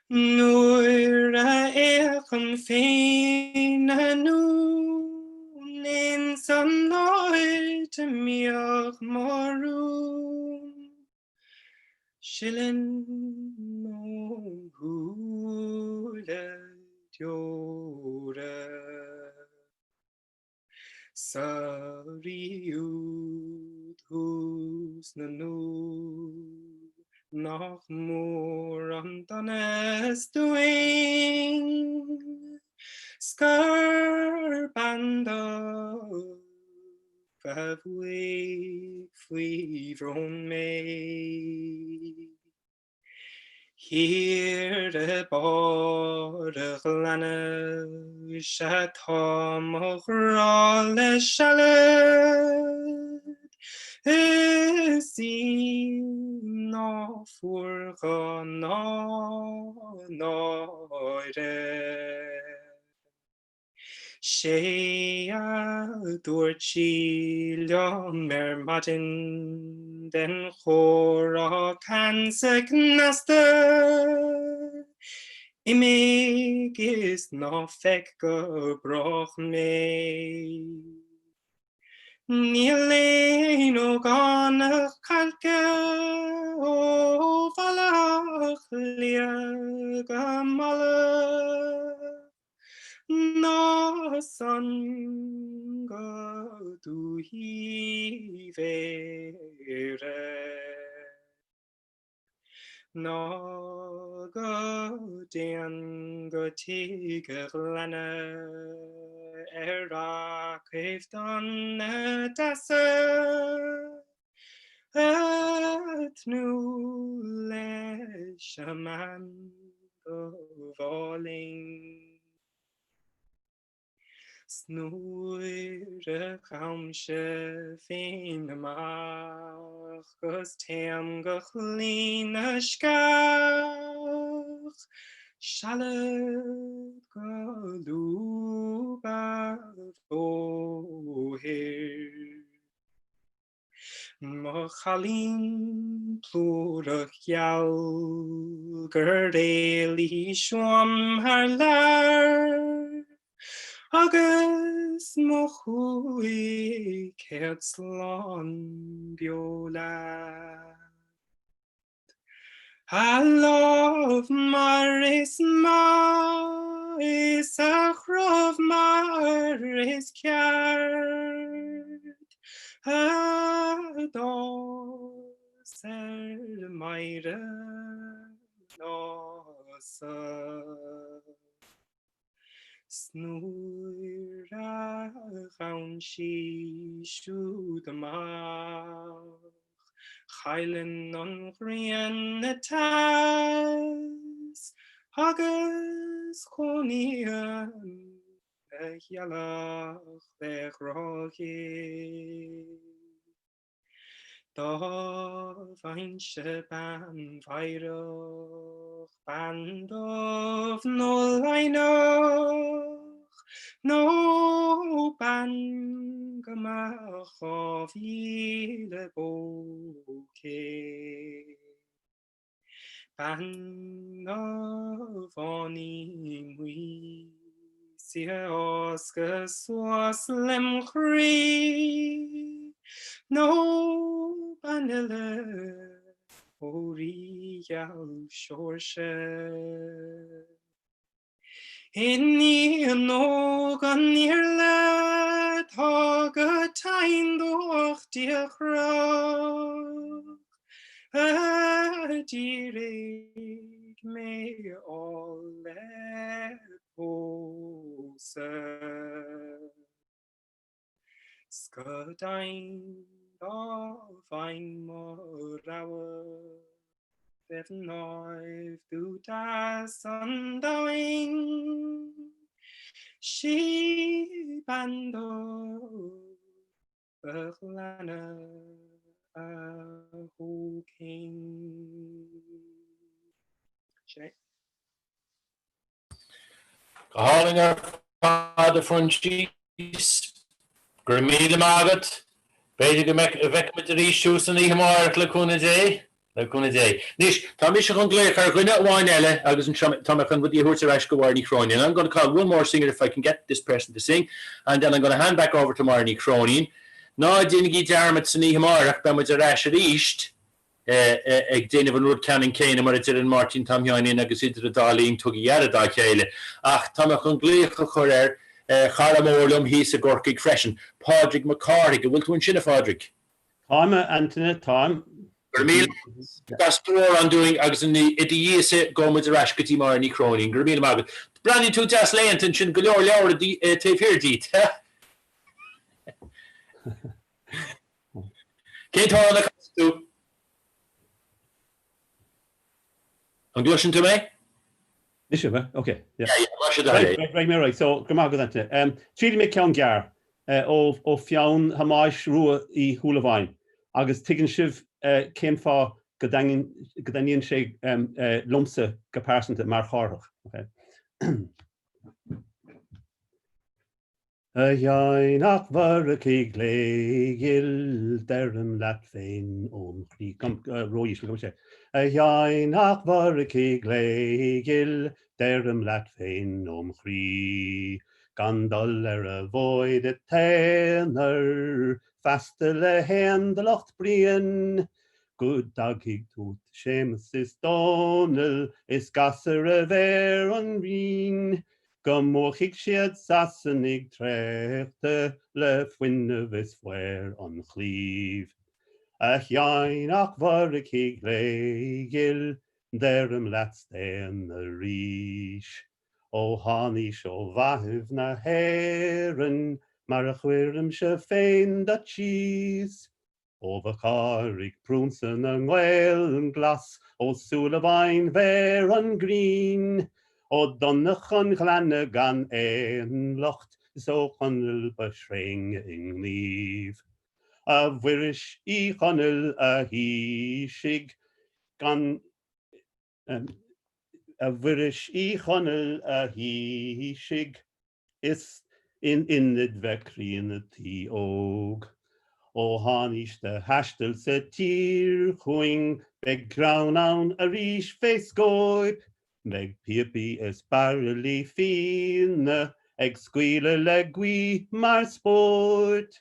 Nuair a fhéachaim féin anonn ins an áit a mbíodh mo rún, sileann ó shúile deora. Sa rí úd thuas na ndúl nach mór an donas dúinn 's gur bean dubh a bhuaigh faoi bhrón mé. Thiar i mbarr an ghleanna is ea tá mo ghrá le sealad, Is í ná fuar dho ná náire. Sé a dúirt sí liom ar maidin den chomhrá ceansa cneasta, Imigh is ná feic go brách mé. Níl aon ógánach cailce ó Bhaile Átha Cliath go Mala. Ná san go dúthaibh Éire. Ná go dtéann go tigh a ghleanna ar achaibh donna deasa. Ag tnúth leis an mbean dubh álainn. 'S nuair a ghabhaimse féin amach 'gus téim go Claí na Sceach, sealad go lúb a' bhóthair. Mo chailín plúrach geal gur éalaís uaim thar lear Agus mo 500 slán beo leat. A lámh mar is maith is a chrobh mar is ceart a d'fhás ar m'oidhre mná-sa. 'S nuair a ghabhann sí siúd amach Cailleann an ghrian a teas Agus cónaíonn a ghealach le grá ghil. Dá bhfaighinnse bean mheidhreach, bean dubh nó Laighneach, nó bean go mbeadh 2,000 bó aici. Bean a bhánaí muis 's í a fháscadh suas lem chroí, nó bean eile ó rí gheal Seoirse. Iníon óg an Iarla tá go tinn d'ucht diachrach a d'iarraidh mé a fháil le pósadh. 'S go deimhin dá bhfaighinn mo rogha de mhnáibh dubh-deas an domhain, 'sí bean dubh a ghleanna a thógfainn. Sin é. Go hálainn ar fad, a Phroinsias. Go raibh míle maith agat. B'fhéidir go bhfeicfimid arís thú san oíche amárach, le cúnamh Dé. Le cúnamh Dé. Anois, tá mise chun glaoch ar dhuine amháin eile agus ansin tá mé chun rudaí a thabhairt ar ais go Máire Ní Chróinín. I'm going to call one more singer if I can get this person to sing and then I'm going to hand back over to Máire Ní Chróinín. Ná déanaigí dearmad san oíche amárach, beidh muid ar ais arís. ag déanamh an rud ceannann céanna, mar a deireann Máirtín Tom Sheáinín agus idir an dá linn tugaigí aire dá chéile. Ach tá mé chun glaoch a chur ar chara mór liom thíos i gCorcaigh freisin, Pádraig Mac Cárthaigh. An bhfuil tú ansin, a Phádraig? Táim, a Antaine, táim. Go raibh míle maith agat as do amhrán dúinn agus i do dhiaidh-sa gabhfaidh muid ar ais go dtí Máire Ní Chróinín. Go raibh míle maith agat. Breathnaíonn tú deas léannta ansin, go leor leabhar taobh thiar díot. Cén t-amhrán a chasfaidh tú? An gcloiseann tú mé? Anois an ea? Ok. Yeah, yeah, mar sin de. Right, right, right, so go maith agat Antaine. Um, Triailfidh mé ceann gearr uh, ó, ó pheann Thomáis Rua Uí Shúilleabháin agus tuigeann sibh uh, cén fáth go dtaitníonn sé um, uh, liomsa go pearsanta mar Chárthach. Okay. A Sheáin 'ac Mhurchaidh ghléghil, deirim leat féin óm chroí. Ró-íseal, go sé. A Sheáin 'ac Mhurchaidh ghléghil, deirim leat féin óm chroí. Gan dul ar a bhfóid i t-aonar, feasta le haon de lucht bruíon, Go dtagfaidh tú Séamus is Dónall, is gasúir a bheir an rian. Go mbuafaidh siad Sasanaigh traochta le fuinneamh is faobhar an chlaímh. A Sheáin ach mhurach í ghléghil, deirim leat staon arís. Ó thánaís ó mhaithibh na hÉireann mar a chuirimse féin duit síos. Ó Mhac Cárthaigh, prúnsa na nGael Glas, Ó Súilleabháin Bhéar an Grinn, Ó Donnchadh an Ghleanna gan aon locht, Is ó Chonaill ba thréine i ngníomh. A Mhuiris Uí Chonaill, a thaoisigh, gan A Mhuiris Uí Chonaill, a thaoisigh, Is in ionad bheith críonna tí óg. Ó thánaís de thaisteal sa tír chugainn beidh greann ann arís fé scóip, beidh píopaí is bairillí fíona ag scaoileadh le gaoith mar spóirt.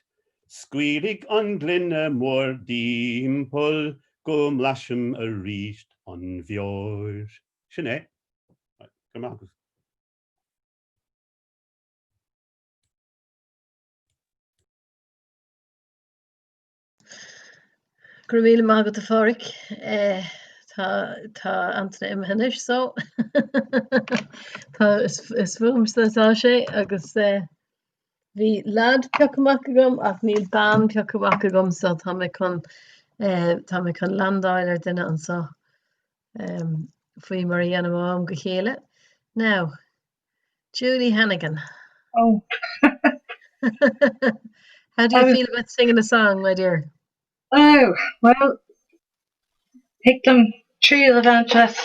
Scaoilfidh an gloine bhur dtimpeall go mblaisim arís an bheoir. Sin é. Go raibh maith agat. Go raibh míle maith agat a Pháraic. Tá tá Antaine imithe anois so tá is is fúmsa atá sé agus bhí lad pioctha amach agam ach níl bean pioctha amach agam so tá mé chun tá mé chun landáil ar duine anseo. faoi mar a dhéanaim ó am go chéile. Now, Julie Hannigan. Oh. How do you feel about singing a song, my dear? Oh, well, thig liom triail a bhaint as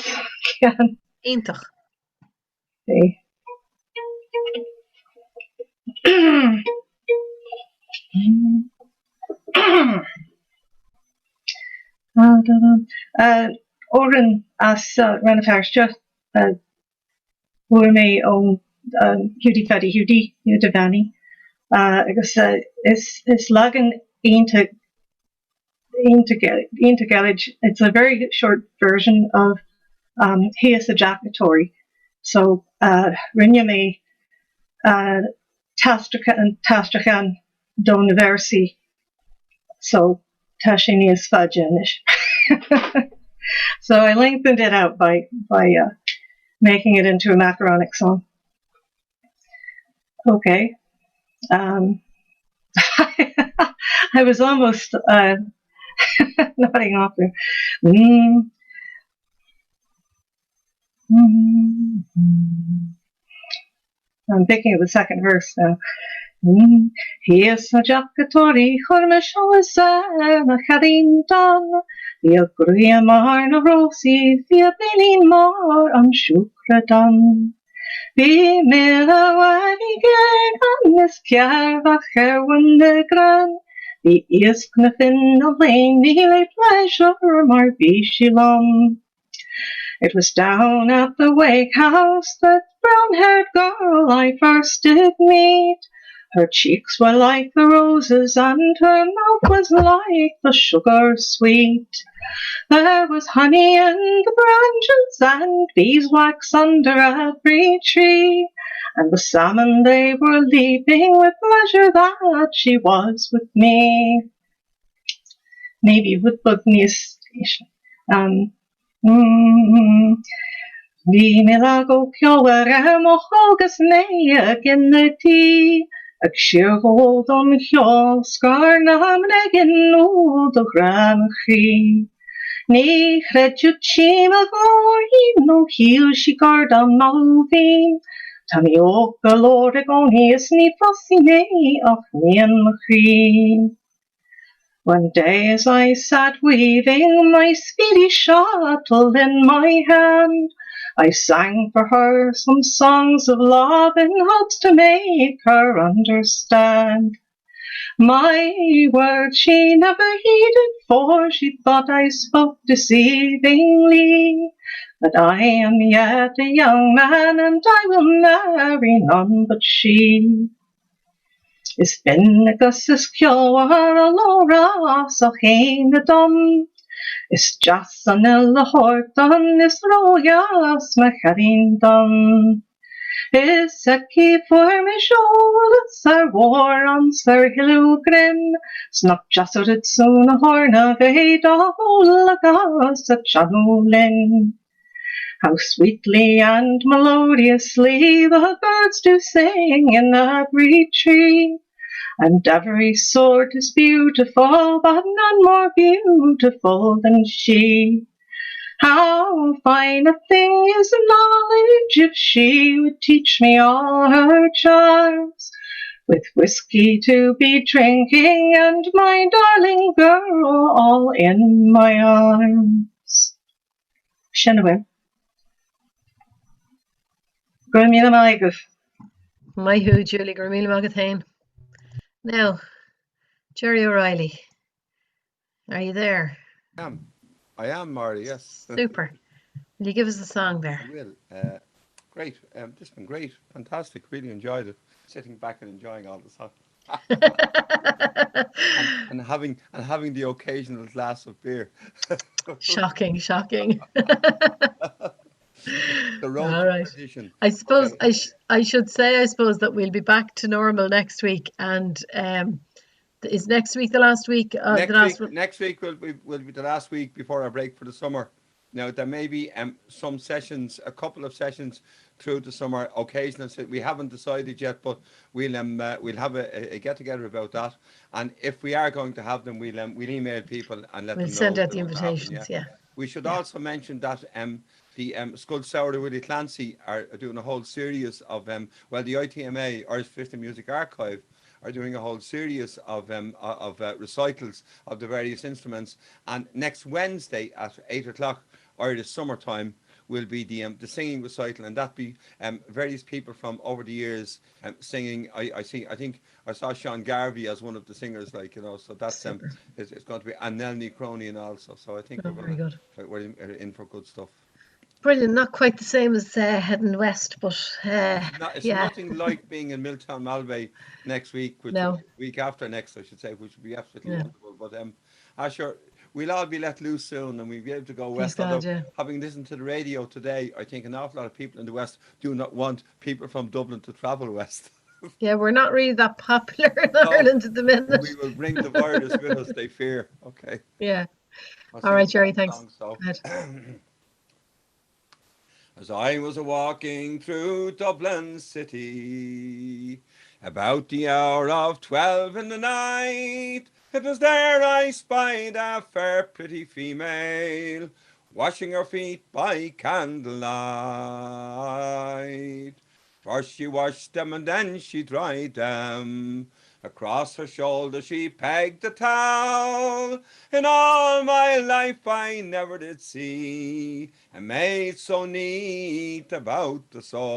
ceann. Iontach. See. Amhrán as Rann na Feirste a fuair mé ó Hiúdaí Pheaidí Hiúdaí Hiúdaí Bheannaí agus is leagan iontach iontach gairid, it's a very short version of Thíos i dTeach a' Tórraimh. So rinne mé t-aistriúchán do na véarsaí so tá sé níos faide anois. So I lengthened it out by by uh, making it into a macaronic song. Okay. Um, I was almost uh, nodding off there. Mm. Mm -hmm. I'm thinking of the second verse now. Mm. Thíos i dteach a' tórraimh chuir mé solas ar mo chailín donn. Bhí a grua mar na rósaí, bhí a béilín mar an siúcra donn. Bhí mil i bhfad géar is cearrbhach ar bhun na gcrann. Bhí iasc na Finne á léimnigh le pléisiúr mar bhí sí liom. It was down at the wake house that brown-haired girl I first did meet. Her cheeks were like the roses and her mouth was like the sugar sweet. There was honey in the branches and beeswax under every tree, and the salmon they were leaping with pleasure that she was with me. Maybe rud beag níos um, mm, Bhí mé lag ó ceolmhar ar mo chóg is mé ag ina tí, ag síorghol don cheol scar na mná in iúl do ghrá mo chroí. Ní chreidfeadh sí mo ghlóirín nó shíl sí gur dá mbeadh bhínn. Tá mé óg go leor i gcónaí is ní phósfaidh mé ach mian mo chroí. One day as I sat weaving my speedy shuttle in my hand, I sang for her some songs of love in hopes to make her understand. My words she never heeded, for she thought I spoke deceivingly. But I am yet a young man, and I will marry none but she. Is binn agus is ceolmhar a labhrás a chéanna dom. Is deas an uile shórt donn, is ródheas mo chailín donn. Is aici fuair mise eolas ar mhórán 's ar thuilleadh grinn, 's nach deas oiread san a heorna bheith dá hól agus a chanadh linn. How sweetly and melodiously the birds do sing in every tree, And every sort is beautiful, but none more beautiful than she. How fine a thing is knowledge if she would teach me all her charms, With whiskey to be drinking and my darling girl all in my arms. Sin a bhfuil. Go raibh míle maith agaibh. Maith thú, Julie, go raibh míle maith agat féin. Now, Jerry O'Reilly, are you there? I am. I am, Mary, yes. Super. Will you give us a song there? I will. Uh, great. Um, this has been great. Fantastic. Really enjoyed it. Sitting back and enjoying all the songs. and, and having and having the occasional glass of beer. shocking, shocking. the road All right. Tradition. I suppose okay. I, sh I should say I suppose that we'll be back to normal next week and um, is next week the last week? Uh, next, the last week, next week will be, will be the last week before our break for the summer. Now there may be um, some sessions, a couple of sessions through the summer, occasional. We haven't decided yet, but we'll um, uh, we'll have a, a get together about that. And if we are going to have them, we'll um, we'll email people and let we'll them send know out the invitations. Happen, yeah. yeah. We should yeah. also mention that um, the um, Scoil Samhraidh Willie Clancy are, are doing a whole series of um, well, the ITMA Irish Traditional Music Archive are doing a whole series of um, of uh, recitals of the various instruments. And next Wednesday at eight o'clock Irish summertime will be the um, the singing recital, and that be um, various people from over the years um, singing. I, I see. I think I saw Sean Garvey as one of the singers, like you know. So that's um, it's, it's going to be and Nellie Cronian also. So I think oh, we're, very gonna, good. we're in, in for good stuff. Brilliant. Not quite the same as uh, heading west, but uh, Not, it's yeah. nothing like being in Milltown Malbay next week, which no. week after next, I should say, which would be absolutely yeah. wonderful. But um, Asher, we'll all be let loose soon and we'll be able to go west. God, Although, yeah. having listened to the radio today, I think an awful lot of people in the west do not want people from Dublin to travel west. Yeah, we're not really that popular in No, Ireland at the minute. We will bring the virus with us, they fear. Okay. Yeah. I'll All sing right, a Jerry, thanks. song, so. Go ahead. As I was a walking through Dublin City, about the hour of 12 in the night, it was there I spied a fair pretty female, washing her feet by candlelight. First she washed them and then she dried them. Across her shoulder she pegged a towel. In all my life I never did see a maid so neat about the soul.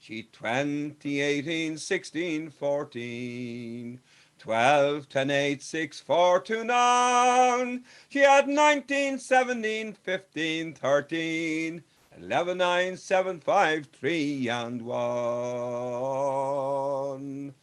She 20, 18, 16, 14, 12, 10, 8, 6, 4, 2, 9. She had 19, 17, 15, 13, 11, 9, 7, 5, 3, and 1.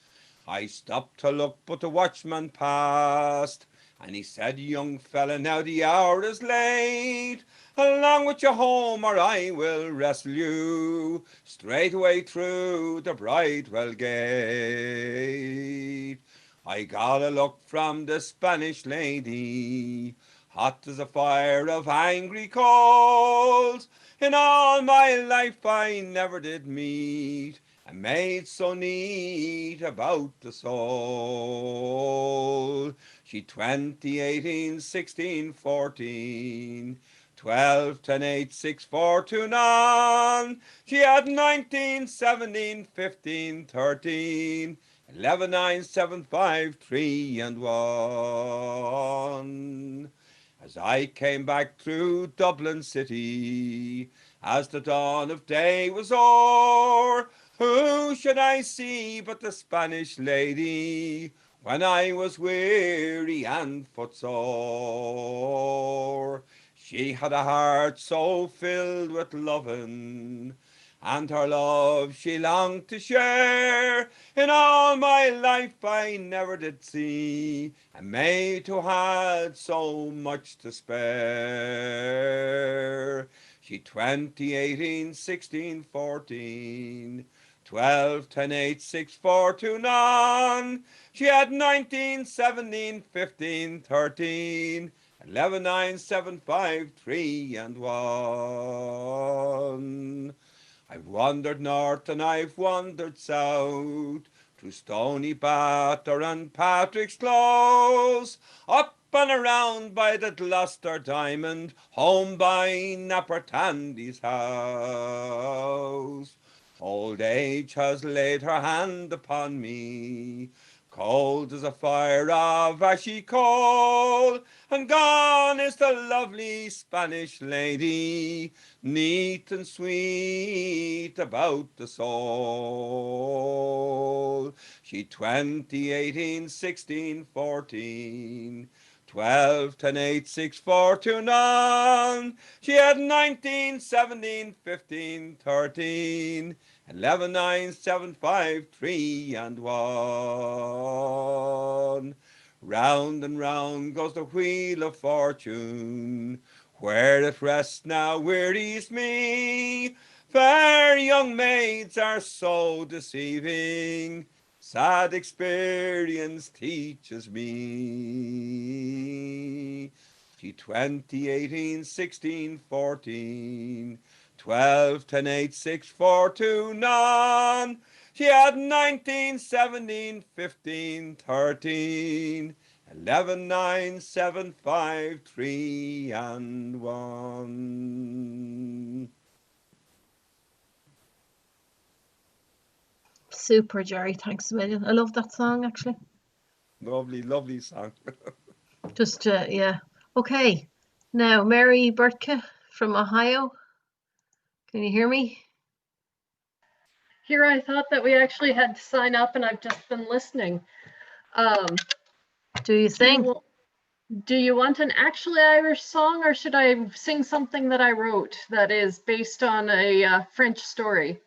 I stopped to look, but the watchman passed, and he said, Young fella, now the hour is late. Along with your home, or I will wrestle you straight away through the Bridewell Gate. I got a look from the Spanish lady, hot as a fire of angry coals. In all my life I never did meet a maid so neat about the soul. She 20, 18, 16, 14, 12, 10, 8, 6, 4, 2, 9. She had 19, 17, 15, 13, 11, 9, 7, 5, 3, and 1. As I came back through Dublin City, as the dawn of day was o'er, who should I see but the Spanish lady when I was weary and footsore? She had a heart so filled with loving, and her love she longed to share. In all my life I never did see a maid who had so much to spare. She 20, 18, 16, 14, 12, 10, 8, 6, 4, 2, 9. She had 19, 17, 15, 13, 11, 9, 7, 5, 3 and 1. I've wandered north and I've wandered south, through Stoneybatter and Patrick's Close, up and around by the Gloucester Diamond, home by Napper Tandy's house. Old age has laid her hand upon me, cold as a fire of ashy coal, and gone is the lovely Spanish lady, neat and sweet about the soul. She 20, 18, 16, 14, 12, 10, 8, 6, 4, 2, 9. She had 19, 17, 15, 13, 11, 9, 7, 5, 3 and 1. Round and round goes the wheel of fortune, where it rests now wearies me. Fair young maids are so deceiving, sad experience teaches me. She 20, 18, 16, 14, 12, 10, 8, 6, 4, 2, 9. She had 19, 17, 15, 13, 11, 9, 7, 5, 3 and 1. Super, Jerry. Thanks a million. I love that song, actually. Lovely, lovely song. Just, uh, yeah. Okay. Now, Mary Bertka from Ohio. Can you hear me? Here I thought that we actually had to sign up and I've just been listening. Um, do you think? Do you, do you want an actually Irish song or should I sing something that I wrote that is based on a uh, French story?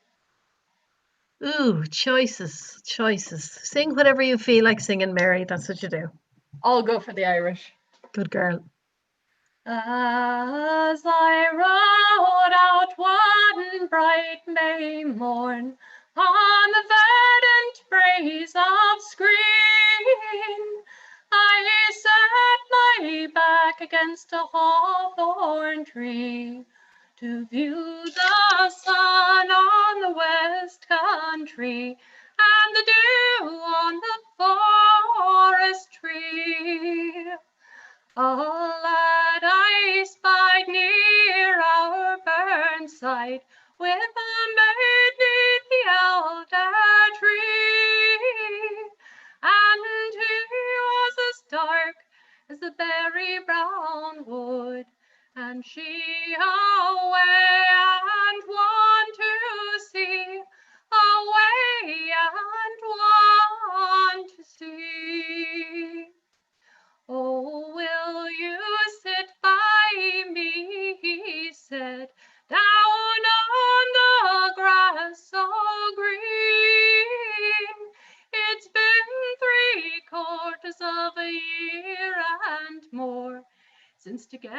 Ooh, choices, choices. Sing whatever you feel like singing, Mary. That's what you do. I'll go for the Irish. Good girl. As I rode out one bright May morn on the verdant braes of Skreen, I set my back against a hawthorn tree to view the sun on the west country and the dew on the forest tree. A lad I spied near our burnside with a maid neath the elder tree, and he was as dark as the berry brown wood, and she away and one to see, away and one to see. Oh, will you sit by me, he said, down on the grass so green? It's been three quarters of a year and more since together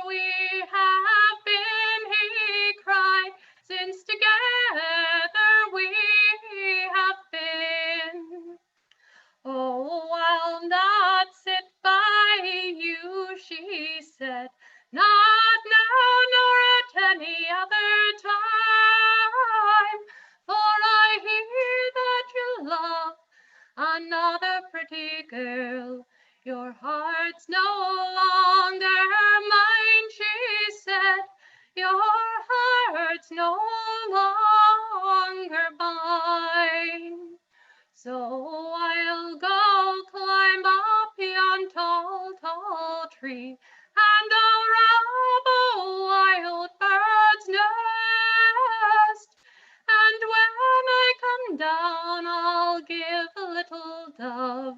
we have been, he cried, since together we have been. Oh, I'll not sit by you, she said, not now nor at any other time, for I hear that you love another pretty girl. Your heart's no longer mine, she said, your heart's no longer mine. So I'll go climb up yon tall, tall tree, and I'll rob a wild bird's nest. And when I come down, I'll give a little dove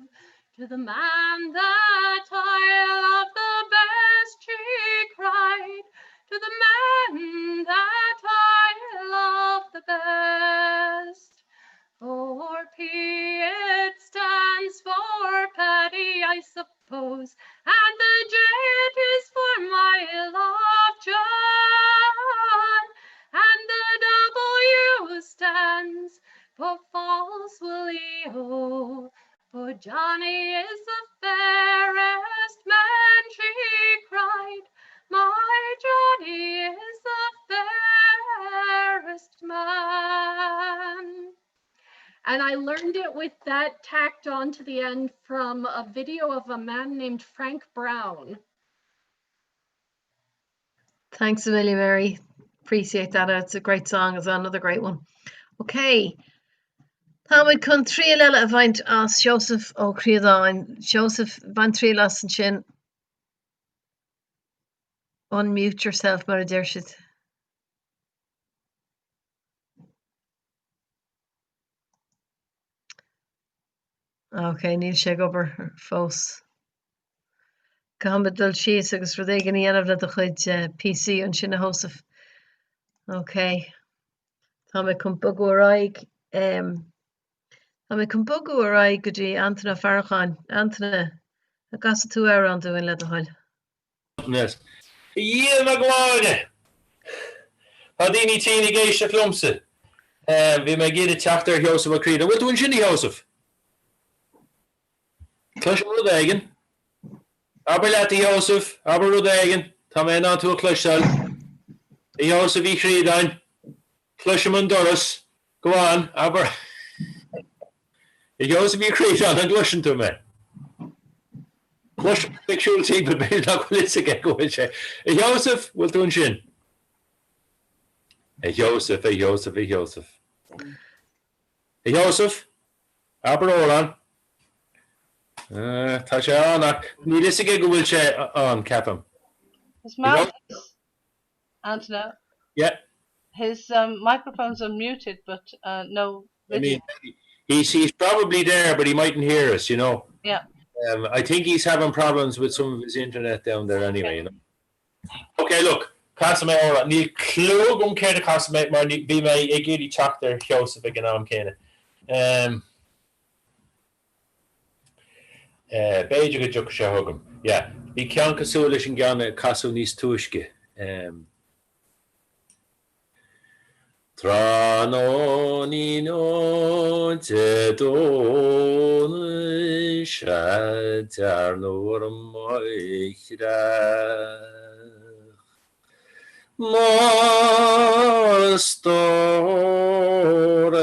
to the man that I love the best, she cried, to the man that I love the best. For P it stands for Paddy, I suppose, and the J it is for my love Joe. a false willie-o. But Johnny is the fairest man, she cried. My Johnny is the fairest man. And I learned it with that tacked on to the end from a video of a man named Frank Brown. Thanks a million, Mary. Appreciate that. It's a great song as well, another great one. Okay. Táimid chun triail eile a bhaint as Seosamh Ó Críodáin. Seosamh, bain triail as ansin. Unmute yourself mar a deir siad. Ok, níl sé ag obair fós. Caithfimid dul síos agus rud éigin a dhéanamh le do chuid PC ansin a Sheosaimh. Ok. Tá mé chun bogadh ar aghaidh. Tá mé chun bogadh ar aghaidh go dtí Antaine Ó Faracháin. Antaine, an gcasfaidh tú amhrán dúinn le do thoil? A Dhia na glóire! Tá daoine tinn ag éisteacht liomsa. Bhí mé ag iarraidh teacht ar Sheosamh Ó Críodáin. Bhfuil tú ansin, a Sheosaimh? Cloisim rud éigin. Abair leat, a Sheosaimh, abair rud éigin. Tá mé in ann tú a chloisteáil. A Sheosaimh Uí Chríodáin, cloisim an doras. Go on, abair. A Sheosaimh Uí Chríodáin, an gcloiseann tú mé? Cloisim ag siúl timpeall, b'fhéidir nach bhfuil fhios aige go bhfuil sé. A Sheosaimh, bhfuil tú ansin? A Sheosaimh, a Sheosaimh, a Sheosaimh. A Sheosaimh, abair amhrán. Tá sé ann ach níl fhios aige go bhfuil sé ann, ceapaim. His mouth is, Antaine? Yeah. His um, microphone's unmuted, but uh, no video. I mean, he's, he's probably there, but he mightn't hear us, you know. Yeah. Um, I think he's having problems with some of his internet down there anyway, you know. Okay, look, casfaidh mé amhrán. Níl clue agam céard a chasfaidh mé mar bhí mé ag iarraidh teacht ar Sheosamh ag an am céanna. Um, eh, b'fhéidir go dtiocfaidh sé chugam. Yeah, bhí ceann cosúil leis an gceann a casadh níos túisce. Um, Tráthnóinín Dé Domhnaigh sea dearnadh orm mo chreach. Mo stór a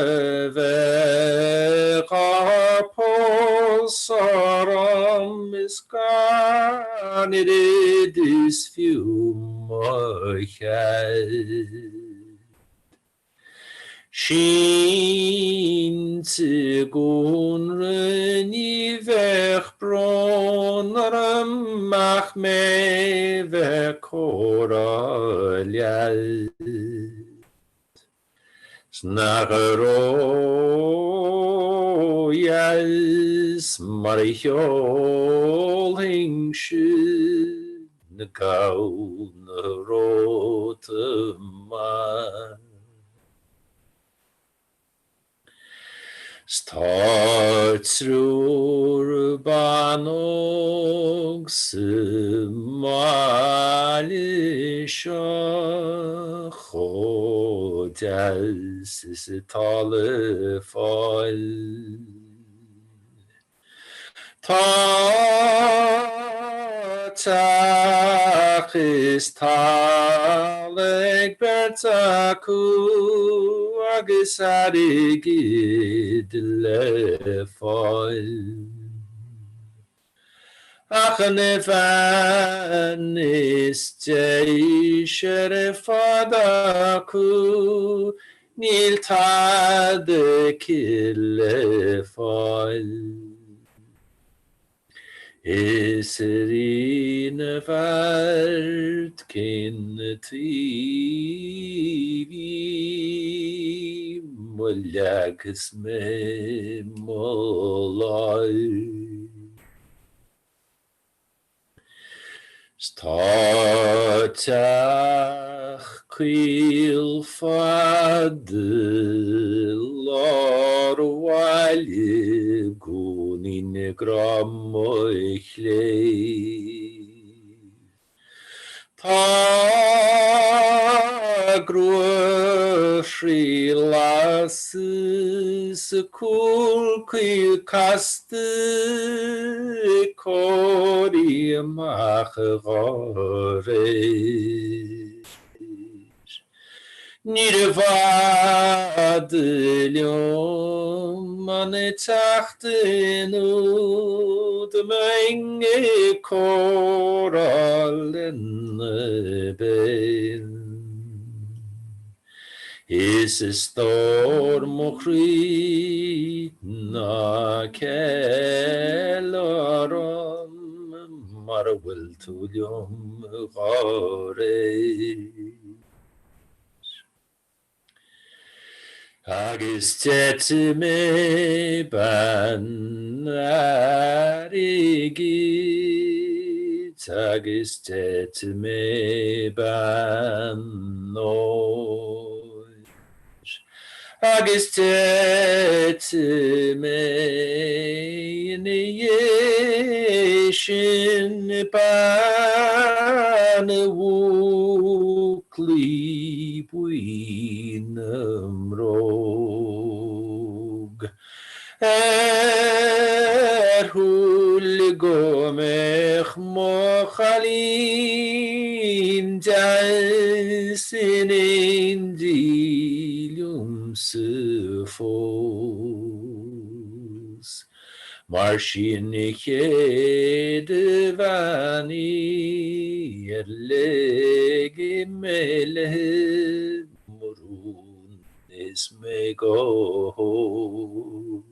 bheith á pósadh orm is gan oiread is fiú mo chead. Sínte i gcónra ní bheadh brón orm ach mé bheith comhrá leat. 'S nach ródheas mar a sheolfainnse na gamhna romhat amach. 'S tá triúr ban óg sa mbaile seo chomh deas is atá le fáil. Tá teach is talamh ag beirt acu agus airgead le fáil. Ach an bhean is deise ar fad acu, níl tada aici le fáil. Is a Rí na bhFeart cén taobh í má leagfas mé mo láimh. 'S tá teach caol fada i lár an bhaile i gcónaíonn grá mo chléibh. Tá a grua thrí lasadh 's a cúl caol casta ag corraí amach dhá réir. Níorbh fhada liom an tseachtain úd a mbeinn ag comhrá lena béal. Is a stór mo chroí ná ceil orm mara bhfuil tú liom dhá réir. Agus d'eitigh mé bean airgid agus d'eitigh mé bean óir. Agus d'eitigh mé ina dhiaidh sin bean a bhúclaí buí na mbróg. Ar shúil go mbeadh mo chailín deas in éindí liomsa fós, mar sí an chéad bhean í ar lig mé léi mo rún. Is mé go hóg.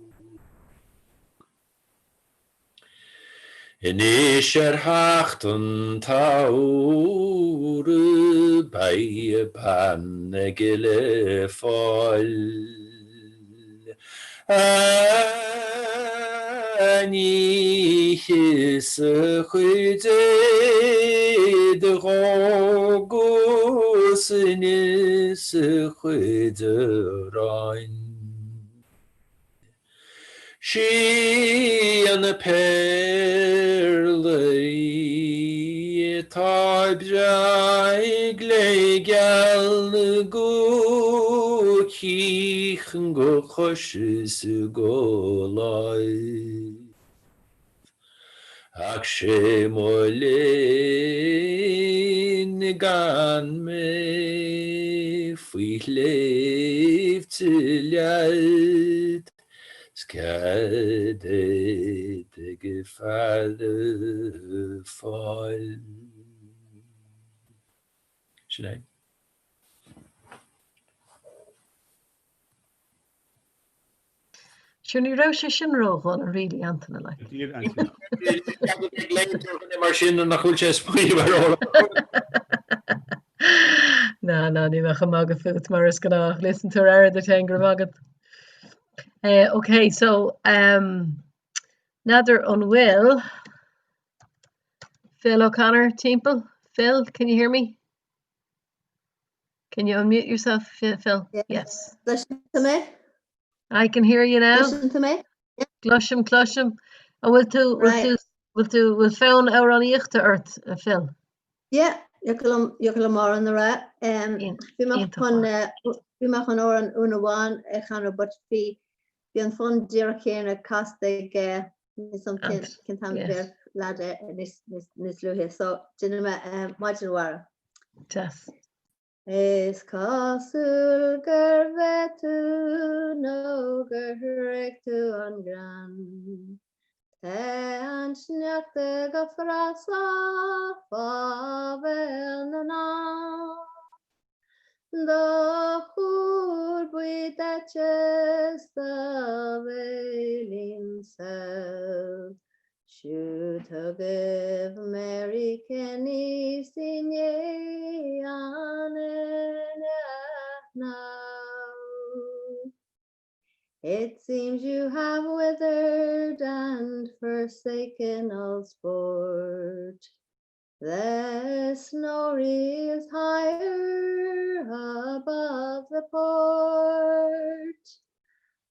Anois ar theacht an tsamhraidh beidh bean aige le fáil. A nífeas a chuid éadaigh agus a níos a chuid aráin. Sí an péarla í atá breá gléigeal go cích go cois is go láimh. Ach sé mo léan gan mé faoi shléibhte leat 's cead éadaigh fear a fáil. Sin é. Sure ní raibh sé sin ródhona really Antaine like. Mar sin nach bhfuil sé smaoineamh ar eolas. Ná ná ní bheadh ag magadh fút mar is gnách. Listen tú ar aire duit féin go raibh maith agat. Eh, ok, so um, n'fheadar an bhfuil Phil O'Connor timpeall? Phil, can you hear me? Can you unmute yourself, Phil? Yes. Cloiseann tú mé? I can hear you now. Cloiseann tú mé? Cloisim, cloisim. An bhfuil tú, bhfuil tú, bhfuil tú, bhfuil fonn amhránaíochta ort, a Phil? Yeah, thiocfadh liom, thiocfadh liom amhrán a rá. Bhí mé chun, bhí mé chun amhrán Úna Bhán a chanadh, but bhí, bhí an fonn díreach céanna casta ag, níos an cén t-am a bheadh leaid níos, níos, níos luaithe. So, déanfaidh mé Maidin Mhara. Deas. Is cosúil gur mheath tú nó gur thréig tú an greann. Tá an sneachta go frasach fá bhéal na ndonn. Do chúl buí daite 's do bhéilín samh. Siúd chugaibh Mary Kenny 's í ndiaidh an now. It seems you have withered and forsaken all sport. The snow reels higher above the port.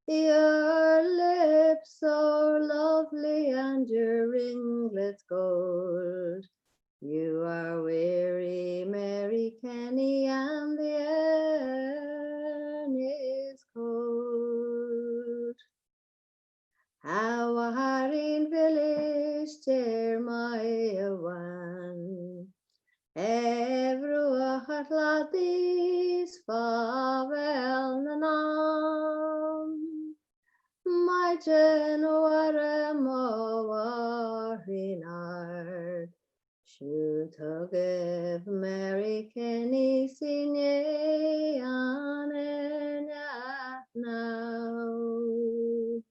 Your lips so lovely and your ringlets gold. You are weary, Mary Kenny, and the Erne is cold. A mháithrín mhilis deir Máire Bhán, Ar bhruach an chladaigh 's fá bhéal na ndonn. Maighdean Mhuire mo mháithrín ard, Siúd chugaibh Mary Kenny 's í ndiaidh an Éirne now.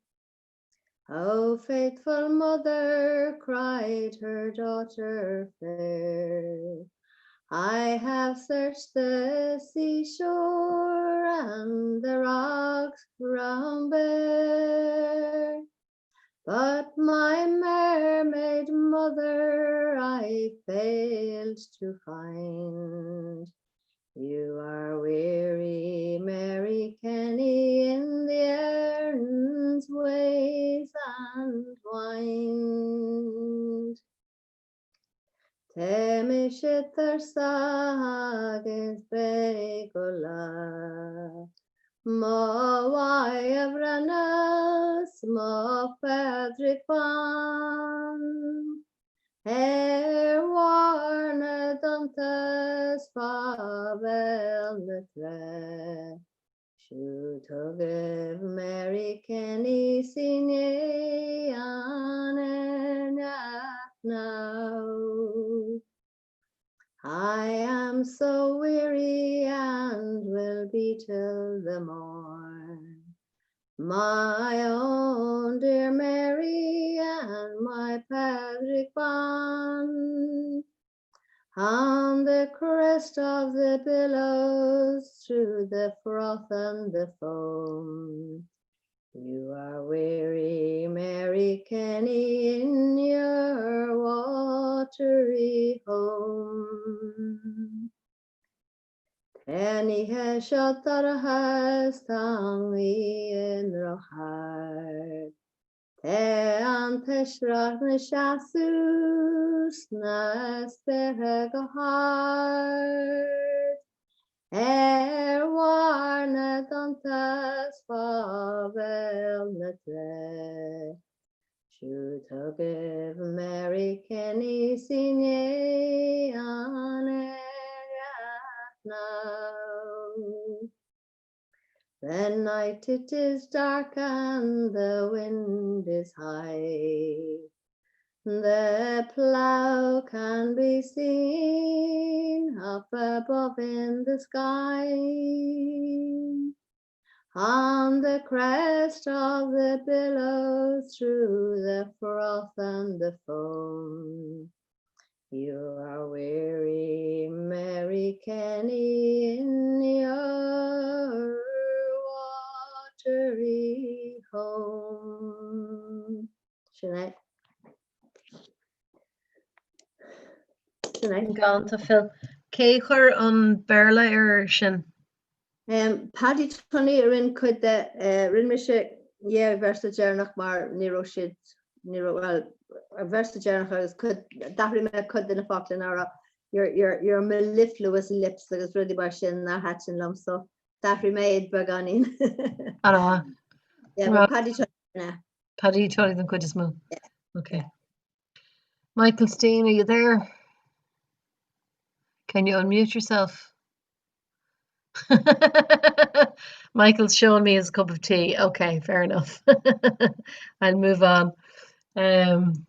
Oh faithful mother, cried her daughter fair, I have searched the seashore and the rocks round bare, But my mermaid mother I failed to find. You are weary, Mary Kenny, in the Ern's ways and wind. Tá mise tuirseach agus beidh go lá. Mo mhaith a Bhréanainn 's mo Phádraig bán. Ar bharr na dtonnta 's fá bhéal na trá. Siúd chugaibh Mary Kenny 's í ndiaidh an Éirne now. I am so weary and will be till the morn. My own dear Mary and my Patrick Bán. On the crest of the billows, through the froth and the foam. You are weary, Mary Kenny, in your watery home. Tá an oíche seo dorcha 's tá an ghaoth i ndrochfhear. Tá an t-oisreach 'na seasamh sna spéartha go hard. Ar bharr na dtonnta 's fá bhéal na trá. Siúd chugaibh Mary Kenny 's í ndiaidh an Éirne now. The night it is dark and the wind is high. The plough can be seen up above in the sky. On the crest of the billows through the froth and the foam. You are weary, Mary Kenny, in your watery home. Sin é. Sin é. Galánta Phil. Cé chuir an Béarla air sin? Paddy Tunney a rinne cuid de. Rinne mise dhá véarsa deireanach mar ní raibh siad, ní raibh, bhuel, an véarsa deireanach agus cuid, d'athraigh mé cuid de na focla ná raibh your, your, your mellifluous lips agus rudaí mar sin nár thaitin liom so d'athraigh mé iad beagáinín. An-mhaith. Yeah, but Paddy Tunney a rinne. Paddy Tunney den chuid is mó. Okay. Michael Steen, are you there? Can you unmute yourself? Michael's showing me his cup of tea. Okay, fair enough. I'll move on. Um,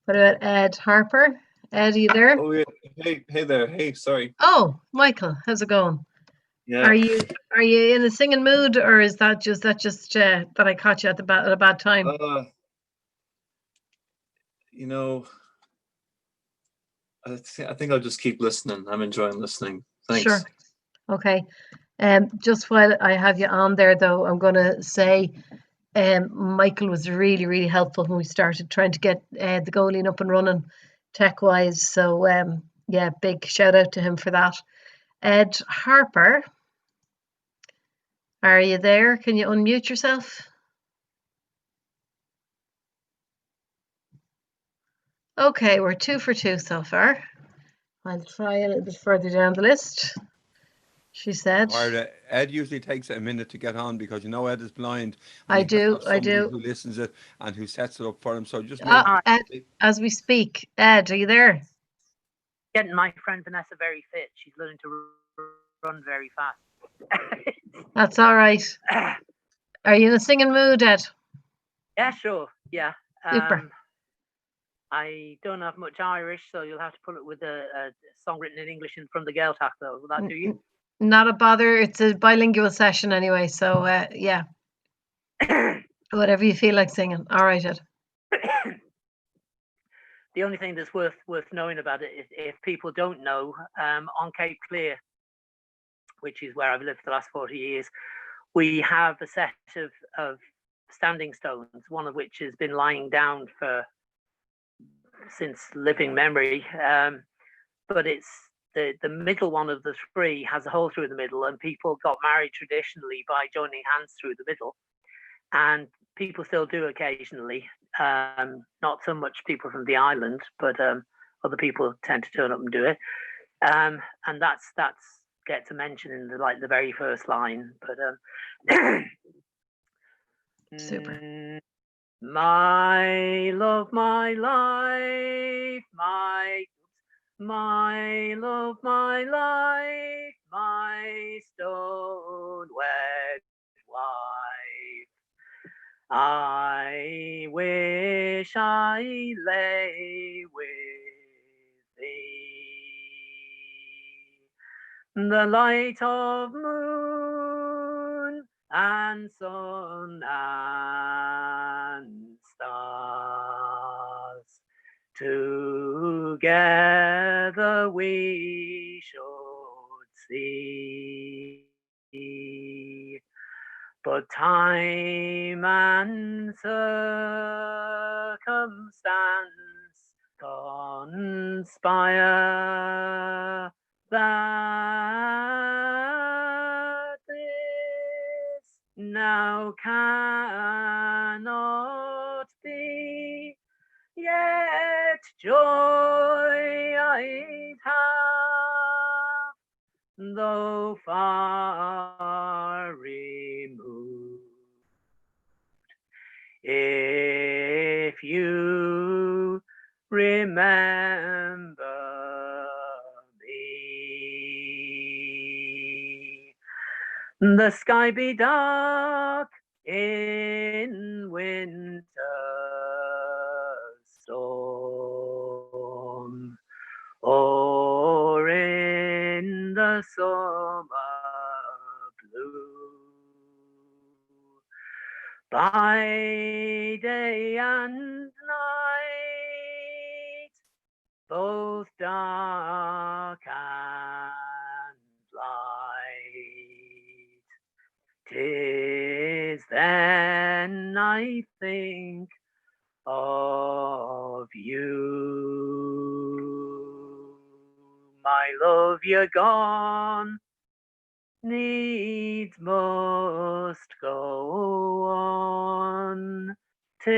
what about Ed Harper? Ed, are you there? Oh yeah. Hey, hey there. Hey, sorry. Oh, Michael, how's it going? Yeah. Are you are you in a singing mood, or is that just that just uh, that I caught you at the ba at a bad time? Uh, you know, I, th I think I'll just keep listening. I'm enjoying listening. Thanks. Sure. Okay. Um, just while I have you on there, though, I'm going to say um, Michael was really, really helpful when we started trying to get uh, the Góilín up and running tech-wise. So, um, yeah, big shout out to him for that. Ed Harper, are you there? Can you unmute yourself? Okay, we're two for two so far. I'll try a little bit further down the list, she said. Máire, Ed usually takes a minute to get on because you know Ed is blind. I do, I do. Who listens it and who sets it up for him. So just ah, Ed, as we speak, Ed, are you there? Getting my friend Vanessa very fit. She's learning to run very fast. That's all right. Are you in a singing mood, Ed? Yeah, sure. Yeah. Super. Um, I don't have much Irish, so you'll have to put it with a, a song written in English and from the Gaeltacht, though. Will that do you? Not a bother. It's a bilingual session anyway, so uh, yeah. Whatever you feel like singing. All right, Ed. the only thing that's worth worth knowing about it is if people don't know, um, on Cape Clear, which is where I've lived for the last 40 years, we have a set of, of standing stones, one of which has been lying down for since living memory. Um, but it's the, the middle one of the three has a hole through the middle, and people got married traditionally by joining hands through the middle. And people still do occasionally. Um, not so much people from the island, but um, other people tend to turn up and do it. Um, and that's that's gets a mention in the like the very first line. But um, super. Mm, my love, my life, my my love, my life, my stone wed wife. I wish I lay with thee. The light of moon and sun and stars. Together we should see. But time and circumstance conspire that this now cannot be. Yet joy I'd have, though far removed. If you remember me, the sky be dark in winter storm, or in the summer blue. By day and night, both dark and light, Tis then I think of you. My love, you're gone, needs must go on till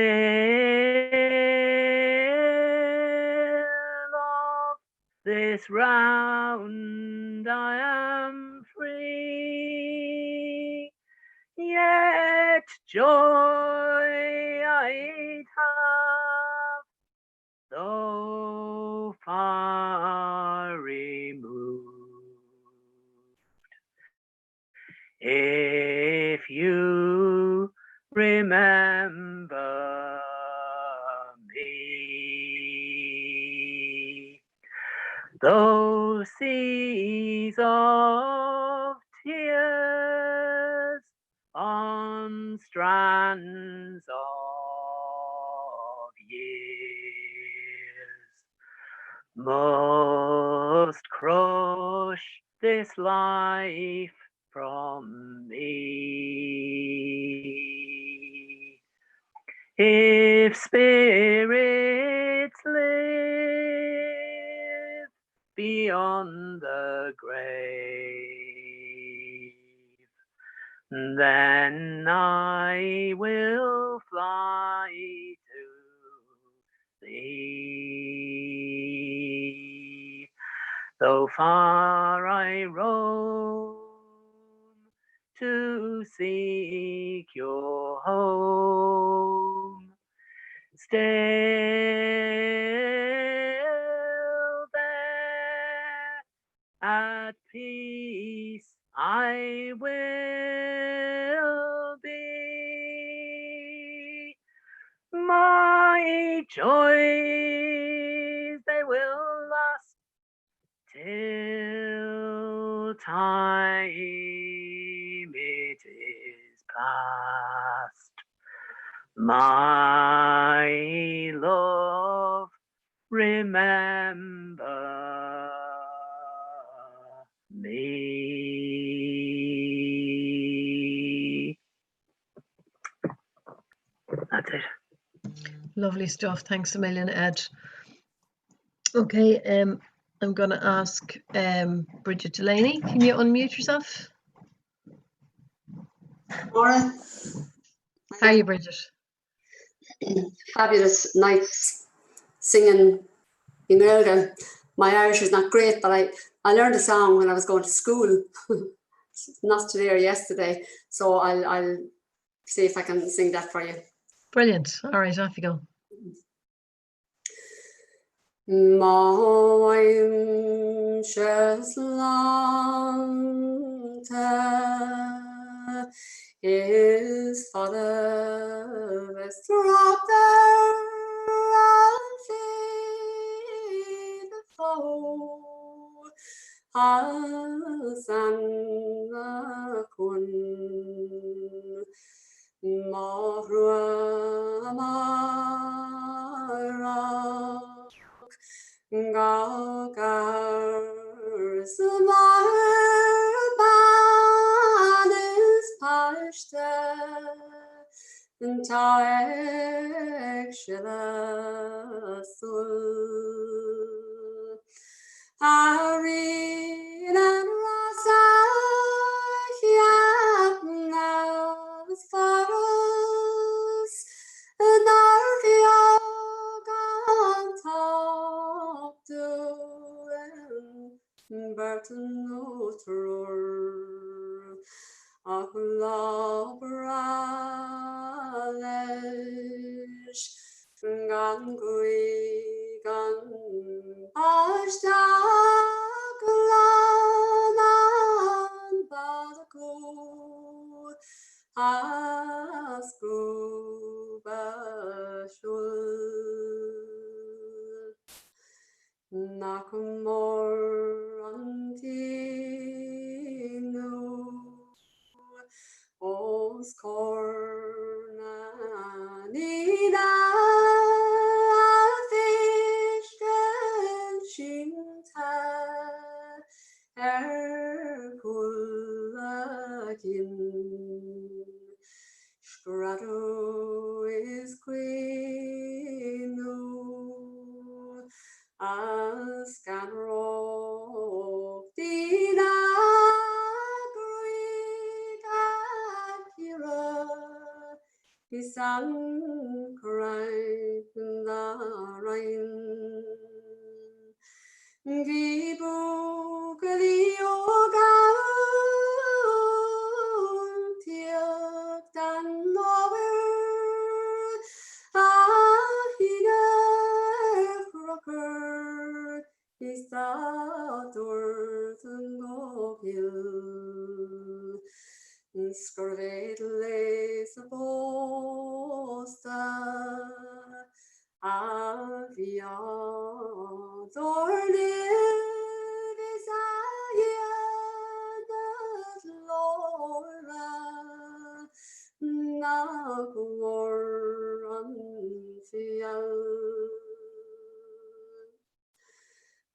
of this round I am free. Yet joy I'd have, though far removed. If you remember me, those seas of tears on strands of years must crush this life from me. If spirits live beyond the grave, then I will fly to thee. me. Though far I roam to seek your home, still there at peace I will be. My joys, they will last till time it is past. My love, remember me. That's it. Lovely stuff. Thanks a million, Ed. Okay, um, I'm going to ask um, Bridget Delaney. Can you unmute yourself? Maura. How are you, Bridget? Fabulous nights singing in Gaeilge. My Irish is not great, but I, I learned a song when I was going to school, not today or yesterday. So I'll, I'll see if I can sing that for you. Brilliant. All right, off you go. Má bhfaighimse sláinte Is fada bheas trácht ar an bhféile fós as Anacun. Mo thrua amárach Gach fhear is máthair bean is páiste tá ag sileadh sul. A Rí na nGrást a cheap neamh is foras Nár bheag an t-ádh dúinn beirt nó triúr ach lá breá leis gan gaoth gan báisteach glan an bád acu. As Gob a' Siúil. Nach mór an t-ionadh os comhair na ndaoine a bhfeiscint sínte ar chúl a gcinn. Screadadh is caoineadh a scanródh daoine gruaig a chíoradh is an craiceann dá roinn. Bhí buachaillí óga ann tíocht anoir a shíneadh ar chrochar is dá dtabhairt go Cill 's gurbh é gléas a bpósta a bhí á dtairneamh is a dhéanamh lára nach mór an feall.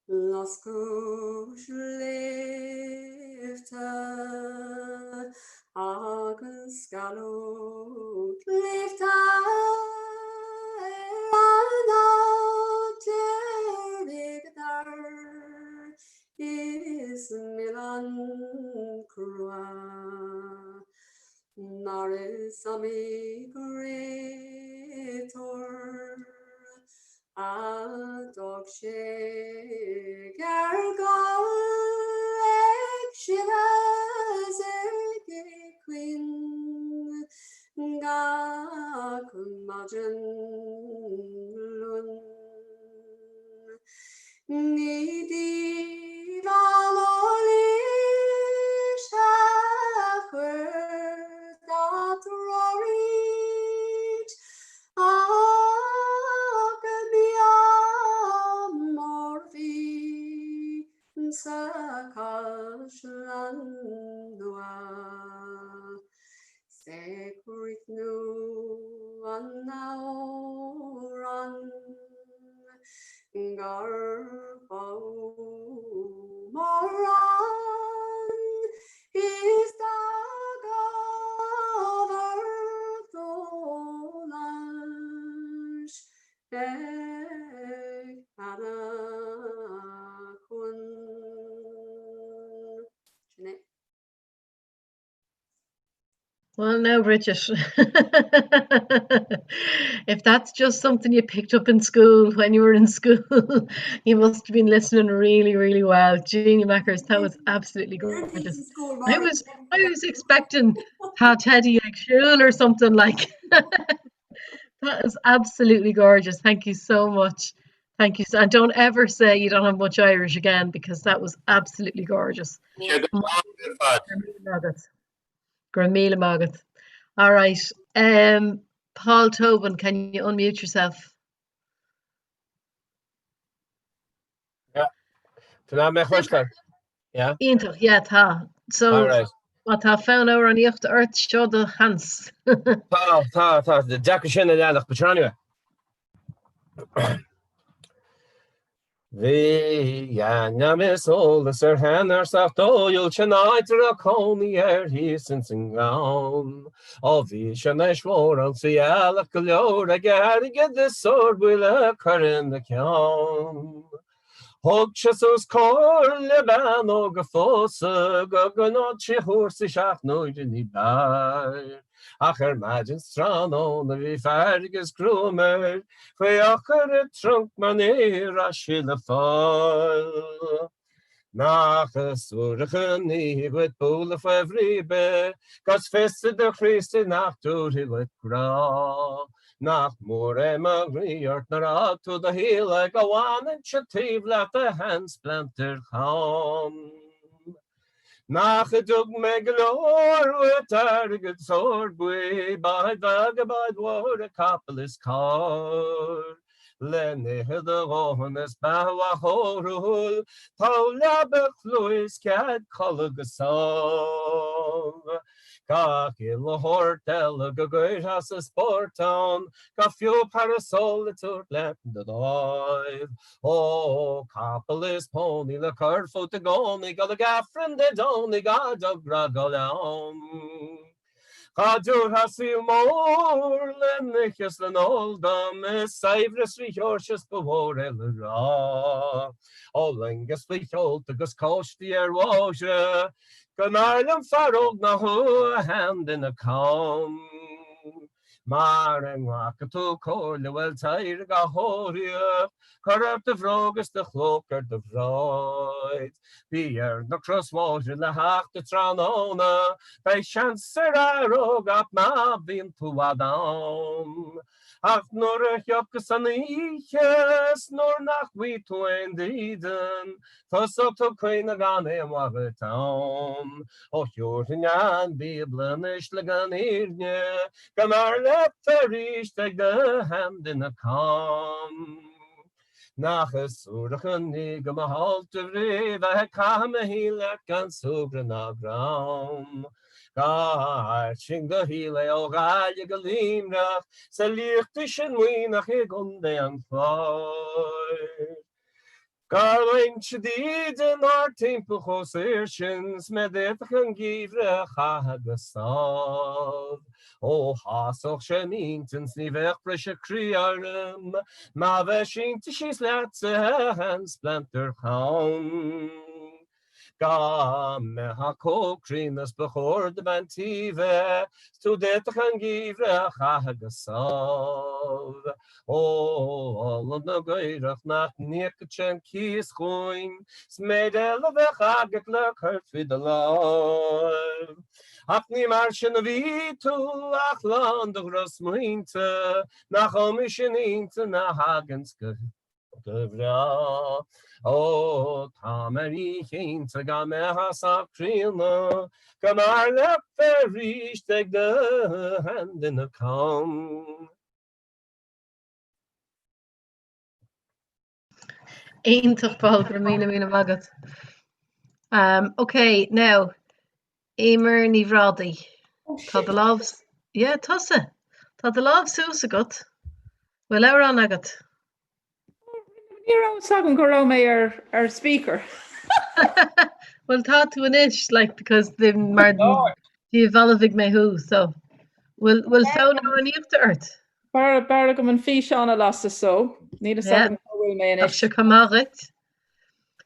Loscadh sléibhte agus scaladh claimhte ar an áit ar éagadar is milleán crua mar is iomaí créatúr. A d'fhág sé ar gol ag sileadh 's ag caoin gach maidin Luain. Ní díobháil eolais a chuir dá treoraít Ach bia mór bhí sa Chaisleán Nua. 'S ag críochnú an amhráin gurbh fhiú mórán is d'fhág ábhar dóláis ag Hannah Quinn. Sin é. Well, now, Bridget, if that's just something you picked up in school when you were in school, you must have been listening really, really well. Jeannie Mackers, that was absolutely gorgeous. I was I was expecting Tá Teddy ag siúl or something like. That is absolutely gorgeous. Thank you so much. Thank you. And don't ever say you don't have much Irish again because that was absolutely gorgeous. Go raibh míle maith agat. All right. Um, Paul Tobin, can you unmute yourself? Yeah. Tá mé chloisteáil. Yeah. Iontach, yeah, tá. So, All right. má tá fonn amhránaíochta ort, seo do sheans. Tá, tá, tá. Deacair sin a leanach, but sure anyway. Bhí ainm is eolas ar sheanfhear sách dóighiúil san áit a raibh cónaí air thíos ins an nGleann. Ó bhí sé anois mórán 's bhí eallach go leor aige airgead is ór buí le cur ina cheann. Thug sé suas comhairle bean óg a phósadh go gcoinneodh sí a chúrsaí seacht n-uaire ní b'fhearr. Ach ar maidin 's tráthnóna bhí fearg is gruaim air faoi eochair a trunc mar ní raibh sí le fáil. Nach suarach an ní dhuit bualadh faoi bhrí ar bith, 'gus fios i do chroí istigh nach dtabharfaí dhuit grá. Nach mór é mo ghnaoi ort nár fhág tú do shaol é go bhfanfainnse taobh leat a sheanspleantair cham. Nach dtug mé go leor uait airgead 's ór buí, báid bheaga, báid mhóra, capall is carr. Le n-ithe do dhóthain is beatha mhaith chóiriúil, togha leaba chlúmhaigh is cead codladh go sámh. Gach uile shórt eile go gcuirfeá sa spórt ann, go fiú parasól le tabhairt leat do láimh. Ó, capall is pónaí le cur fút i gcónaí, dul ag Aifreann Dé Domhnaigh dhá dtug rath go ann. Dhá dtabharfá saol mór le n-ithe is le n-ól dom, is saibhreas Rí Sheoirse is ba mhór é le rá. Ó loingeas faoi sheolta agus cóistí ar bhóithre, Go mb'fhearr liom fear óg ná thú, a sheanduine cam. Mara nglaca tú comhairle, bhuel téir á thóraíocht, Cuir ort do bhróg is do chlóca ar do bhráid. Bí ar na crosbhóithre le theacht an tráthnóna, Beidh seans ar fhear óg ach má bhíonn tú i bhfad ann. Ach nuair a thiocfas an oíche 's nuair nach bhfaighidh tú aon dídean, Tosóidh tú ag caoineadh gan aon mhaith dhuit ann. Ó thiúrfainn an Bíobla anois le gan fhírinne, Go mb'fhearr leat arís ag do sheanduine cam. Nach suarach an ní go mba alt de bhrí bheith ag caitheamh mo shaoil leat gan súgradh ná greann. Dá fhairsinge do shaol é ó Ghaillimh go Luimneach, 's a liachtaí sin Muimhneach i gContae an Chláir. Gar bhfaighinn dídean thart timpeall chomh saor sin 's mé d'fhéadfadh an geimhreadh a chaitheamh go sámh. Ó shásódh sé m'intinn 's ní bheadh briseadh croí orm má bheith sínte síos leatsa a sheanspleantair cham. Dá mbeifeá chomh críonna is ba chóir do bhean tí bheith, 's tú d'fhéadfadh an geimhreadh a chaitheamh go sámh. Ó, ola na gcaorach nach n-íocfadh sé an cíos chugainn, 's méid eile a bheadh agat le cur faoi do láimh. Ach ní mar sin a bhí tú, ach lán de dhrochsmaointe, nach iomaí sin intinn a thaganns go breá. Ó, tá mé ríchinnte dá mbeifeá sách críonna, go mb'fhearr leat bheith aríst ag do sheanduine cam. Iontach Paul, go raibh míle míle maith agat. Um, ok, now, Eimear Ní Bhrádaigh. Oh, Tá do lámh... Yeah, tusa. Tá do lámh suas agat. Bhfuil amhrán agat? Ní raibh fhios agam go raibh mé ar ar speaker. Well tá tú anois, like, because the mar dhíbhalbhaigh mé thú, so bhfuil bhfuil fonn amhránaíochta ort? B'fhearr b'fhearr agam an físeán a lasadh so níl fhios Yeah. agam cá bhfuil mé Tá anois. sé chomh maith dhuit.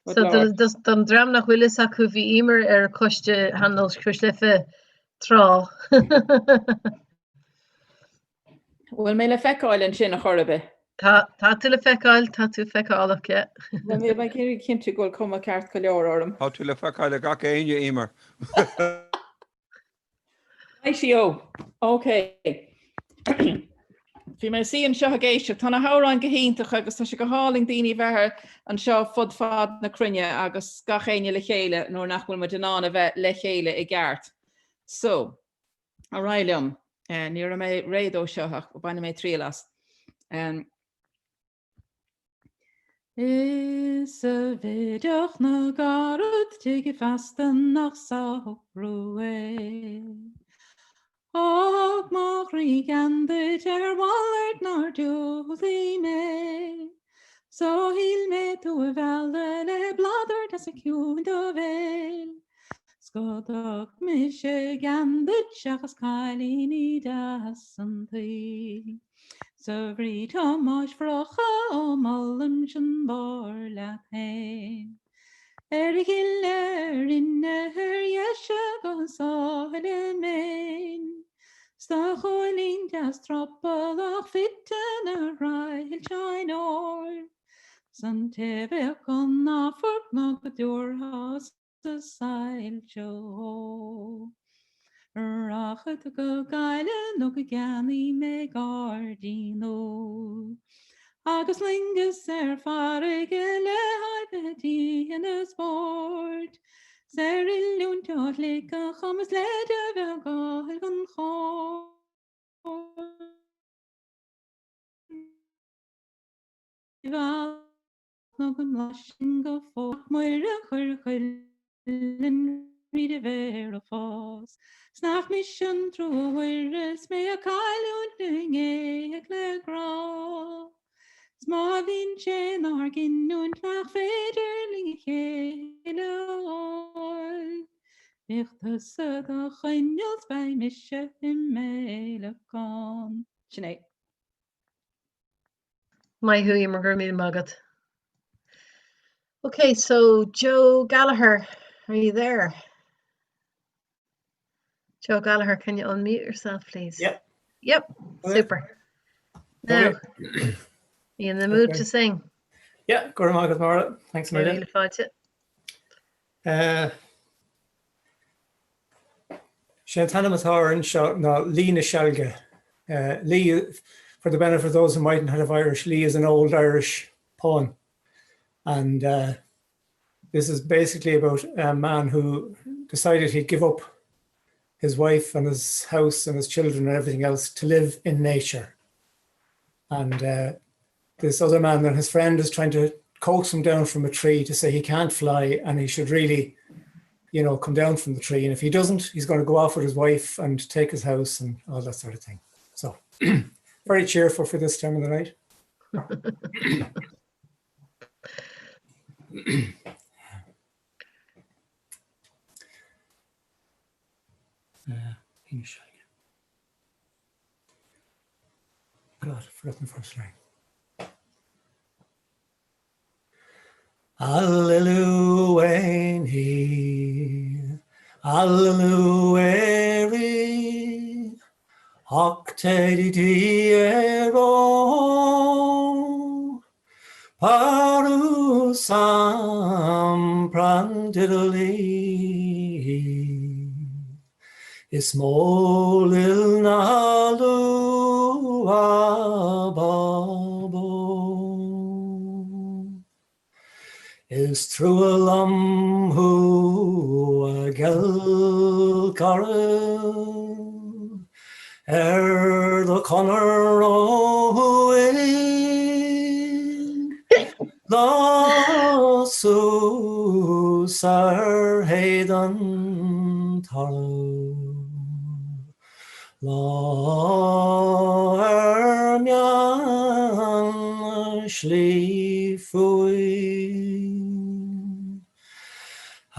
Good So Lord. don dream nach bhfuil fhios acu bhí Eimear ar choiste Shean-Nós Cois Life tráth. Bhfuil mé le feiceáil ansin a chor ar bith? Tá, tá tú le feiceáil, tá tú feiceálach, yeah. Bhfuil mé ag iarraidh cinntiú go bhfuil cuma ceart go leor orm. Tá tú le feiceáil ag gach éinne, Eimear. Rightio. Ok. Bhí mé suí anseo ag éisteacht. Tá na hamhráin go hiontach agus tá sé go hálainn daoine bheith anseo fud fad na cruinne agus gach éinne le chéile nuair nach bhfuil muid in ann a bheith le chéile i gceart. So, Ar aghaidh liom. Ní raibh mé réidh dó seo ach bainfidh mé triail as. Is a bheideach na gcarad tuigid feasta nach samhradh é. Thug mo chroí gean duit ar mhalairt nár diúltaigh mé. So shíl mé tú a mhealladh le bladar deas ciúin do bhéil. 'S go dtug mise gean duit seachas cailíní deasa an tsaoil. 'S a Bhríd Thomáis Bhrocha ó molaimse an barr leat fhéin. Ar a ghile rinne ar dheise go sáile méin. 'S do chóilín deas drabhalach fite 'na throillteáin óir. 'S an té bheadh gan amharc ná go dtabharfá-sa soilse dhó. Rachad go Gaillimh nó go gceannaí mé gairdín úr. Agus loingeas ar farraige le haghaidh bheith ina spóirt. 'S ar oiliúint ó Shligeach dhom is leide bheag a fháil don chór. Nó go mblaisfinn go fóill Mac Muire chuir cuileann fríd a bhféar ag fás. 'S nach mise an trua a Mhuire 's mé ag cailliúint na ngéag le grá. 'S má bhíonn sé 'nár gcinniúint nach féidir linn a chéile a fháil, bíodh tusa do choinneal 's beidh mise i m'fhéileacán. Sin é. Maith thú, Eimear, go raibh míle maith agat. Okay, so Joe Gallagher, are you there? Joe Gallagher, can you unmute yourself, please? Yep. Yep, super. Now, Okay. are you in the mood Okay. to sing? Yeah, go raibh maith agat, Máire. Thanks a million. Míle fáilte. Uh, Sé an t-ainm atá air anseo ná Laoi na Seilge. Uh, Laoi, for the benefit of those who mightn't have Irish, Laoi is an old Irish poem. And uh, this is basically about a man who decided he'd give up his wife and his house and his children and everything else to live in nature. And uh, this other man and his friend is trying to coax him down from a tree to say he can't fly and he should really, you know, come down from the tree. And if he doesn't, he's going to go off with his wife and take his house and all that sort of thing. So very cheerful for this time of the night. Uh, God, I've forgotten the first line. Alleluia. Alleluia, Alleluia, Hoc te diero, Parusam prandidali, Is mó lil na lua babo. Is trua liom thú a ghealchara Ar do chonair ó thuaidh Lá suas ar théad an tarbh Lá ar meán slí fuaidh.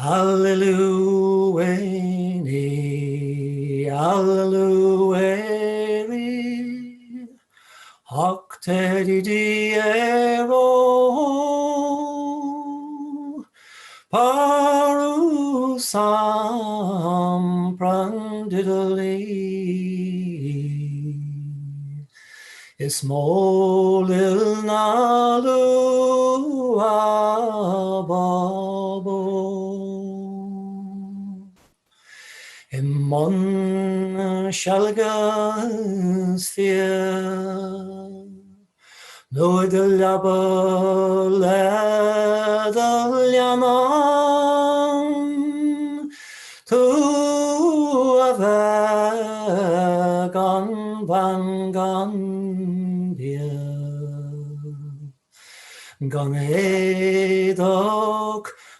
Alleluia, Alleluia, Hoc te diero, Parusam prandidali, Is mó lil na lua babo. I mbun seilge is fial, Nó i do leaba le do leannán, Tú a bheith gan bean gan bia. Gan éadach,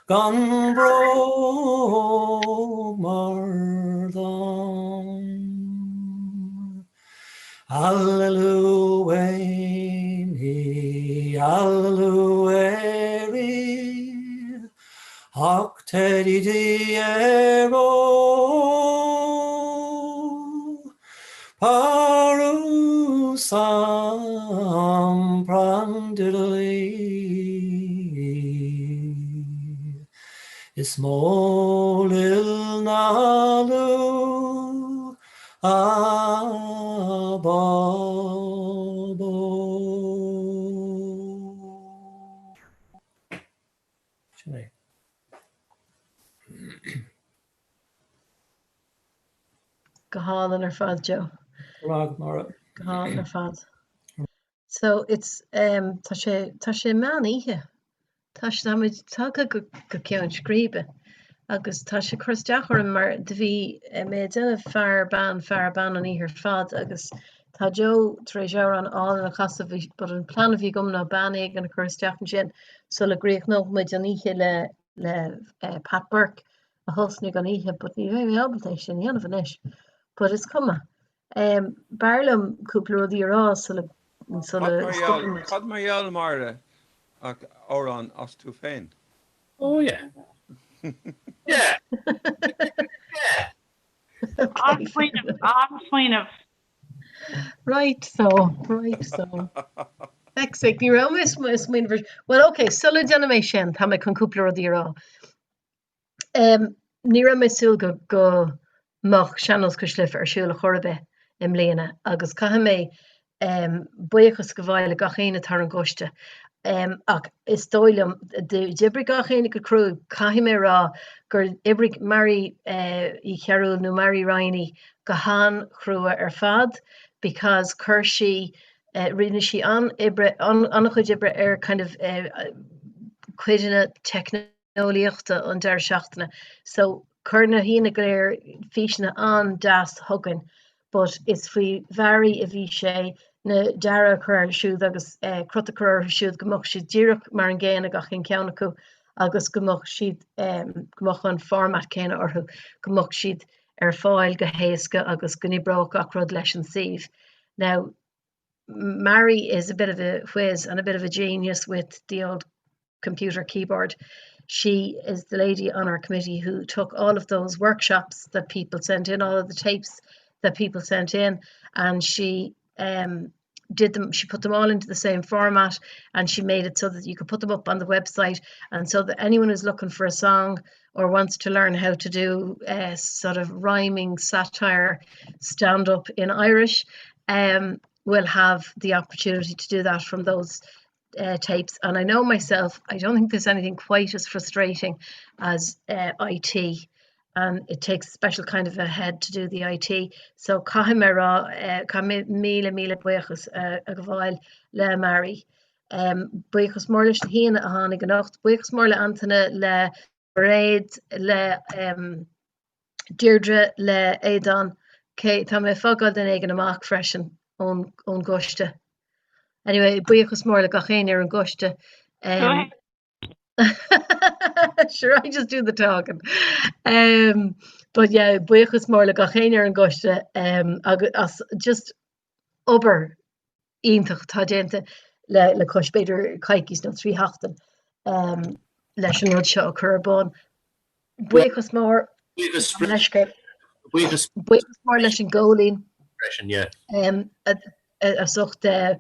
gan bróg mar dhán. Alleluia, Alleluia, Hoc te diero, Parusam prandidali, Is mó lil na lu a babo. Sin é. Go hálainn ar fad, Joe. Go raibh maith agat, Máire. Go hálainn ar fad. So it's um, tá sé tá sé meán oíche. Tá sé táimid tagtha go go ceann scríbe agus tá sé ag cur isteach orm mar do bhí eh, mé ag déanamh fear bean fear bean an oíche ar fad agus tá Joe tar éis amhrán álainn a chasadh bhí but an plean a bhí agam ná bean éigin a chur isteach ansin sula gcríochnódh muid an oíche le le eh, Pat Burke a thosnaigh an oíche but ní bheidh mé ábalta é sin a dhéanamh anois. But is cuma. Um, b'fhearr liom cúpla rudaí a rá sula sula Cad mar gheall, stopann muid. cad mar gheall, Máire, ach amhrán as tú féin? Oh yeah. Yeah. Yeah. An-smaoineamh, an-smaoineamh. Right so, right so. Feck's sake, ní raibh mé ag smaoineamh ar- Well, okay, sula ndéanaim é sin, tá mé chun cúpla rudaí a rá. Ní raibh mé ag súil go go mbeadh Sean-Nós Cois Life ar siúl ar chor ar bith i mbliana agus caithfidh mé buíochas a ghabháil le gach éinne atá ar an gcoiste. Ach is dóigh liom, d'oibrigh gach éinne go cruaidh, caithfidh mé a rá gur oibrigh Mary Uí Chearúil nó Mary Riney go han-chrua ar fad because chuir sí, rinne sí an-oibre, an-chuid oibre ar kind of cuideanna teicniúla, teicneolaíochta an deireadh seachtaine. So chuir na haíonna go léir físeanna an-deas chugainn but is faoi Mhary a bhí sé na dearadh a chur orthu siúd agus crot a chur orthu siúd go mbeadh siad díreach mar an gcéanna gach aon cheann acu agus go mbeadh siad go mbeadh an format céanna orthu, go mbeadh siad ar fáil go héasca agus go n-oibreodh gach rud leis an suíomh. Now, Mary is a bit of a whiz and a bit of a genius with the old computer keyboard. She is the lady on our committee who took all of those workshops that people sent in, all of the tapes that people sent in, and she um, did them, she put them all into the same format and she made it so that you could put them up on the website and so that anyone who's looking for a song or wants to learn how to do uh, sort of rhyming satire stand up in Irish um, will have the opportunity to do that from those uh, tapes. And I know myself, I don't think there's anything quite as frustrating as uh, IT. And it takes a special kind of a head to do the IT. So caithfidh mé rá uh, caithfidh mé míle míle buíochas uh, a ghabháil le Mary. Um, buíochas mór leis na haíonna a tháinig anocht, buíochas mór le Antaine le Mairéad le um, Deirdre le Aodán. Cé tá mé ag fágáil duine éigin amach freisin ón ón gcoiste. Anyway, buíochas mór le gach éinne ar an gcoiste. Um, sure, I just do the talking. Um, but yeah, buíochas mór le gach éinne ar an gcoiste um, agus as just obair iontach atá déanta le le cois b'fhéidir coicís nó 3 sheachtain um, leis an rud seo a chur ar bun. Buíochas mór Buíochas mór leis an gCóilín freisin, yeah. um, as ucht uh,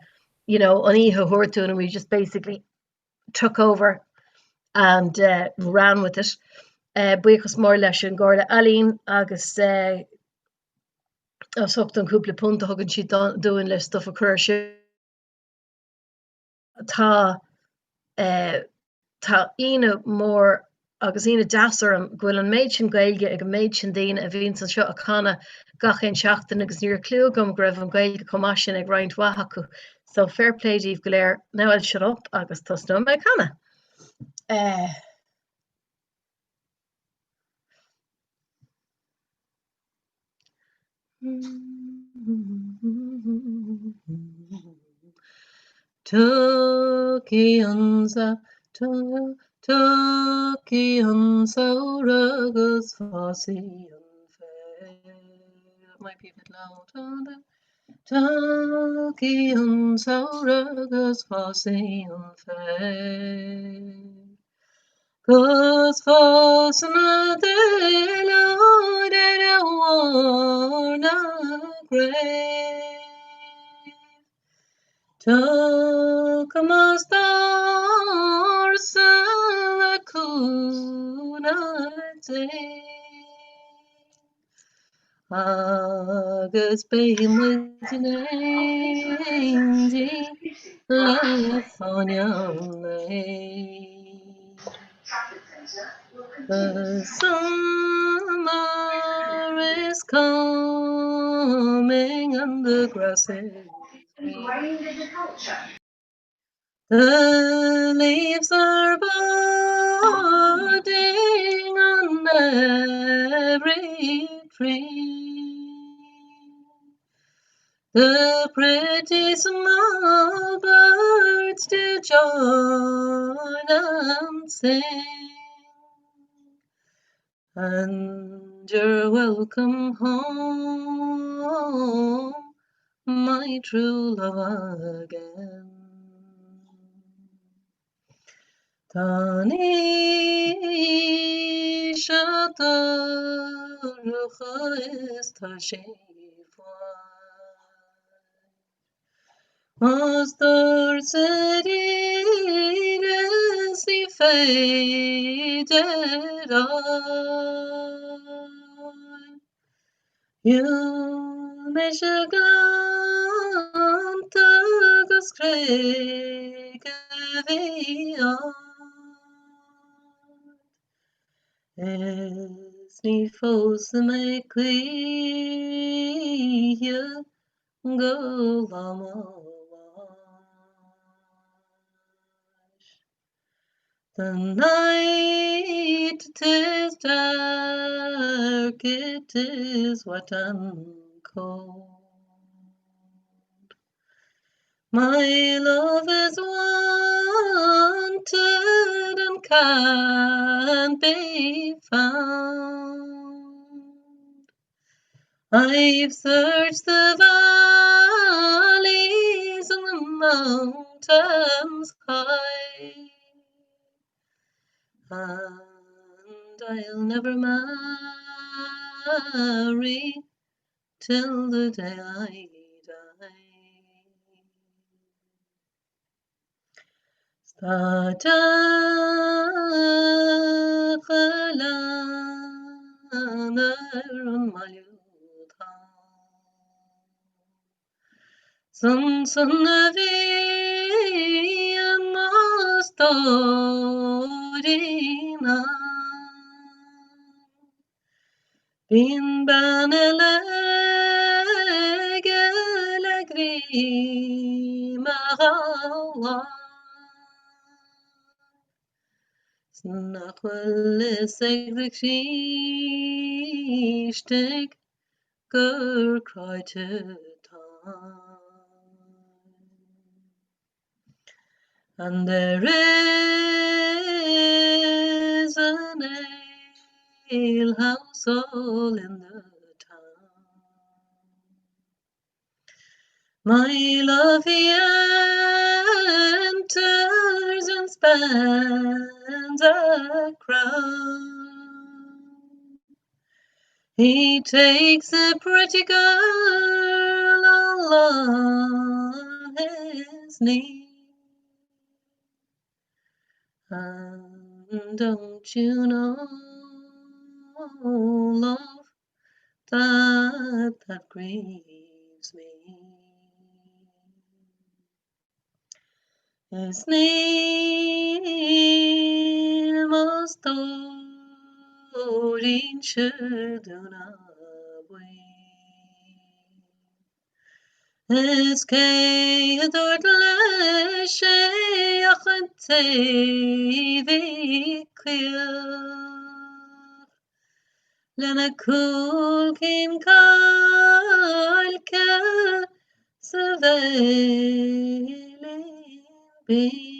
you know, an oíche a thabhairt dúinn and we just basically took over and uh, ran with it. Uh, buíochas mór leis an gComhairle Ealaíon agus uh, as ucht an cúpla punt a thugann siad dúinn le stuff a chur ar siúl. Tá tá ionadh mór agus ionadh deas orm go bhfuil an méid sin Gaeilge ag an méid sin daoine a bhíonns anseo ag canadh gach aon seachtain agus ní raibh clue agam go raibh an Ghaeilge chomh maith sin ag roinnt mhaith acu. So fair play daoibh go léir. Now I'll shut up agus tosnóidh mé ag canadh. Eh. Tiocfaidh an Tiocfaidh an samhradh agus fásfaidh an féar. That might be a bit loud. Tiocfaidh an samhradh agus fásfaidh an féar. 'Gus fásfaidh na duilleoig ar bharr na gcraobh. Tiocfaidh mo stórsa le cúnamh Dé. Agus beidh muid in éindí le fáinne an lae. The summer is coming and the grass is green. The leaves are budding on every tree. The pretty small birds do join and sing. And you're welcome home, my true love again. Tá an oíche dorcha is tá sí fuar. Más doirte is ní féidir fháil. Shiúil mise gleannta agus cnoic a bhí ard. Is ní phósfaidh mé choíche go lá mo bháis. The night it is dark, it is wet and cold. My love is wanted and can't be found. I've searched the valleys and the mountains high, and I'll never marry till the day I die. Tá teach a leanna ar an mbaile thall. 'S ansan a bhíonn mo stóirín ann. Bíonn bean eile aige le greim a ghabháil. 'S nach bhfuil fhios ag na Críostaigh gur cráite táim. And there is an alehouse all in the town. My love he enters and spends a crown. He takes a pretty girl all on his knee. And don't you know, love, that that grieves me? Is níl mo stóirín-se dún buí. Is cé a dúirt leis é ach an té bhí caoch. Lena cúl cinn cailce 's a bhéilín binn.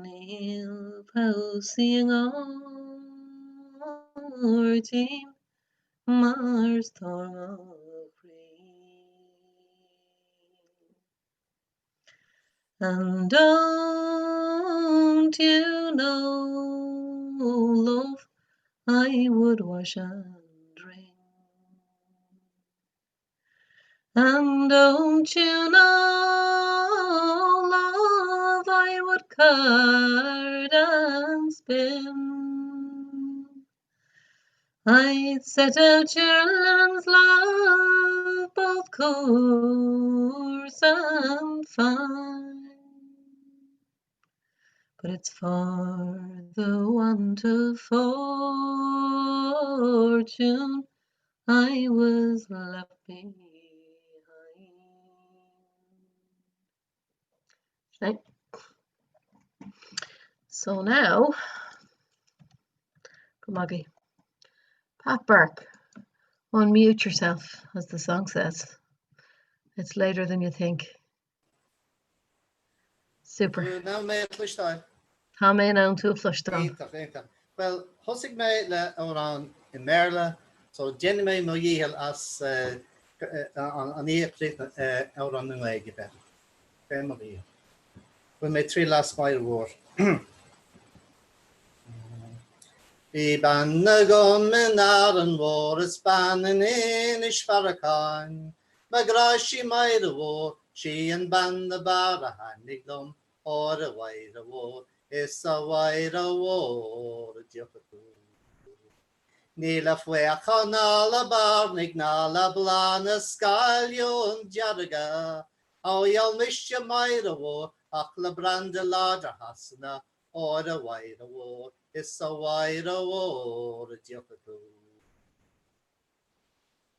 Níl pósaí i ngairdín mar stór mo chroí. And don't you know, love, I would wash and wring. And don't you know, love, I would card and spin. I'd set out your linens, love, both coarse and fine. But it's for the want of fortune I was left behind. Okay. So now, Maggie. Pat Burke, unmute yourself, as the song says. It's later than you think. Super. Ná mé chloisteáil. Tá mé in ann tú a chloisteáil. Iontach, iontach. Well, thosaigh mé le amhrán i mBéarla, so déanfaidh mé mo dhícheall as an oíche a chríochnú le amhrán i nGaeilge, b'fhéidir. Déanfaidh mo dhícheall. Bhain mé triail as Máire Mhór. Bhí bean agam in Árainn Mhór is bean in Inis Farracáin. Mo ghrá sí Máire Mhór, sí an bean ab fhearr a thaitnigh liom, Óir a Mháire Mhór, is a Mháire Mhór a dtiocfaidh tú. Ní le faochán ná le bairnigh ná le bláth na scailliún dearga a mheall mise Máire Mhór ach le branda láidir Shasana, óir a Mháire Mhór, is a Mháire Mhór a dtiocfaidh tú.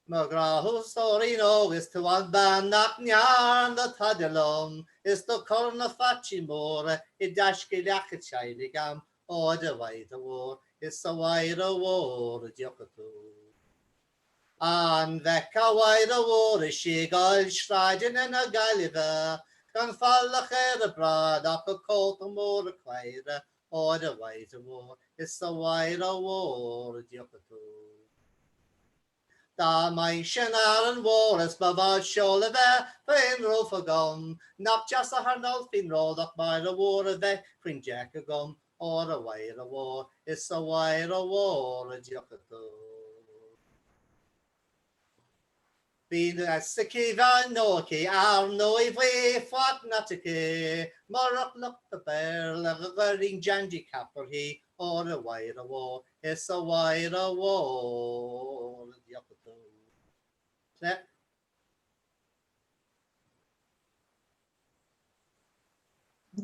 Mo ghrá thú a stóirín óg is tú an bhean nach ndearna tada liom is tú cur na fataí móra i dtaisce leac an teaghlaigh a'm óir a Mháire Mhór is a Mháire Mhór a dtiocfaidh tú. An bhfeicfeá a Mháire Mhór is í ag gabháil sráideanna na Gaillimhe gan falach ar a bráid ach a cóta mór caora óir a Mháire Mhór is a Mháire Mhór a dtiocfaidh tú. Dá mbeinnse in Árainn Mhór is mo bhád seoil a bheith faoin roof agam, nach deas a thairneálfainn ród ach Máire Mhór a bheith faoin deic agam, óir a Mháire Mhór is a Mháire Mhór a dtiocfaidh tú. Bhí fhios aici bhean nó aici ar ndóigh bhí fad not aici murach lucht an Bhéarla go gcuirfinn dandy cap uirthi óir a Mháire mhór is a Mháire mhór a dtiocfaidh tú. Sea.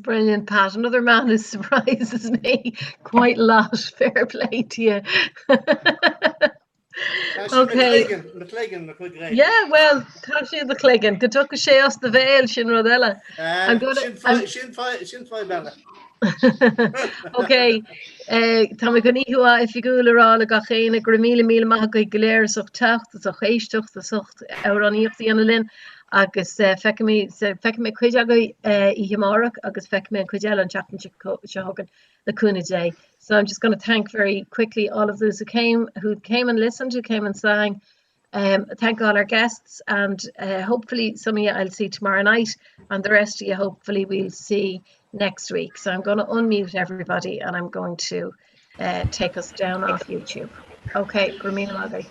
Brilliant, Pat. Another man who surprises me quite a lot. Fair play to you. Okay. Yeah, well, tá sé i do chloigeann, go dtiocfaidh sé as do bhéal sin rud eile. I'm gonna- Sin fadhb eile. Ok, eh, tá mé chun oíche mhaith oifigiúil a rá le gach éinne, go raibh míle míle maith agaibh go léir as ucht teacht, as ucht éisteacht, as ucht amhránaíocht a dhéanamh linn. Agus feicfidh feicfidh mé cuid agaibh oíche amárach agus feicfidh mé an cuid eile an tseachtain seo chugainn le cúnamh Dé. So I'm just going to thank very quickly all of those who came, who came and listened, who came and sang. Um, thank all our guests and uh, hopefully some of you I'll see tomorrow night and the rest of you hopefully we'll see next week. So I'm going to unmute everybody and I'm going to uh, take us down off YouTube. Okay, go raibh míle maith agaibh.